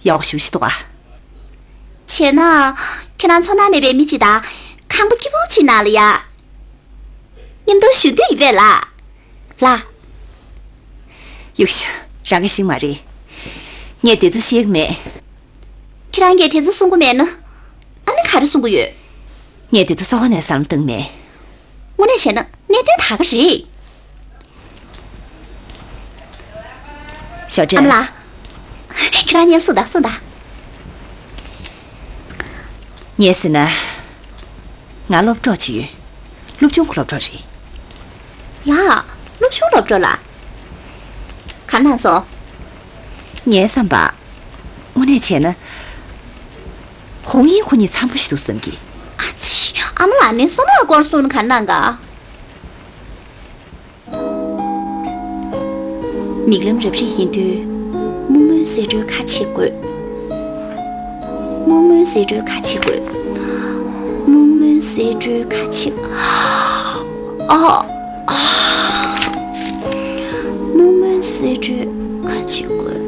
ཡག་པོ་ཞེ་པོ་ཅིག་འདུག་ག་བྱས་ན། ཁྱེད་རང་ཚོར་སྣང་མེད་པའི་མི་གཅིག་དང་ཁང་པ་སྐྱིད་པོ་གཅིག་ནང་ལ་ཡ། མཉམ་དུ་བཞུགས་འདོད་ཡོད་པས་ལགས། ལགས། གཡུག་ཤོག་རང་གིས་ཤེས་ཀྱི་མ་རེད། ངས་དེ་ཚོ་ཤེས་ཀྱི་མེད། ཁྱེད་རང་གིས་དེ་ཚོ་གསུང་གི་མེད་ན། ཨ་ནི་ག་རེ་གསུང་གི་ཡོད། ངས་དེ་ཚོ་རྩ་བ་ནས་བསམ་བློ་བཏང་མེད། དངོས་གནས་བྱས་ན་གནད་དོན་ད་ག་རེད། ཞའོ་ཀྲེན། ཨ་མ་ལགས། ཁྱེད་རང་སྙན་སུ་ད་སུ་ད། ངས་ཟེར་ན། ང་སློབ་གྲོགས་ཅིག་ཡོད། སློབ་ཆུང་གི་སློབ་གྲོགས་རེད། ལགས། སློབ་ཆུང་སློབ་གྲོགས་ལགས། ག་རེ་གནང་སོང་། ངའི་བསམ་པར། དངོས་གནས་བྱས་ན། ཧོང་ཡིན་ཁོ་གཉིས་འཚམ་པོ་ཞིག་འདུག་བསམ་གི། ཨ་ཙི། ཨ་མ་ལགས་ནི་བསམ་བློ་སྐོར་གསུངས་ན་ག་རེ་གནང་ག་མིག་ལམ་རབ་རིབ་ཡིན་དུས། སྨུག་མོའི་གསེད་བཀྲོལ་ཁ་ཕྱེ་དགོས། སྨུག་མོའི་གསེད་བཀྲོལ་ཁ་ཕྱེ་དགོས། སྨུག་མོའི་གསེད་བཀྲོལ་ཁ་ཕྱེ། ཨ། ཨ། སྨུག་མོའི་གསེད་བཀྲོལ་ཁ་ཕྱེ་དགོས།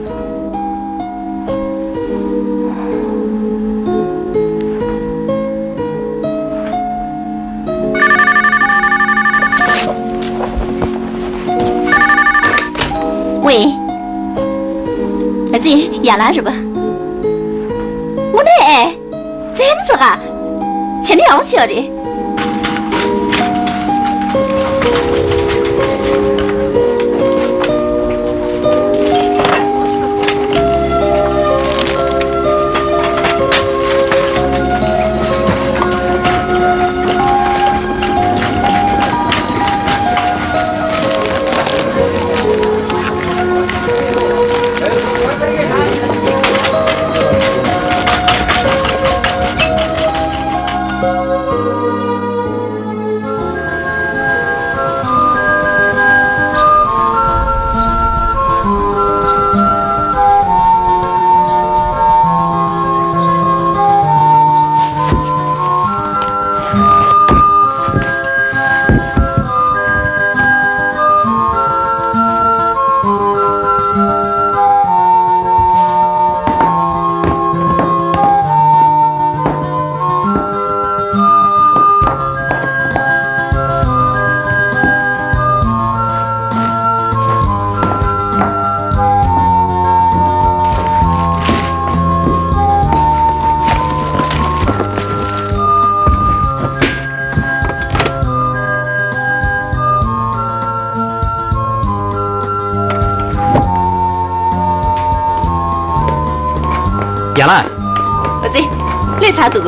ཝེ། ཨ་ཙི། ཡ་ལ་རེད་པ། དངོས་གནས། རྩེད་མོ་རྩེ་ག་བྱས་ན་ཡག་པོ་ཆེ་བ་རེད། ཡ་ལ། ཨ་ཙི། ལས་ཚར་འདུག་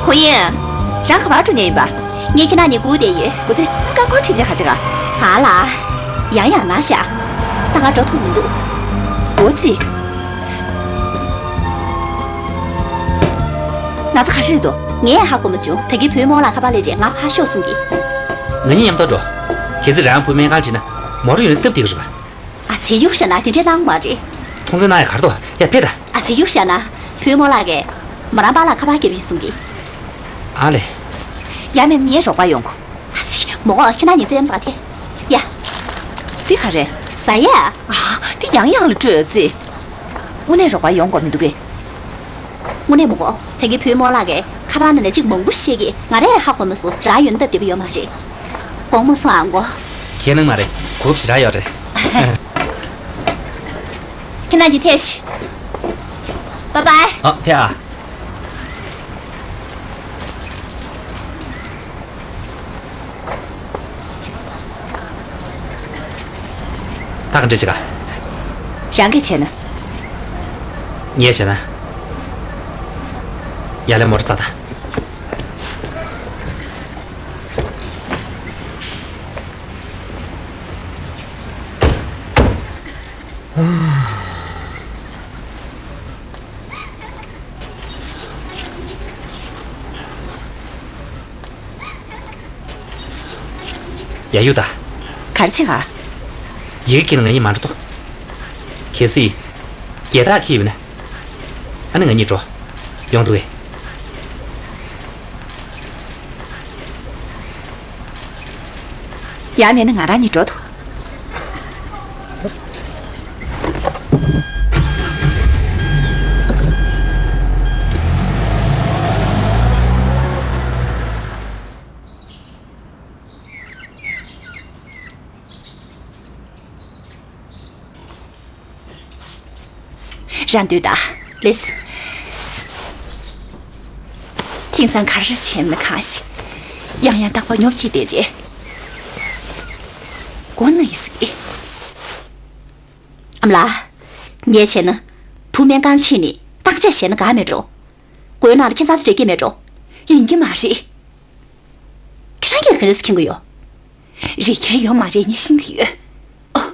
ཁོ་ཡིན། རང་ག་པར་འགྲོ་མཁན་ཡིན་པ། ངས་ཁྱེད་རང་གཉིས་སྒུག་བསྡད་ཡོད། འོ་ཙི། ཀ་ཀོར་ཁྲིད་བྱས་ག་བྱེད་ག་ཨ་ལ། ཡང་ཡང་ན་ཤག་ད་ང་འགྲོ་ཐུབ་མི་འདུག་འོ་ཙི། ན་ཚ་ག་རེ་རེད་དོ། ངས་ཧ་གོ་མ་བྱུང་། ད་གིན་བུའི་རྨོ་ལགས་ཁ་པར་སླེབས་རྗེས་ང་ཕར་ཤོག་གསུང་གི། ང་གཉིས་མཉམ་དུ་འགྲོ། གལ་སྲིད་རང་བུ་སྨན་ཁང་ཁྲིད་ན་མོ་ཊ་ཡོད་ན་སྟབས་བདེ་གི་རེད་པ། ཨ་ཙི། གཡུག་བཞག་ན་དེ་འདྲས་གནང་མ་རེད། མཐོང་ཆེན་གནང་ཡ་ག་རེ་འདུག་ཡ་ཕེབས་ད། ཨ་ཙི། གཡུག་བཞག་ན། བུའི་རྨོ་ལགས་ཀྱིས་མོ་རང་པཱ་ལགས་ཁ་པར་བརྒྱབ་ཡིན་གསུང་གི། ཨ་ལེ། ཡང་མིན་ངའི་རོགས་པ་ཡོང་གོ། ཨ་ཙི། མོ་གོ་ཁྱེད་རང་གཉིས་རྩེད་ཡམ་ཟ་ག་ཐེ། ཡ། འདི་ག་རེད། ཟ་ཡ། ཨ། འདི་ཡང་ཡང་ལ་སྤྲོད་ཙི། དངོས་གནས་རོགས་པ་ཡོང་དགོས་མི་འདུག་གས། དངོས་གནས་མོ་གོ། དེ་གི་བུའི་རྨོ་ལགས་ཀྱིས་ཁ་པར་ནང་ནས་གཅིག་མང་པོ་བཤད་གི་ང་རས་ཧ་གོ་མ་སོང་། རང་ཡོད་ན་སྟབས་བདེ་པོ་ཡོད་མ་རེད། དགོངས་མ་ཚོམས་ཨ་མགོ། ཁྱེད་ནང་མ་རེད། གོ་བ་ཞེ་དྲག་ཡོད་རེད། ཁྱེད་རང་གཉིས་ཐེ་ཤི། བཱའི་བཱའི། ཨ་ཐེ་ཨ། ད་ག་འདྲ་བྱེད་ག་རང་གིས་བྱས་ན། ངས་བྱས་ན། ཡ་ལེ་མོར་ཙ་ད། ཡ་ཡུ་ད། ག་རེ་བྱེད་ག་ཡི་གེ་ཁྱེར་ན་ང་གཉིས་མ་འགྲོ་ཏོ། གལ་སྲིད། རྒྱལ་དར་འཁྱེར་ཡོད་ན། ཨ་ནི་ང་གཉིས་འགྲོ། ཡོང་འདུག་གས། ཡང་མེད་ན་ང་རང་གཉིས་འགྲོ་ཐུབ། རང་འདོད་ད། ལེས། དེང་སང་ག་རེ་བྱས་ན་གང་ཞིག་ཡང་ཡང་རྟག་པར་ཉོབ་བྱས་བསྡད་རྗེས། མགོ་ན་ཡི་སྲིད། ཨ་མ་ལགས། ངས་བྱས་ན། བུ་སྨན་ཁང་ཁྲིད་ནས་བརྟག་དཔྱད་བྱས་ན་དགའ་མེད་འགྲོ། མགོའི་ནང་ལ་ཁྱད་མཚར་ཅིག་འདྲེས་ཀྱི་མེད་འགྲོ། ཡིན་གྱི་མ་རེད། ཁྱེད་རང་གིས་ག་རེ་ཟེར་མཁྱེན་གྱི་ཡོད། རེད་མཁན་ཡོད་མ་རེད་ངས་ཤེས་ཀྱི་ཡོད། ཨོ།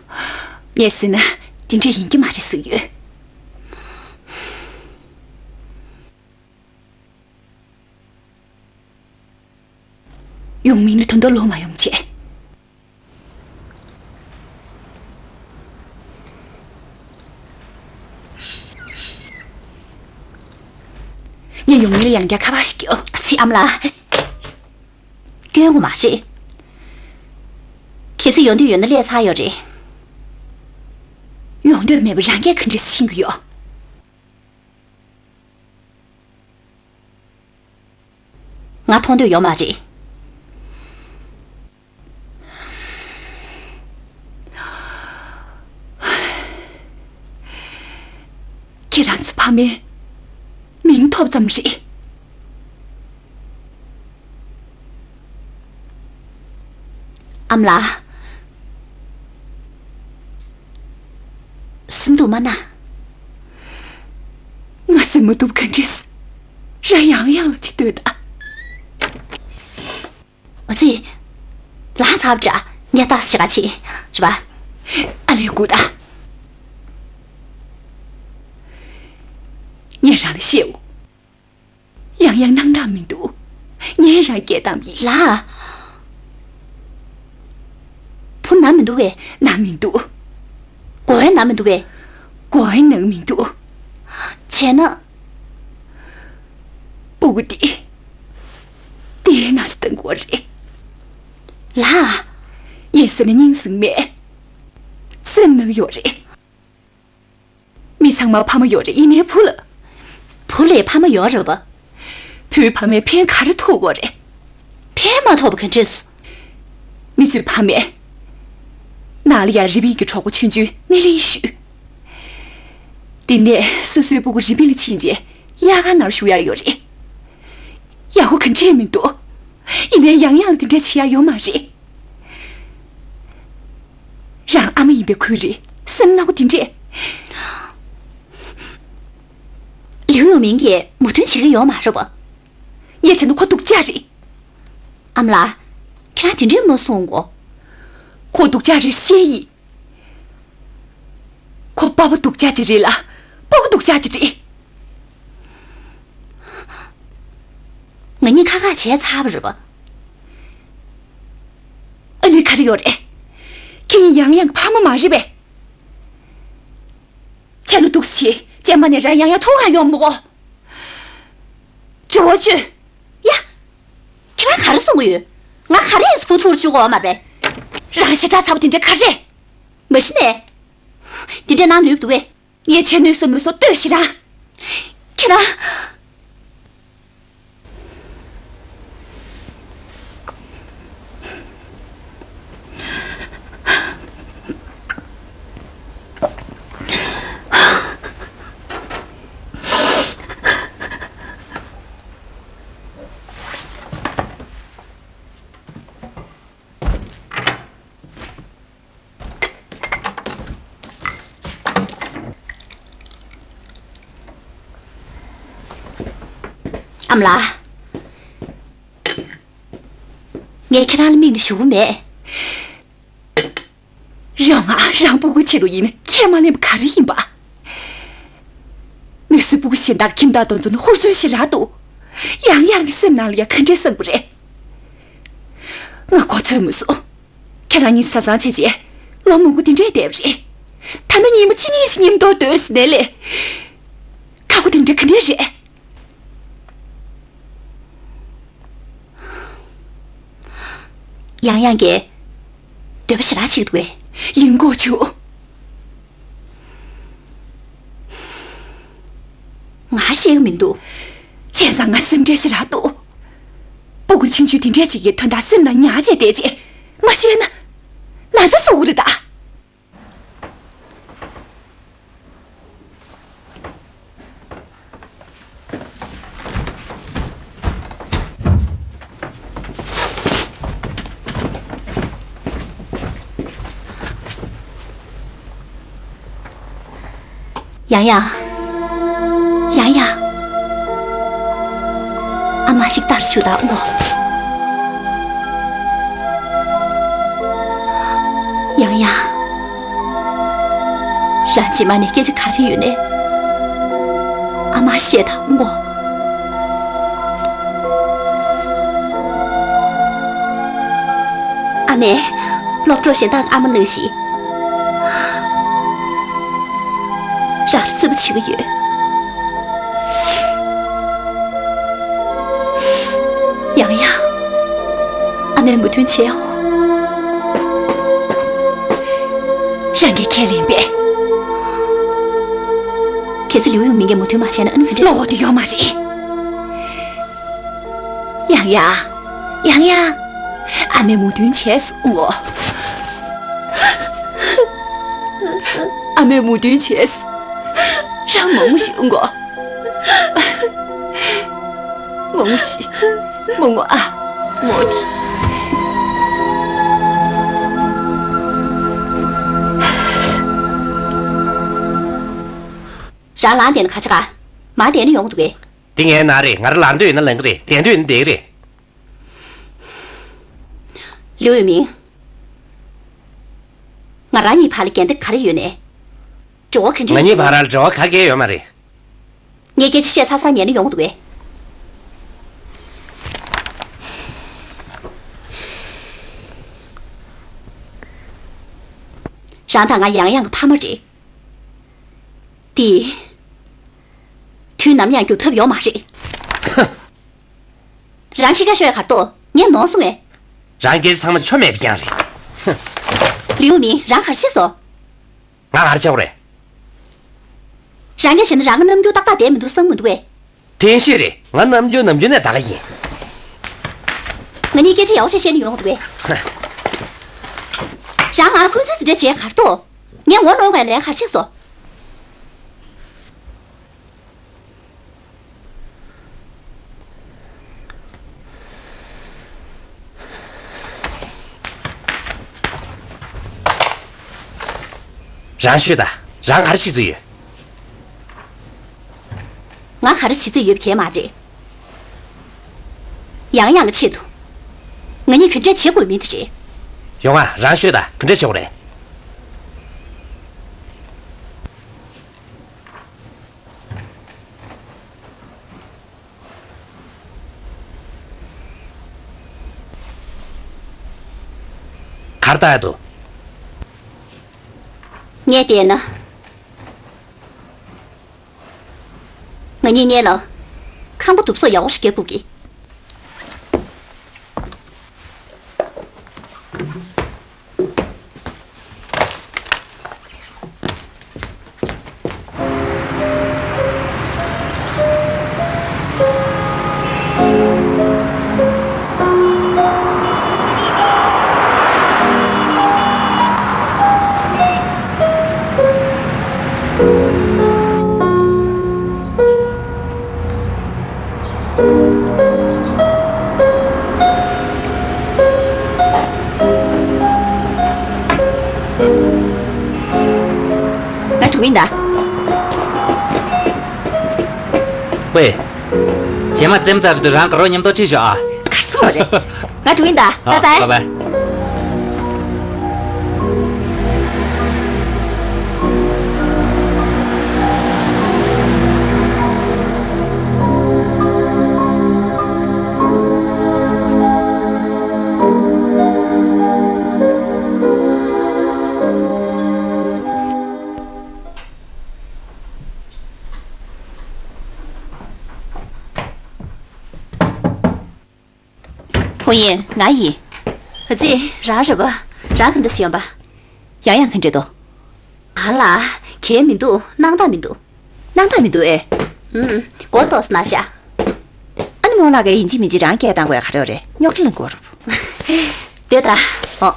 ངས་ཟེར་ན་དེ་འདྲས་ཡིན་གྱི་མ་རེད་ཟེར་གྱི་ཡོད། ཡུང་མིང་ལ་དོན་དག་ལོག་མ་ཡོང་བྱས། ངས་ཡུང་མིང་ལ་ཡང་བསྐྱར་ཁ་པར་ཞིག་བརྒྱབ། ཨ་ཙི་ཨ་མ་ལགས། སྐྱོན་གོ་མ་རེད། གལ་སྲིད་ཡོང་འདོད་ཡོད་ན་སླེབས་ཚར་ཡོད་རེད། ཡོང་འདོད་མེད་པ་རང་གིས་ག་འདྲས་ཤེས་ཀྱི་ཡོད། ང་མཐོང་འདོད་ཡོད་མ་རེད། ཁྱེད་རང་ཚོ་ཕ་མའི་མིང་ཐོབ་ཙམ་རེད། ཨ་མ་ལགས། སེམས་སྡུག་མ་གནང་། ང་སེམས་མ་སྡུག་ག་འདྲས། རང་ཡང་ཡང་ལ་ཅིག་ལྟོས་དང་། ཨ་ཙི། ལངས་ཚར་བ་འདྲ། ངས་ལྟ་ས་ཞིག་ག་ཕྱིན། རེད་པ། ཨ་ལས་སྒུག་དང་། ངས་རང་ལ་བཤད་འོ། ཡང་ཡང་གནང་སྟངས་མི་འདུག་ངས་རང་སྐད་བཏང་ཡིན། ལགས། བུ་ན་མི་འདུག་གས། ན་མི་འདུག་གོ་ཡ་ན་མི་འདུག་གས། གོ་ཡ་ན་མི་འདུག་བྱས་ན། སྤུ་གུ་འདི། འདིའི་ནང་སྟེང་གོ་རེད། ལགས། ཡིན་ཟེར་ན་སྙིང་ཟིང་མེད། སེམས་ནང་ཡོད་རེད། མི་ཚང་མ་ཕ་མ་ཡོད་རེད་ཡིན་ནའི་བུ་ལ། བུ་ལ་ཕ་མ་ཡོད་རེད་པ། བུའི་ཕ་མས་ཕན་ག་རེ་ཐོགས་དགོས་རེད། ཕན་མ་ཐོགས་པ་ག་འདྲས། མི་ཚོའི་ཕ་མས། ནང་ལ་ཡར་རི་པིན་གྱི་གྲོགས་པོ་ཆུང་ཆུང་སྣེ་ལེན་ཞུས། དེ་ནས་སོ་སོའི་སྤུ་གུ་རི་པིན་ལ་ཕྱིན་རྗེས་དབྱར་ཁ་ནང་བཞུགས་ཡག་ཡོད་རེད། ཡག་པོ་ག་འདྲས་མི་འདུག་ཡིན་ནའི་ཡང་ཡང་ལ་དེ་འདྲས་བྱེད་ཡག་ཡོད་མ་རེད། རང་ཨ་མ་ཡིན་པའི་ཁུལ་རེད་སེམས་ནག་པོ་དེ་འདྲས། ལིའུ་ཡུང་མིང་གིས་མོས་མཐུན་བྱེད་ཀྱི་ཡོད་མ་རེད་པ། ངས་བྱས་ན་ཁོ་སྡུག་ཅག་རེད། ཨ་མ་ལགས། ཁྱེད་རང་དེ་འདྲས་མ་གསུང་གོ། ཁོ་སྡུག་ཅག་རེད་ཤེས་ཡིན། ཁོ་པ་ཕ་སྡུག་ཅག་ཅིག་རེད་ལ། སྤུ་གུ་སྡུག་ཅག་ཅིག་རེད། ང་གཉིས་ཁ་ཁ་བྱས་ཚར་བ་རེད་པ། ཨ་ནི་ག་རེ་ཡོད་རེད། ཁྱེད་གཉིས་ཡང་ཡང་ཕ་མ་མ་རེད་པས། ཆ་ལུ་འདུག་སེ་བྱས་སྐྱེས་མ་ནས་རང་ཡང་ཡང་ཐུག་ག་ཡོང་མོ་གོ། ཇོ་བོ་ཅུ། ཡ། ཁྱེད་རང་ག་རེ་གསུང་གི་ཡོད། ང་ག་རེ་ཡིན་ཟེར་བུ་ཐུག་རུ་བཅུག་གོ་མ་རེད་པས། རང་ཞེ་དྲག་ཚ་པོ་དེ་འདྲ་ག་རེ། མ་གཞི་ནས། དེ་འདྲ་གནང་ནུས་འདུག་གས། ངས་བྱས་ནུས་སོ་མི་སོ་ལྟོས་ཤིག་ར། ཁྱེད་རང་། ཨ་མ་ལགས། ངས་ཁྱེད་རང་ལ་དམིགས་ནས་ཞུ་གི་མེད། རེད་ང་རང་སྤུ་གུ་ཆེད་དུ་ཡིན་ཁས་མ་ལེན་པ་ག་རེ་ཡིན་པ། མི་སུ་སྤུ་གུ་གཞན་དག་ཁྱིམ་བདག་དེ་ཚོ་ནི་ཧུར་བརྩོན་ཞེ་དྲག་འདུག། ཡང་ཡང་གི་སེམས་ནང་ལ་ཡ་ག་འདྲས་བསམ་གི་རེད། ང་གོ་ཚོད་མི་སོང་། ཁྱེད་རང་གཉིས་བཟའ་ཚང་བྱས་རྗེས་ལོ་མང་པོ་འདི་འདྲས་བསྡད་པ་རེད། ད་ནི་ཉིན་མོ་གཅིག་གཉིས་ཤིག་མཉམ་དུ་སྡོད་ཟེར་ནའི་ལས། ཁག་པོ་འདི་འདྲ་ག་འདྲས་རེད། ཡང་ཡང་གིས་འདོད་པ་ཞེ་དྲག་བྱེད་ཀྱི་འདུག་གས། ཡིན་དགོས་བྱུང་། ང་ཤེས་ཀྱི་མི་འདུག། བྱས་ཙང་ང་སེམས་ཁྲལ་ཞེ་དྲག་འདུག། སྤུ་གུ་ཆུང་ཆུང་དེ་འདྲས་ཅིག་གི་དོན་དག་སེམས་ནང་ཉར་བྱས་བསྡད་རྗེས་མ་ཤེས་ན། ན་ཚ་བཟོ་གི་རེད་ད། ཡང་ཡང་། ཡང་ཡང་། ཨ་མ་ཞིག་ལྟར་ཞུ་དང་ངོ་། ཡང་ཡང་། རང་རྗེས་མ་ནས་སྐད་ཆ་ག་རེ་ཡོད་ནས། ཨ་མ་བཤད་དང་ངོ་། ཨ་མས་སློབ་གྲོགས་གཞན་དག་ཨ་མ་གནང་ཞིང་། རང་ལ་བརྩེ་པོ་བྱེད་ཀྱི་ཡོད། ཡང་ཡང་། ཨ་མས་མོས་མཐུན་བྱས་ཧོ། རང་གིས་ཁས་ལེན་པས། གལ་སྲིད་ལིའུ་ཡུང་མིང་གིས་མོས་མཐུན་མ་བྱས་ན་ཨ་ནི་ག་འདྲ། བློ་འོག་ཏུ་ཡོད་མ་རེད། ཡང་ཡང་། ཡང་ཡང་། ཨ་མས་མོས་མཐུན་བྱས་སོང་ངོ་། ཨ་མས་མོས་མཐུན་བྱས་སོང་། རང་མང་པོ་ཞིག་ངོ་། མང་པོ་ཞིག་མང་པོ་ཨ། ངོ་དེ། རང་ལངས་བསྡད་ན་ག་བྱེད་ག། མར་བསྡད་ན་ཡོང་གི་འདུག་གས། འདི་ངའི་ནང་རེད། ང་རང་ལངས་འདོད་ཡོད་ན་ལངས་གི་རེད། བསྡད་འདོད་ཡོད་ན་བསྡད་གི་རེད། ལིའུ་ཡུས་མིང་། ང་རང་གཉིས་བར་ལ་འགལ་ཟླ་ག་རེ་ཡོད་ནས། འབྲེལ་བ་ག་འདྲ་ང་གཉིས་ཡོད་བར་ལ་འབྲེལ་བ་ག་གེ་ཡོད་མ་རེད། ངས་སྐད་ཆ་བཤད་ཚར་ཚར་ཉན་ན་ཡོང་གི་འདུག་གས། རང་དང་ང་ཡང་ཡང་གི་ཕ་མ་རེད། འདི། དུས་ནམ་ཡང་རྒྱུག་ཐབས་ཡོད་མ་རེད། རང་ཁྲིད་ཁ་ཤོད་གར་ཏོ་ངས་ནོར་སོང་ངས། རང་སྐད་ཆ་ཚང་མ་ཆོ་མེད་པ་རྐྱང་རེད། ལིའུ་མིང་རང་ག་རེ་བཤད་སོང་། ང་ག་རེ་བྱས་པ་རེད། རང་གིས་བཤད་ན་རང་གི་རྣམ་འགྱུར་ཏག་ཏག་བསྡད་མི་འདུག་བསམ་གི་མི་འདུག་གས། བདེན་བཞི་རེད། ང་རྣམ་འགྱུར་ནམ་རྒྱུན་ནས་ད་ག་ཡིན། ང་གཉིས་སྐད་ཆ་ཡག་པོ་ཞིག་བཤད་ན་ཡོང་གི་འདུག་གས། རང་ང་འཁོན་འཛིན་དེ་འདྲ་བྱས་གར་ཏོ། ངས་ངོ་གནོང་བའི་ལན་ག་རེ་བྱས་སོང་། རང་ཤོད་ད། རང་ག་རེ་བྱེད་རྩིས་ཡོད། ང་ག་རེ་བྱེད་རྩིས་ཡོད་པ་གས་མ་རེད། ཡང་ཡང་གི་ཆེད་དུ། ང་གཉིས་ག་འདྲས་བྱེད་དགོས་མིན་དེ་རེད། ཡོང་ང་། རང་ཤོད་ད། ག་འདྲས་བྱེད་དགོས་རེད། གར་ལྟ་ཡ་འདུག། ངས་བལྟས་ན། ང་གཉིས་སྔོན་ལ་ཁང་པ་སྡུག་སོགས་ཡག་པོ་ཞིག་རྒྱག་དགོས་ཀྱི། ཡིན་ད། ཝེ། རྗེས་མ་རྩེད་མོ་རྩེ་དུས་རང་དགའ་རོགས་མཉམ་དུ་ཁྲིད་ཤོག་ཨ། གར་སོང་བ་རེད། ང་འགྲོ་ཡིན་ད། ཨ། བཱའི་བཱའི། བཱའི་བཱའི། ཧུང་ཡིན། ང་ཡིན། ཨ་ཙི། རང་རེད་པ། རང་ག་འདྲ་ཞིག་ཡོང་པ། ཡང་ཡང་ག་འདྲ་འདུག་ང་ལ་གལ་མི་འདུག་སྣང་དག་མི་འདུག་སྣང་དག་མི་འདུག་ཨེ། ཨུམ། མགོ་ཏོག་ཙམ་ན་ཤག་ཨ་ནི་མོ་ལགས་ཀྱིས་ཡིན་གཅིག་མིན་གཅིག་རང་སྐད་བཏང་དགོས་ག་རེ་རེད། རྙོག་དྲ་ལངས་དགོས་རེད། སྡོད་ད། ཨོ།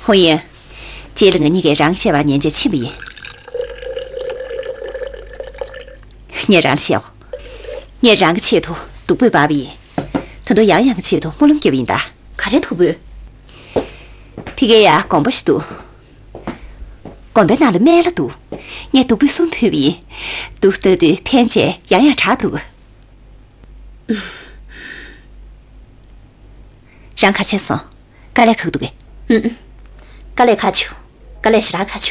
ཧུང་ཡིན། རྗེས་ལ་ང་གཉིས་ཀས་རང་བཤད་པར་ཉན་བྱས་ཕྱིན་པ་ཡིན། ངས་རང་ལ་བཤད་འོ། ངས་རང་གི་ཆེད་དུ་སྡུག་སྤོས་འབག་པ་ཡིན། ད་དུང་ཡང་ཡང་གི་ཆེད་དུ་སྨོན་ལམ་བརྒྱབ་པ་ཡིན་ད། ག་རེ་སྡུག་སྤོས། ཕ་གིར་ཡ་དགོན་པ་ཞིག་འདུག་དགོན་པའི་ནང་ལ་སྨན་བླ་འདུག་ངས་བདུག་སྤོས་གསུམ་ཕུལ་བ་ཡིན། འདུག་སེ་ལྟ་དུས་ཕན་བྱས་ཡང་ཡང་དྲག་འདུག་རང་ག་རེ་བྱས་སོང་། དཀའ་ལས་ཁག་འདུག་གས། ཨུམ། དཀའ་ལས་ཁག་བྱུང་། དཀའ་ལས་ཞེ་དྲག་ཁག་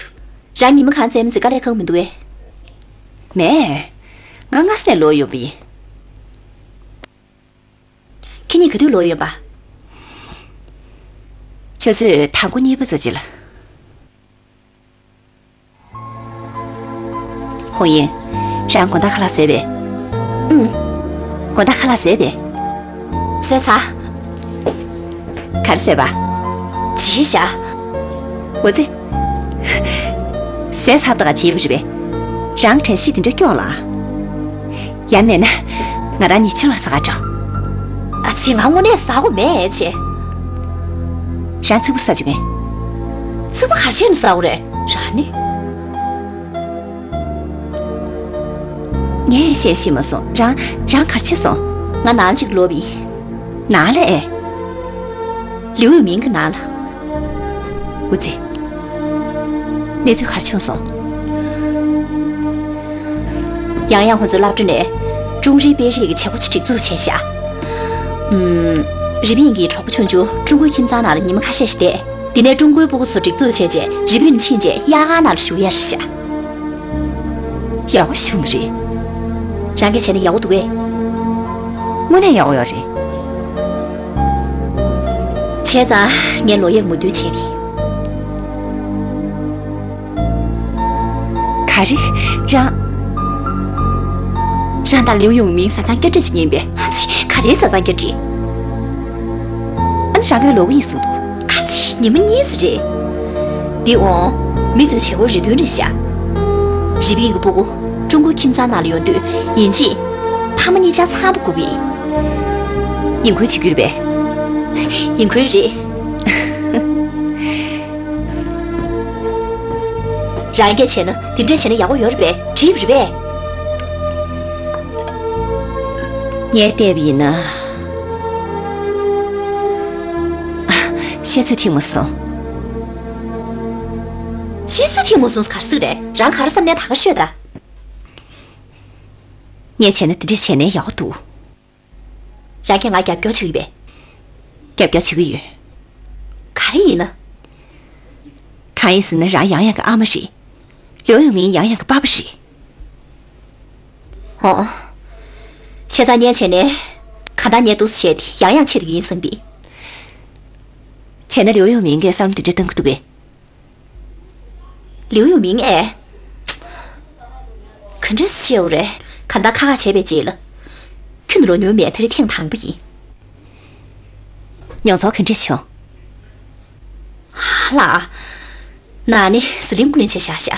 བྱུང་། རང་ཉི་མ་གང་ཙམ་ཙམ་དཀའ་ལས་ཁག་མི་འདུག་གས། མེད། ང་སྔ་ས་ནས་ལོག་ཡོང་པ་ཡིན། ཁྱེད་གཉིས་ག་དུས་ལོག་ཡོང་པ། ཆུ་ཚོད་དང་པོ་གཉིས་པ་ཙམ་ཅིག་ལ། ཧོང་ཡིན། རང་དགོང་དག་ཁ་ལག་ཟས་པས། ཨུམ། དགོང་དག་ཁ་ལག་ཟས་པས། ཟས་ཚར། ག་རེ་ཟས་པ། བྱིས་ཤ། འོ་ཙི། ཟས་ཚར་བ་དང་བྱིས་པ་རེད་པས། རང་བཀྲ་ཤིས་དེ་འདྲ་སྐྱོ་ལ། ཡང་མེད་ན། ང་རང་གཉིས་ཕྱི་ལོགས་ཟ་ག་འགྲོ། ཨ་ཙི། ང་དངོས་གནས་ཟ་དགོས་མེད་ཅེས། རང་ཚིག་པ་ཟ་བཅུག་ངས། ཚིག་པ་ག་རེ་བྱས་ནས་ཟ་དགོས་རེད། རང་ནི། ངས་བཤད་ཤེས་མ་སོང་། རང་། རང་ག་རེ་བྱས་སོང་། ང་ནང་གཅིག་ལོག་པ་ཡིན། ནང་ལ་ཨེ། ལིའུ་ཡུང་མིང་གི་ནང་ལ། འུ་ཙི། གནས་ཚུལ་ག་རེ་བྱུང་སོང་། ཡང་ཡང་ཁོང་ཚོའི་སློབ་གྲྭ་ནས་ཀྲུང་རིའི་དཔོན་རིགས་ཀྱི་བྱེད་སྒོ་ཅིག་སྒྲིག་འཛུགས་བྱས་ཤག་ཨུམ། རི་པིན་གྱི་གྲོགས་པོ་ཆུང་ཆུང་ཀྲུང་གོའི་ཁྱིམ་ཚང་ནང་ལ་ཉི་མ་ཁ་ཤས་ཤིག་བསྡད། དེ་ནས་ཀྲུང་གོའི་སྤུ་གུ་ཚོ་སྒྲིག་འཛུགས་བྱས་རྗེས་རི་པིན་ཕྱིན་རྗེས་གཡག་དཀར་ནང་ལ་བཞུགས་ཡ་རེད་ཤག་ཡག་པོ་བྱུང་བ་རེད། རང་གིས་བྱས་ན་ཡག་པོ་འདུག་གས། དངོས་གནས་ཡག་པོ་ཡོད་རེད། བྱས་ཙང་ངས་ལོ་ཡག་མུ་མཐུད་བྱས་པ་ཡིན། ག་རེ། རང་། རང་དང་ལིའུ་ཡུང་མིང་བཟའ་ཚང་སྐྱ་སྒྲིག་ཅིག་ཡིན་པས། ཨ་ཙི། ག་རེའི་བཟའ་ཚང་སྐྱ་སྒྲིག་ཨ་ནི་རང་གིས་ལོ་གི་ཡིན་གསུངས་འདུག་ཨ་ཙི། ཉི་མ་གཉིས་ཙམ་རེད། འདི་འོང་། མི་ཚོའི་བྱེད་སྒོ་རེ་འདུན་རེད་ཤག་རི་པིན་གྱི་སྤུ་གུ་ཀྲུང་གོའི་ཁྱིམ་ཚང་ནང་ལ་ཡོང་དུས་ཡིན་གཅིག་ཕ་མ་གཉིས་ཆ་ཚང་མ་སྒུག་པ་ཡིན། ཡིན་ཁུལ་བྱེད་རྒྱུ་རེད་པས། ཡིན་ཁུལ་རེད། རང་སྐད་བྱས་ན་དེ་འདྲ་བྱས་ན་ཡག་པོ་ཡོད་རེད་པས། འགྲིག་རེད་པས། ངས་བལྟས་པ་ཡིན་ན། བཤད་ཚོད་ཐིག་མ་སོང་། བཤད་ཚོད་ཐིག་མ་སོང་ཟེར་ག་རེ་ཟེར་གི་རེད། རང་ག་རེ་བསམ་ནའི་ད་ག་ཤོད་ད། ངས་བྱས་ན་དེ་འདྲས་བྱས་ནའི་ཡག་པོ་འདུག་རང་གིས་ང་རྒྱབ་སྐྱོར་བྱེད་ཀྱི་ཡོད་པས། རྒྱབ་སྐྱོར་བྱེད་ཀྱི་ཡོད། ག་རེ་ཡིན་ན། གང་ཡིན་ཟེར་ན་རང་ཡང་ཡང་གི་ཨ་མ་རེད། ལིའུ་ཡུང་མིང་ཡང་ཡང་གི་པ་ཕ་རེད། ཨོ། བྱས་ཙང་ངས་བྱས་ནས། གང་ལྟར་ངས་འདུག་སེ་བྱས་ཏེ་ཡང་ཡང་ཆེད་དུ་ཡིན་བསམ་པས། བྱས་ན་ལིའུ་ཡུང་མིང་གིས་བསམ་བློ་འདི་འདྲ་གཏོང་གི་འདུག་གས། ལིའུ་ཡུང་མིང་ཨེ། ག་འདྲ་བཤད་འོ་རེད། གང་ལྟར་ཁག་ཁག་བྱས་པའི་རྗེས་ལ། ཁྱོན་ནས་ལོ་ཉུང་མེད། ད་རེས་ཐེངས་དང་པོ་ཡིན། མྱོང་ཚོར་ག་འདྲ་བྱུང་། ཧ་ལ། ནང་ནས་ཟི་ལིང་ཀུ་ལིང་བྱས་བཞག་ཤག་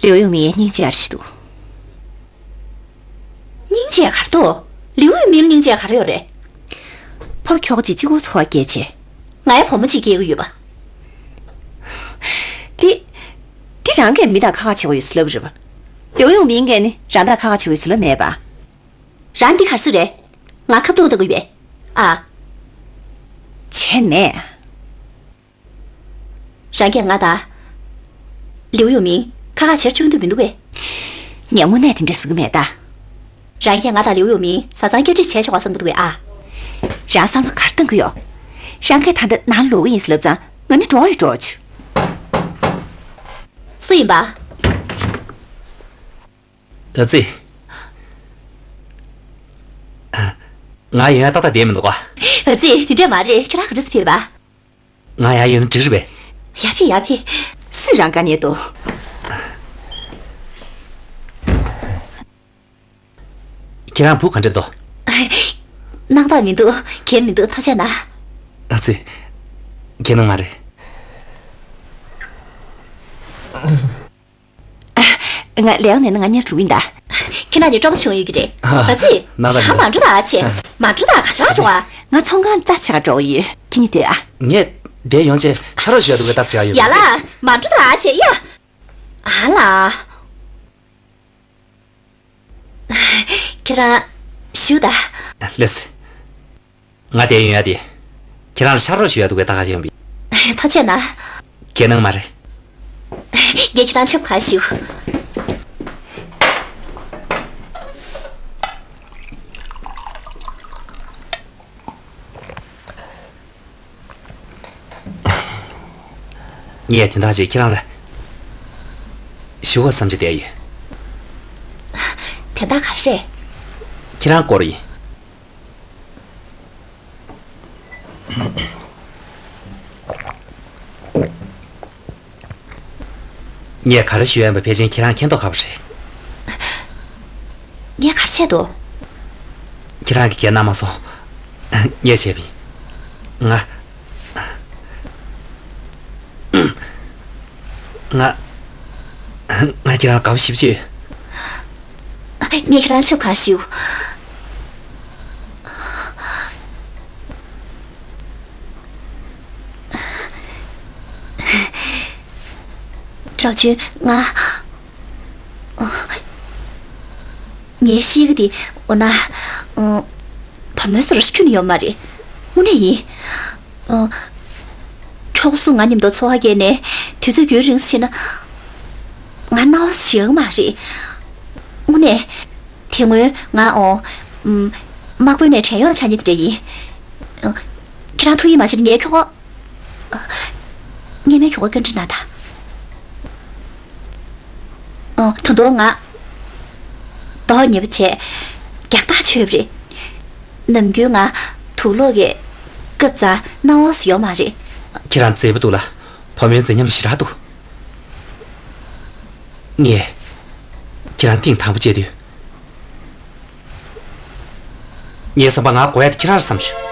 ལིའུ་ཡུང་མིང་སྙིང་རྗེ་ཡར་ཞིག་འདུག་སྙིང་རྗེ་ག་རེ་འདུག་ལིའུ་ཡུང་མིང་ལ་སྙིང་རྗེ་ག་རེ་ཡོད་རེད། ཕོ་ཁྱོ་ག་ཅིག་གཅིག་པོ་འཚོ་བ་སྐྱེལ་བྱས། ང་ཡང་བུ་མོ་གཅིག་སྐྱེ་གི་ཡོད་པ། དེ། དེ་རང་གིས་མི་དང་ཁ་ཁ་བྱེད་དགོས་ཡོད་ཚུལ་ལབ་རེད་པ། ལིའུ་ཡུང་མིང་གིས་ནི་རང་དང་ཁ་ཁ་བྱེད་དགོས་ཡོད་ཚུལ་ལབ་མེད་པ། རང་འདི་ག་རེ་ཟེར་རེད། ང་ཁ་བཏུག་ལྟ་གི་ཡོད་པས། ཨ། བྱས་མེད། རང་གིས་ང་དང་། ལིའུ་ཡུང་མིང་ཁ་ཁ་བྱེད་བཅུག་འདོད་མི་འདུག་གས། ངས་དངོས་གནས་དེ་འདྲ་ཟེར་གྱི་མེད་ད། རང་གིས་ང་དང་ལིའུ་ཡུང་མིང་བཟའ་ཚང་བསྐྱར་སྒྲིག་བྱས་ཆོག་པ་བསམ་གྱི་འདུག་གས་ཨ། རང་བསམ་བློ་ག་རེ་གཏོང་གི་ཡོད། རང་གིས་ད་ལྟ་ནང་ལོག་གི་ཡིན་ཟེར་ལབ་ཙང་ང་ནི་འགྲོ་ཡི་འགྲོ་ཆུ། སུ་ཡིན་པ། ཨ་ཙི། ང་ཡོང་ཡ་ཏག་ཏག་བསྡད་མི་འདུག་ག། ཨ་ཙི། དེ་འདྲ་མ་རེད། ཁྱེད་རང་ག་འདྲ་སེ་ཕེབས་པ། ང་ཡར་ཡོང་ན་འགྲིག་རེད་པས། ཡར་ཕེབས་ཡར་ཕེབས། སུས་རང་དཀའ་ངལ་འདུག། ཁྱེད་རང་བུ་ག་འདྲ་འདུག། སྣང་དག་མི་འདུག། གལ་མི་འདུག། ཐུགས་རྗེ་གནང་། ཨ་ཙི། གལ་གནང་མ་རེད། ང་ལས་ཀ་མེད་ན་ང་ཉལ་འགྲོ་གི་ཡིན་ད། ཁྱེད་རང་གཉིས་སྤྲོ་པོ་བྱུང་ཡོད་ཀྱི་རེད། ཨ་ཙི། ནང་ལ་ཞག་མ་འགྲོ་ད་ཨ་ཅེ། མ་འགྲོ་ད་ག་ཅག་འགྲོ་ཨ། ང་ཚོང་ཁང་རྩ་ཆག་འགྲོ་གི་ཡོད། ཁྱེད་གཉིས་སྡོད་ཨ། ངས་འདིར་ཡོང་བྱས་ཕྱག་རོགས་ཞུ་ཡ་འདུག་པས། ད་ཟེར་ཡ་ཡོད། ཡ་ལ། མ་འགྲོ་ད་ཨ་ཅེ་ཡ། ཨ་ལ། ཁྱེད་རང་བཞུགས་ད། ལགས་སེ། ང་འདིར་ཡོང་ཡ་དེ། ཁྱེད་རང་ལ་ཕྱག་རོགས་ཞུ་ཡ་འདུག་པས། ད་ག་ཅིག་ཡོང་པས། ཐུགས་རྗེ་གནང་། གལ་གནང་མ་རེད། ངས་ཁྱེད་རང་ཆབ་གང་ཞུ། ངས་དོན་དག་ཅིག་ཁྱེད་རང་ལ་ཞུ་དགོས་བསམ་བྱས་བསྡད་ཡོད། དོན་དག་ག་རེ་རེད། ཁྱེད་རང་སྐོར་ཡིན། ངས་ག་རེ་ཞུ་ཡ་ཡིན་པ་ཕལ་ཆེར་ཁྱེད་རང་མཁྱེན་མདོག་ཁ་པོ་རེད། ངས་ག་རེ་བྱས་འདུག། ཁྱེད་རང་གིས་གལ་གནང་མ་སོང་། ངས་བྱས་པ་ཡིན། ང་། ང་། ང་ཁྱེད་རང་དགའ་པོ་ཞེ་པོ་ཅིག་ཡོད། ངས་ཁྱེད་རང་ཆབ་གང་ཞུ། ཀྲའོ་ཅུན། ང་། ངའི་གཤིས་ཀ་འདི་འོ་ན། བུ་མོའི་བཟོ་འདྲ་ཞིག་ཁྱོན་ནས་ཡོད་མ་རེད། དངོས་གནས་ཡིན། ཁྱོ་ག་ཚོ་ང་མཉམ་དུ་འཚོ་བ་སྐྱེལ་ནས་དུས་ཚོད་རྒྱུན་རིང་ཙམ་ཕྱིན་ན། ང་སྣང་བ་ཞེ་དྲག་མ་རེད། དངོས་གནས། དེ་སྔོན་ང་འོ། དམག་དཔོན་ནས་བྲན་གཡོག་ཆགས་མཁན་དེ་འདྲ་ཡིན། ཁྱེད་རང་ཐུགས་ཡིད་མ་ཆེས་ན་ངའི་ཁྱོ་ག། ངས་མའི་ཁྱོ་ག་བཀའ་འདྲི་གནང་དང་། ཨོ། ད་དུང་ང་། མདོག་ཉེས་པོ་བྱས། རྒྱགས་པ་ཆོད་པ་རེད། ནམ་རྒྱུན་ང་དུག་ལོག་གི་སྐབས་ཙམ་སྣང་བ་ཡོད་མ་རེད། ཁྱེད་རང་མཛེས་པོ་འདུག་ལ། བུ་མོའི་མཛེས་ཉམས་ཞེ་དྲག་འདུག། ངས་ཁྱེད་རང་གཏིང་དང་པོ་བྱས་དུས། ངའི་བསམ་པར་ང་དགོས་ཡ་དེ་ཁྱེད་རང་རེད་བསམ་བྱུང་།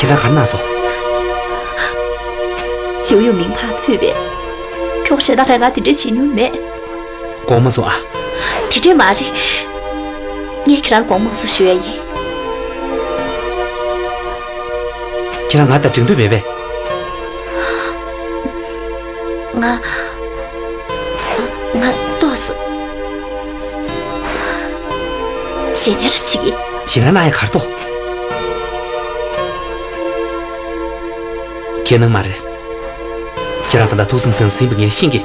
ཁྱེད་རང་ག་རེ་གནང་སོང་། ལིའུ་ཡུང་མིང་ཕར་ཕུད་པས། ཁྱོད་གཞན་དག་ལ་ང་དེ་འདྲ་བྱེད་མྱོང་མེད། དགོངས་མ་ཚོམ་ཨ། དེ་འདྲ་མ་རེད། ངས་ཁྱེད་རང་དགོངས་མ་ཚོམ་ཞུ་ཡ་ཡིན། ཁྱེད་རང་ང་དང་འགྲིག་འདོད་མེད་པས། ང་། ང་ལྟོས། གཞས་ཉར་ཞིག་གིས། གཞས་ཉར་གནང་ཡ་གར་ཐོག། ཁྱེད་ནང་མ་རེད། ཁྱེད་རང་ད་ལྟ་ཐུགས་བསམ་བཟང་ཟིན་པ་ངས་ཤེས་ཀྱི།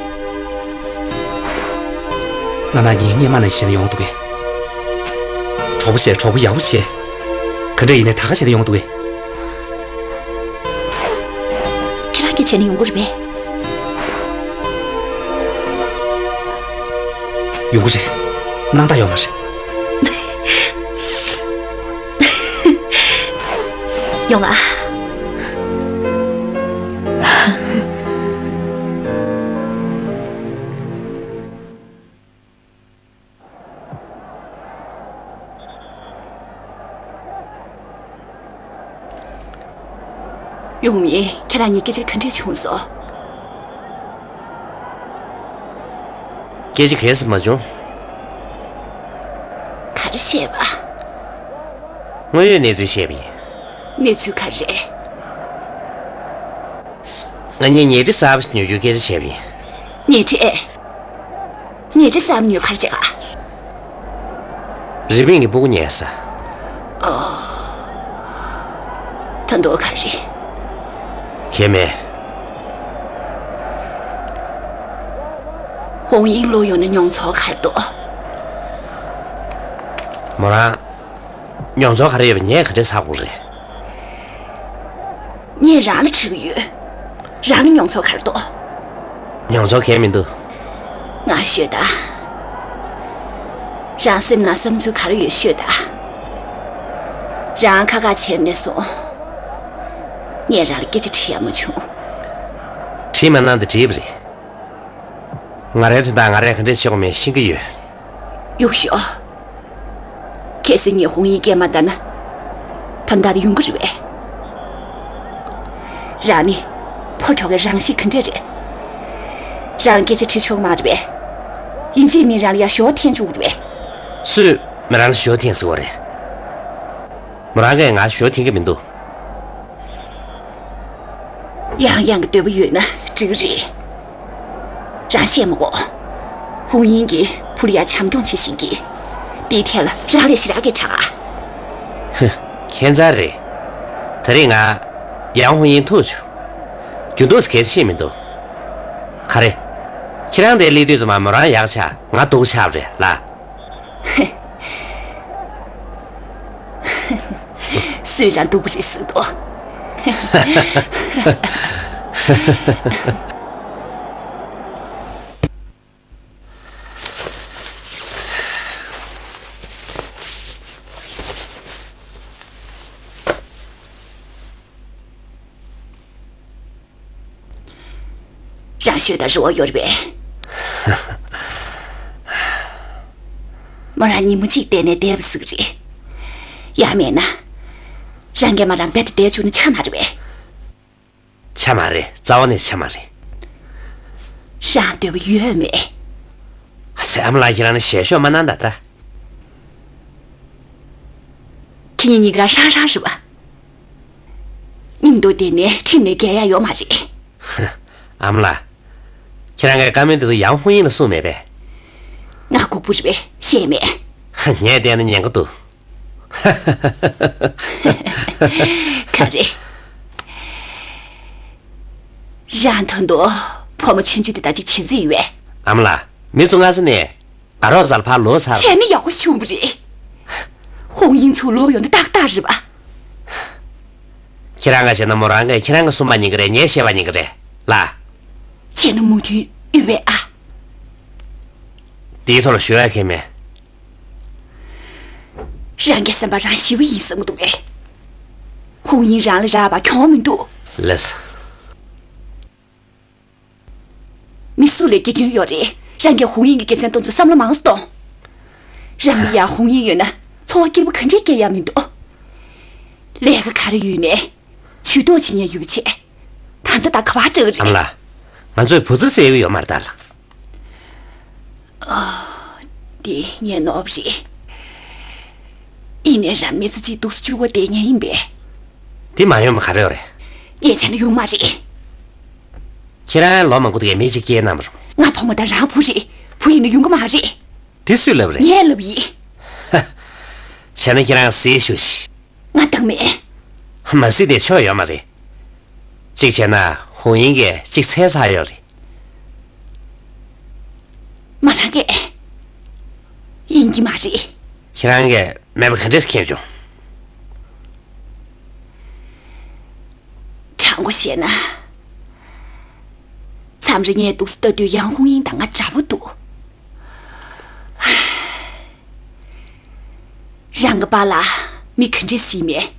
ང་ནང་ཉིན་སྔས་མ་ནས་གཞས་ཉར་ཡོང་འདུག་གས། གྲོགས་པོ་བྱས། གྲོགས་པོ་ཡག་པོ་བྱས། ག་འདྲ་ཡིན་ནའི་ད་ག་གཞས་ཉར་ཡོང་འདུག་གས། ཁྱེད་རང་གིས་བྱས་ན་ཡོང་གི་རེད་པས། ཡོང་གི་རེད། སྣང་དག་ཡོད་མ་རེད། ཡོང་ཨ། ཡུང་ཡིན། ཁྱེད་རང་གཉིས་སྐད་ཆ་ག་འདྲས་བྱུང་སོང་། སྐད་ཆ་གལ་སྲིད་མ་བྱུང་། ག་རེ་བཤད་པ། དངོས་ཡོད་གནས་ཚུལ་བཤད་པ་ཡིན། གནས་ཚུལ་ག་རེ། ང་གཉིས་ཉལ་ཁྲི་གསར་པ་ཉོ་རྒྱུའི་སྐད་ཆ་བྱས་པ་ཡིན། ཉལ་ཁྲི་ཨེ། ཉལ་ཁྲི་གསར་པ་ཉོ་ག་རེ་བྱེད་ག། རི་པིན་གྱི་སྤུ་གུ་ཉལ་ས། ཨོ། ད་དུང་ག་རེ། གལ་མེད། ཧོང་ཡིན་ལོག་ཡོང་ན་མྱོང་ཚོར་ག་རེ་འདུག། མོ་རང་། མྱོང་ཚོར་ག་རེ་ཡོད་པ་ངས་ག་འདྲས་ཧ་གོ་རེད། ངས་རང་ལ་དྲི་གི་ཡོད། རང་ལ་མྱོང་ཚོར་ག་རེ་འདུག། མྱོང་ཚོར་གང་ཡང་མི་འདུག། ང་ཤོད་དང་། རང་སེམས་ནང་བསམ་ཚུལ་ག་རེ་ཡོད་ཤོད་དང་། རང་ཁ་ཁ་བྱས་ནས་སོང་། ངས་རང་ལ་སྐད་ཆ་དྲི་ཡ་མ་བྱུང་། དྲིས་མ་གནང་དེ་འགྲིག་པ་རེད། ང་རའི་དོན་དག་ང་རས་ག་འདྲས་བྱེད་དགོས་མིན་ཤེས་ཀྱི་ཡོད། གཡུག་ཞོག། གལ་སྲིད་ངས་ཧོང་ཡིན་སྐད་མ་བཏང་ན། ད་ལྟ་དེ་ཡོང་གི་རེད་པས། རང་ནི། ཕོ་ཁྱོ་གའི་རང་གཤིས་ག་འདྲས་རེད། རང་སྐད་ཆ་དྲི་ཆོག་མ་རེད་པས། ཡིན་གཅིག་མིན་རང་ལ་ཡ་ཞོ་འཐེན་བཅུག་རེད་པས། སུས་མི་རང་ལ་ཞོ་འཐེན་ཟེར་བ་རེད། མོ་རང་གིས་ང་ཞོ་འཐེན་གྱི་མི་འདུག། ཡང་ཡང་གི་འདོད་པ་ཡོད་ན་འགྲིག་གི་རེད། རང་བཤད་མ་དགོས། ཧུང་ཡིན་གྱིས་བུ་ལ་ཡ་བྱམས་སྐྱོང་བྱེད་བཞིན་གྱིས། དེའི་ཐད་ལ་རང་ལས་ཞེ་དྲག་གི་དྲག་ཨ། ཧུ། ཁྱད་མཚར་རེད། ད་རེས་ང་ཡང་ཧུང་ཡིན་ཐུག་བྱུང་། རྒྱུ་འདུག་སེ་གལ་ཆེ་མི་འདུག། ག་རེ། ཁྱེད་རང་དེར་སླེབས་དུས་ཙམ་པ་མོ་རང་ཡག་ཆགས། ང་སྡུག་ཆགས་པ་རེད་ལ། སུས་ཀྱང་སྡུག་པོ་རེད་ཟེར་འདུག། རང་ཤོད་དང་རེ་བ་ཡོད་རེད་པས། མོ་རང་ཉིན་མོ་གཅིག་བསྡད་ནས་བསྡད་པ་ཟིག་རེད། ཡང་མེད་ན། རང་གིས་མོ་རང་རྦད་དེ་བསྡད་བཅུག་ན་ཆ་མ་རེད་པས། ཆ་མ་རེད། རྩ་བ་ནས་ཆ་མ་རེད། རང་འདོད་པ་ཡོད་མེད། ཟེར། ཨ་མ་ལགས་ཁྱེད་རང་ནི་ཞལ་ཤོག་མ་གནང་ད་ད། ཁྱེད་གཉིས་གཉིས་ཀ་ཧྲང་ཧྲང་རེད་པ། མཉམ་དུ་བསྡད་ནས་ཁྲིམས་ནས་འགལ་ཡ་ཡོད་མ་རེད། ཨ་མ་ལགས། ཁྱེད་རང་གིས་བཀའ་མོལ་འདི་ཚོ་ཡང་ཧུང་ཡིན་ལ་གསུངས་མེད་པས། ང་ལྐུགས་པ་རེད་པས། བཤད་མེད། ངས་བལྟས་ན་ཉན་གི་འདུག། ག་རེ། རང་ད་དུང་ཕོ་མོ་ཆུང་ཆུང་དེ་དག་ཅིག་བྱེད་རྩིས་ཡོད་པས། ཨ་མ་ལགས། མི་ཚོ་སྔ་ས་ནས་དགའ་རོགས་རྩ་ལ་ཕར་ལོག་ཚར། བྱས་ན་ཡག་པོ་བྱུང་བ་རེད། ཧོང་ཡིན་ཚུར་ལོག་ཡོང་ན་ཏག་ཏག་རེད་པ། ཁྱེད་རང་ག་བྱས་ན་མོ་རང་གིས་ཁྱེད་རང་གི་གསུངས་པ་ཉན་གི་རེད། ངས་བཤད་པ་ཉན་གི་རེད་ལ། བྱས་ན་མོས་མཐུན་ཡོད་པས་ཨ། དེའི་ཐོག་ལ་ཞུ་ཡ་གང་ཡང་མེད། རང་གི་བསམ་པ་རང་ཞི་བ་ཡིན་བསམ་གི་འདུག་གས། ཧུང་ཡིན་རང་ལ་རག་པ་གྱོང་མི་འདུག། ལགས་སོ། མི་སུ་ལ་དགེ་སྐྱོན་ཡོད་རེད། རང་གིས་ཧུང་ཡིན་གྱི་དགེ་མཚན་དེ་ཚོ་བསམ་བློ་མང་ཙམ་གཏོང་། རང་ལ་ཡ་ཧུང་ཡིན་ཡོད་ན་འཚོ་བ་སྐྱིད་པོ་ག་འདྲས་སྐྱེལ་ཡ་མི་འདུག། ལས་ཀ་ག་རེ་ཡོད་ནའི་ཇུས་གཏོགས་བྱེད་མཁན་ཡོད་པ་བྱས། ད་ལྟ་ད་ག་པར་འགྲོ་གི་རེད། ཨ་མ་ལགས། ང་ཚོས་བུ་ཚ་ཟེར་གྱི་ཡོད་མ་རེད་ད་ལགས། ཨ། དེ་ངའི་ནོར་བུ་རེད། ཡིན་ནའི་རང་མི་ཚེ་གཅིག་འདུག་སེ་སྐྱུར་པོ་བསྡད་མཁན་ཡིན་པས། དེ་མ་ཡོང་བ་ག་རེ་ཡོད་རེད། ངས་བྱས་ན་ཡོང་མ་རེད། ཁྱེད་རང་ལོ་མང་པོ་དེ་གའི་མི་གཅིག་སྐྱེལ་གནང་བ་རེད། ང་བུ་མོ་དང་རང་བུ་རེད། བུ་ཡིན་ན་ཡོང་གི་མ་རེད། དེ་སུས་ལབ་རེད། ངས་ལབ་ཡིན། བྱས་ན་ཁྱེད་རང་གཟིགས་ཤོག་ཤིག། ང་བཏང་མེད། མ་གཟིགས་ནས་ཆོག་ཡོད་མ་རེད། གཅིག་བྱས་ན་ཧུང་ཡིན་གྱིས་གཅིག་འཚོལ་ཚར་ཡོད་རེད། མོ་རང་གིས། ཡིན་གྱི་མ་རེད། ཁྱེད་རང་གིས་མེད་པ་ག་འདྲས་མཁྱེན་བྱུང་། དྲང་པོ་བཤད་ན། མཚམས་རེ་ངས་འདུག་སེ་ལྟ་དུས་ཡང་ཧུང་ཡིན་དང་ང་འདྲ་པོ་འདུག། རང་གི་པཱ་ལགས་མི་ག་འདྲས་ཞིག་མེད།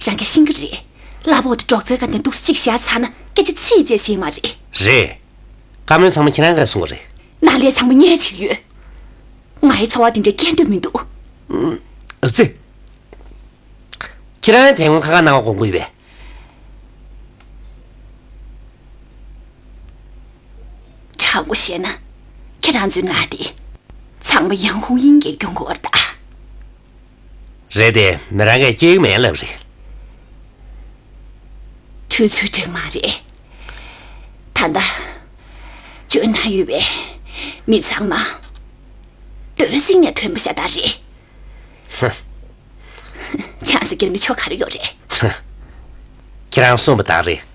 རང་གིས་ཤེས་ཀྱི་རེད། གླ་ཕོགས་དེ་སྒྲོག་ཙེའི་སྒང་ནས་འདུག་སེ་གཅིག་བཞག་ཚར་ན་སྐད་ཆ་ཚིག་གཅིག་བཤད་མ་རེད། རེད། བཀའ་མོལ་ཚང་མ་ཁྱེད་རང་གིས་གསུང་གི་རེད། ནང་ལས་ཚང་མ་ངས་བྱེད་ཀྱི་ཡོད། ང་ཡི་འཚོ་བ་དེ་འདྲའི་སྐྱེལ་འདོད་མི་འདུག། ཨུ་ཙི། ཁྱེད་རང་དེ་སྔོན་ཁ་ཁ་གནང་བ་དགོངས་ཀྱི་ཡོད་པས། མང་པོ་བཤད་ན། ཁྱེད་རང་ཚོའི་ང་དེ་ཚང་མ་ཡང་ཧུང་ཡིན་གྱི་སྐྱོང་དགོས་པ་རེད་ད། རེད་དེ། མི་རང་གིས་སྐྱེ་གི་མེད་ལབ་རེད། དུས་ཚོད་འགྲིག་མ་རེད། ད་ལྟ་ཇོ་ན་ཡོད་པའི་མི་ཚང་མ་སྡོད་སྲིང་ནས་ཐོན་པ་ཤ་སྟག་རེད། ཧ། ཆང་ས་སྐྱེལ་མི་ཆོ་ག་རེ་ཡོད་རེད། ཧ། ཁྱེད་རང་གསུངས་པ་དག་རེད།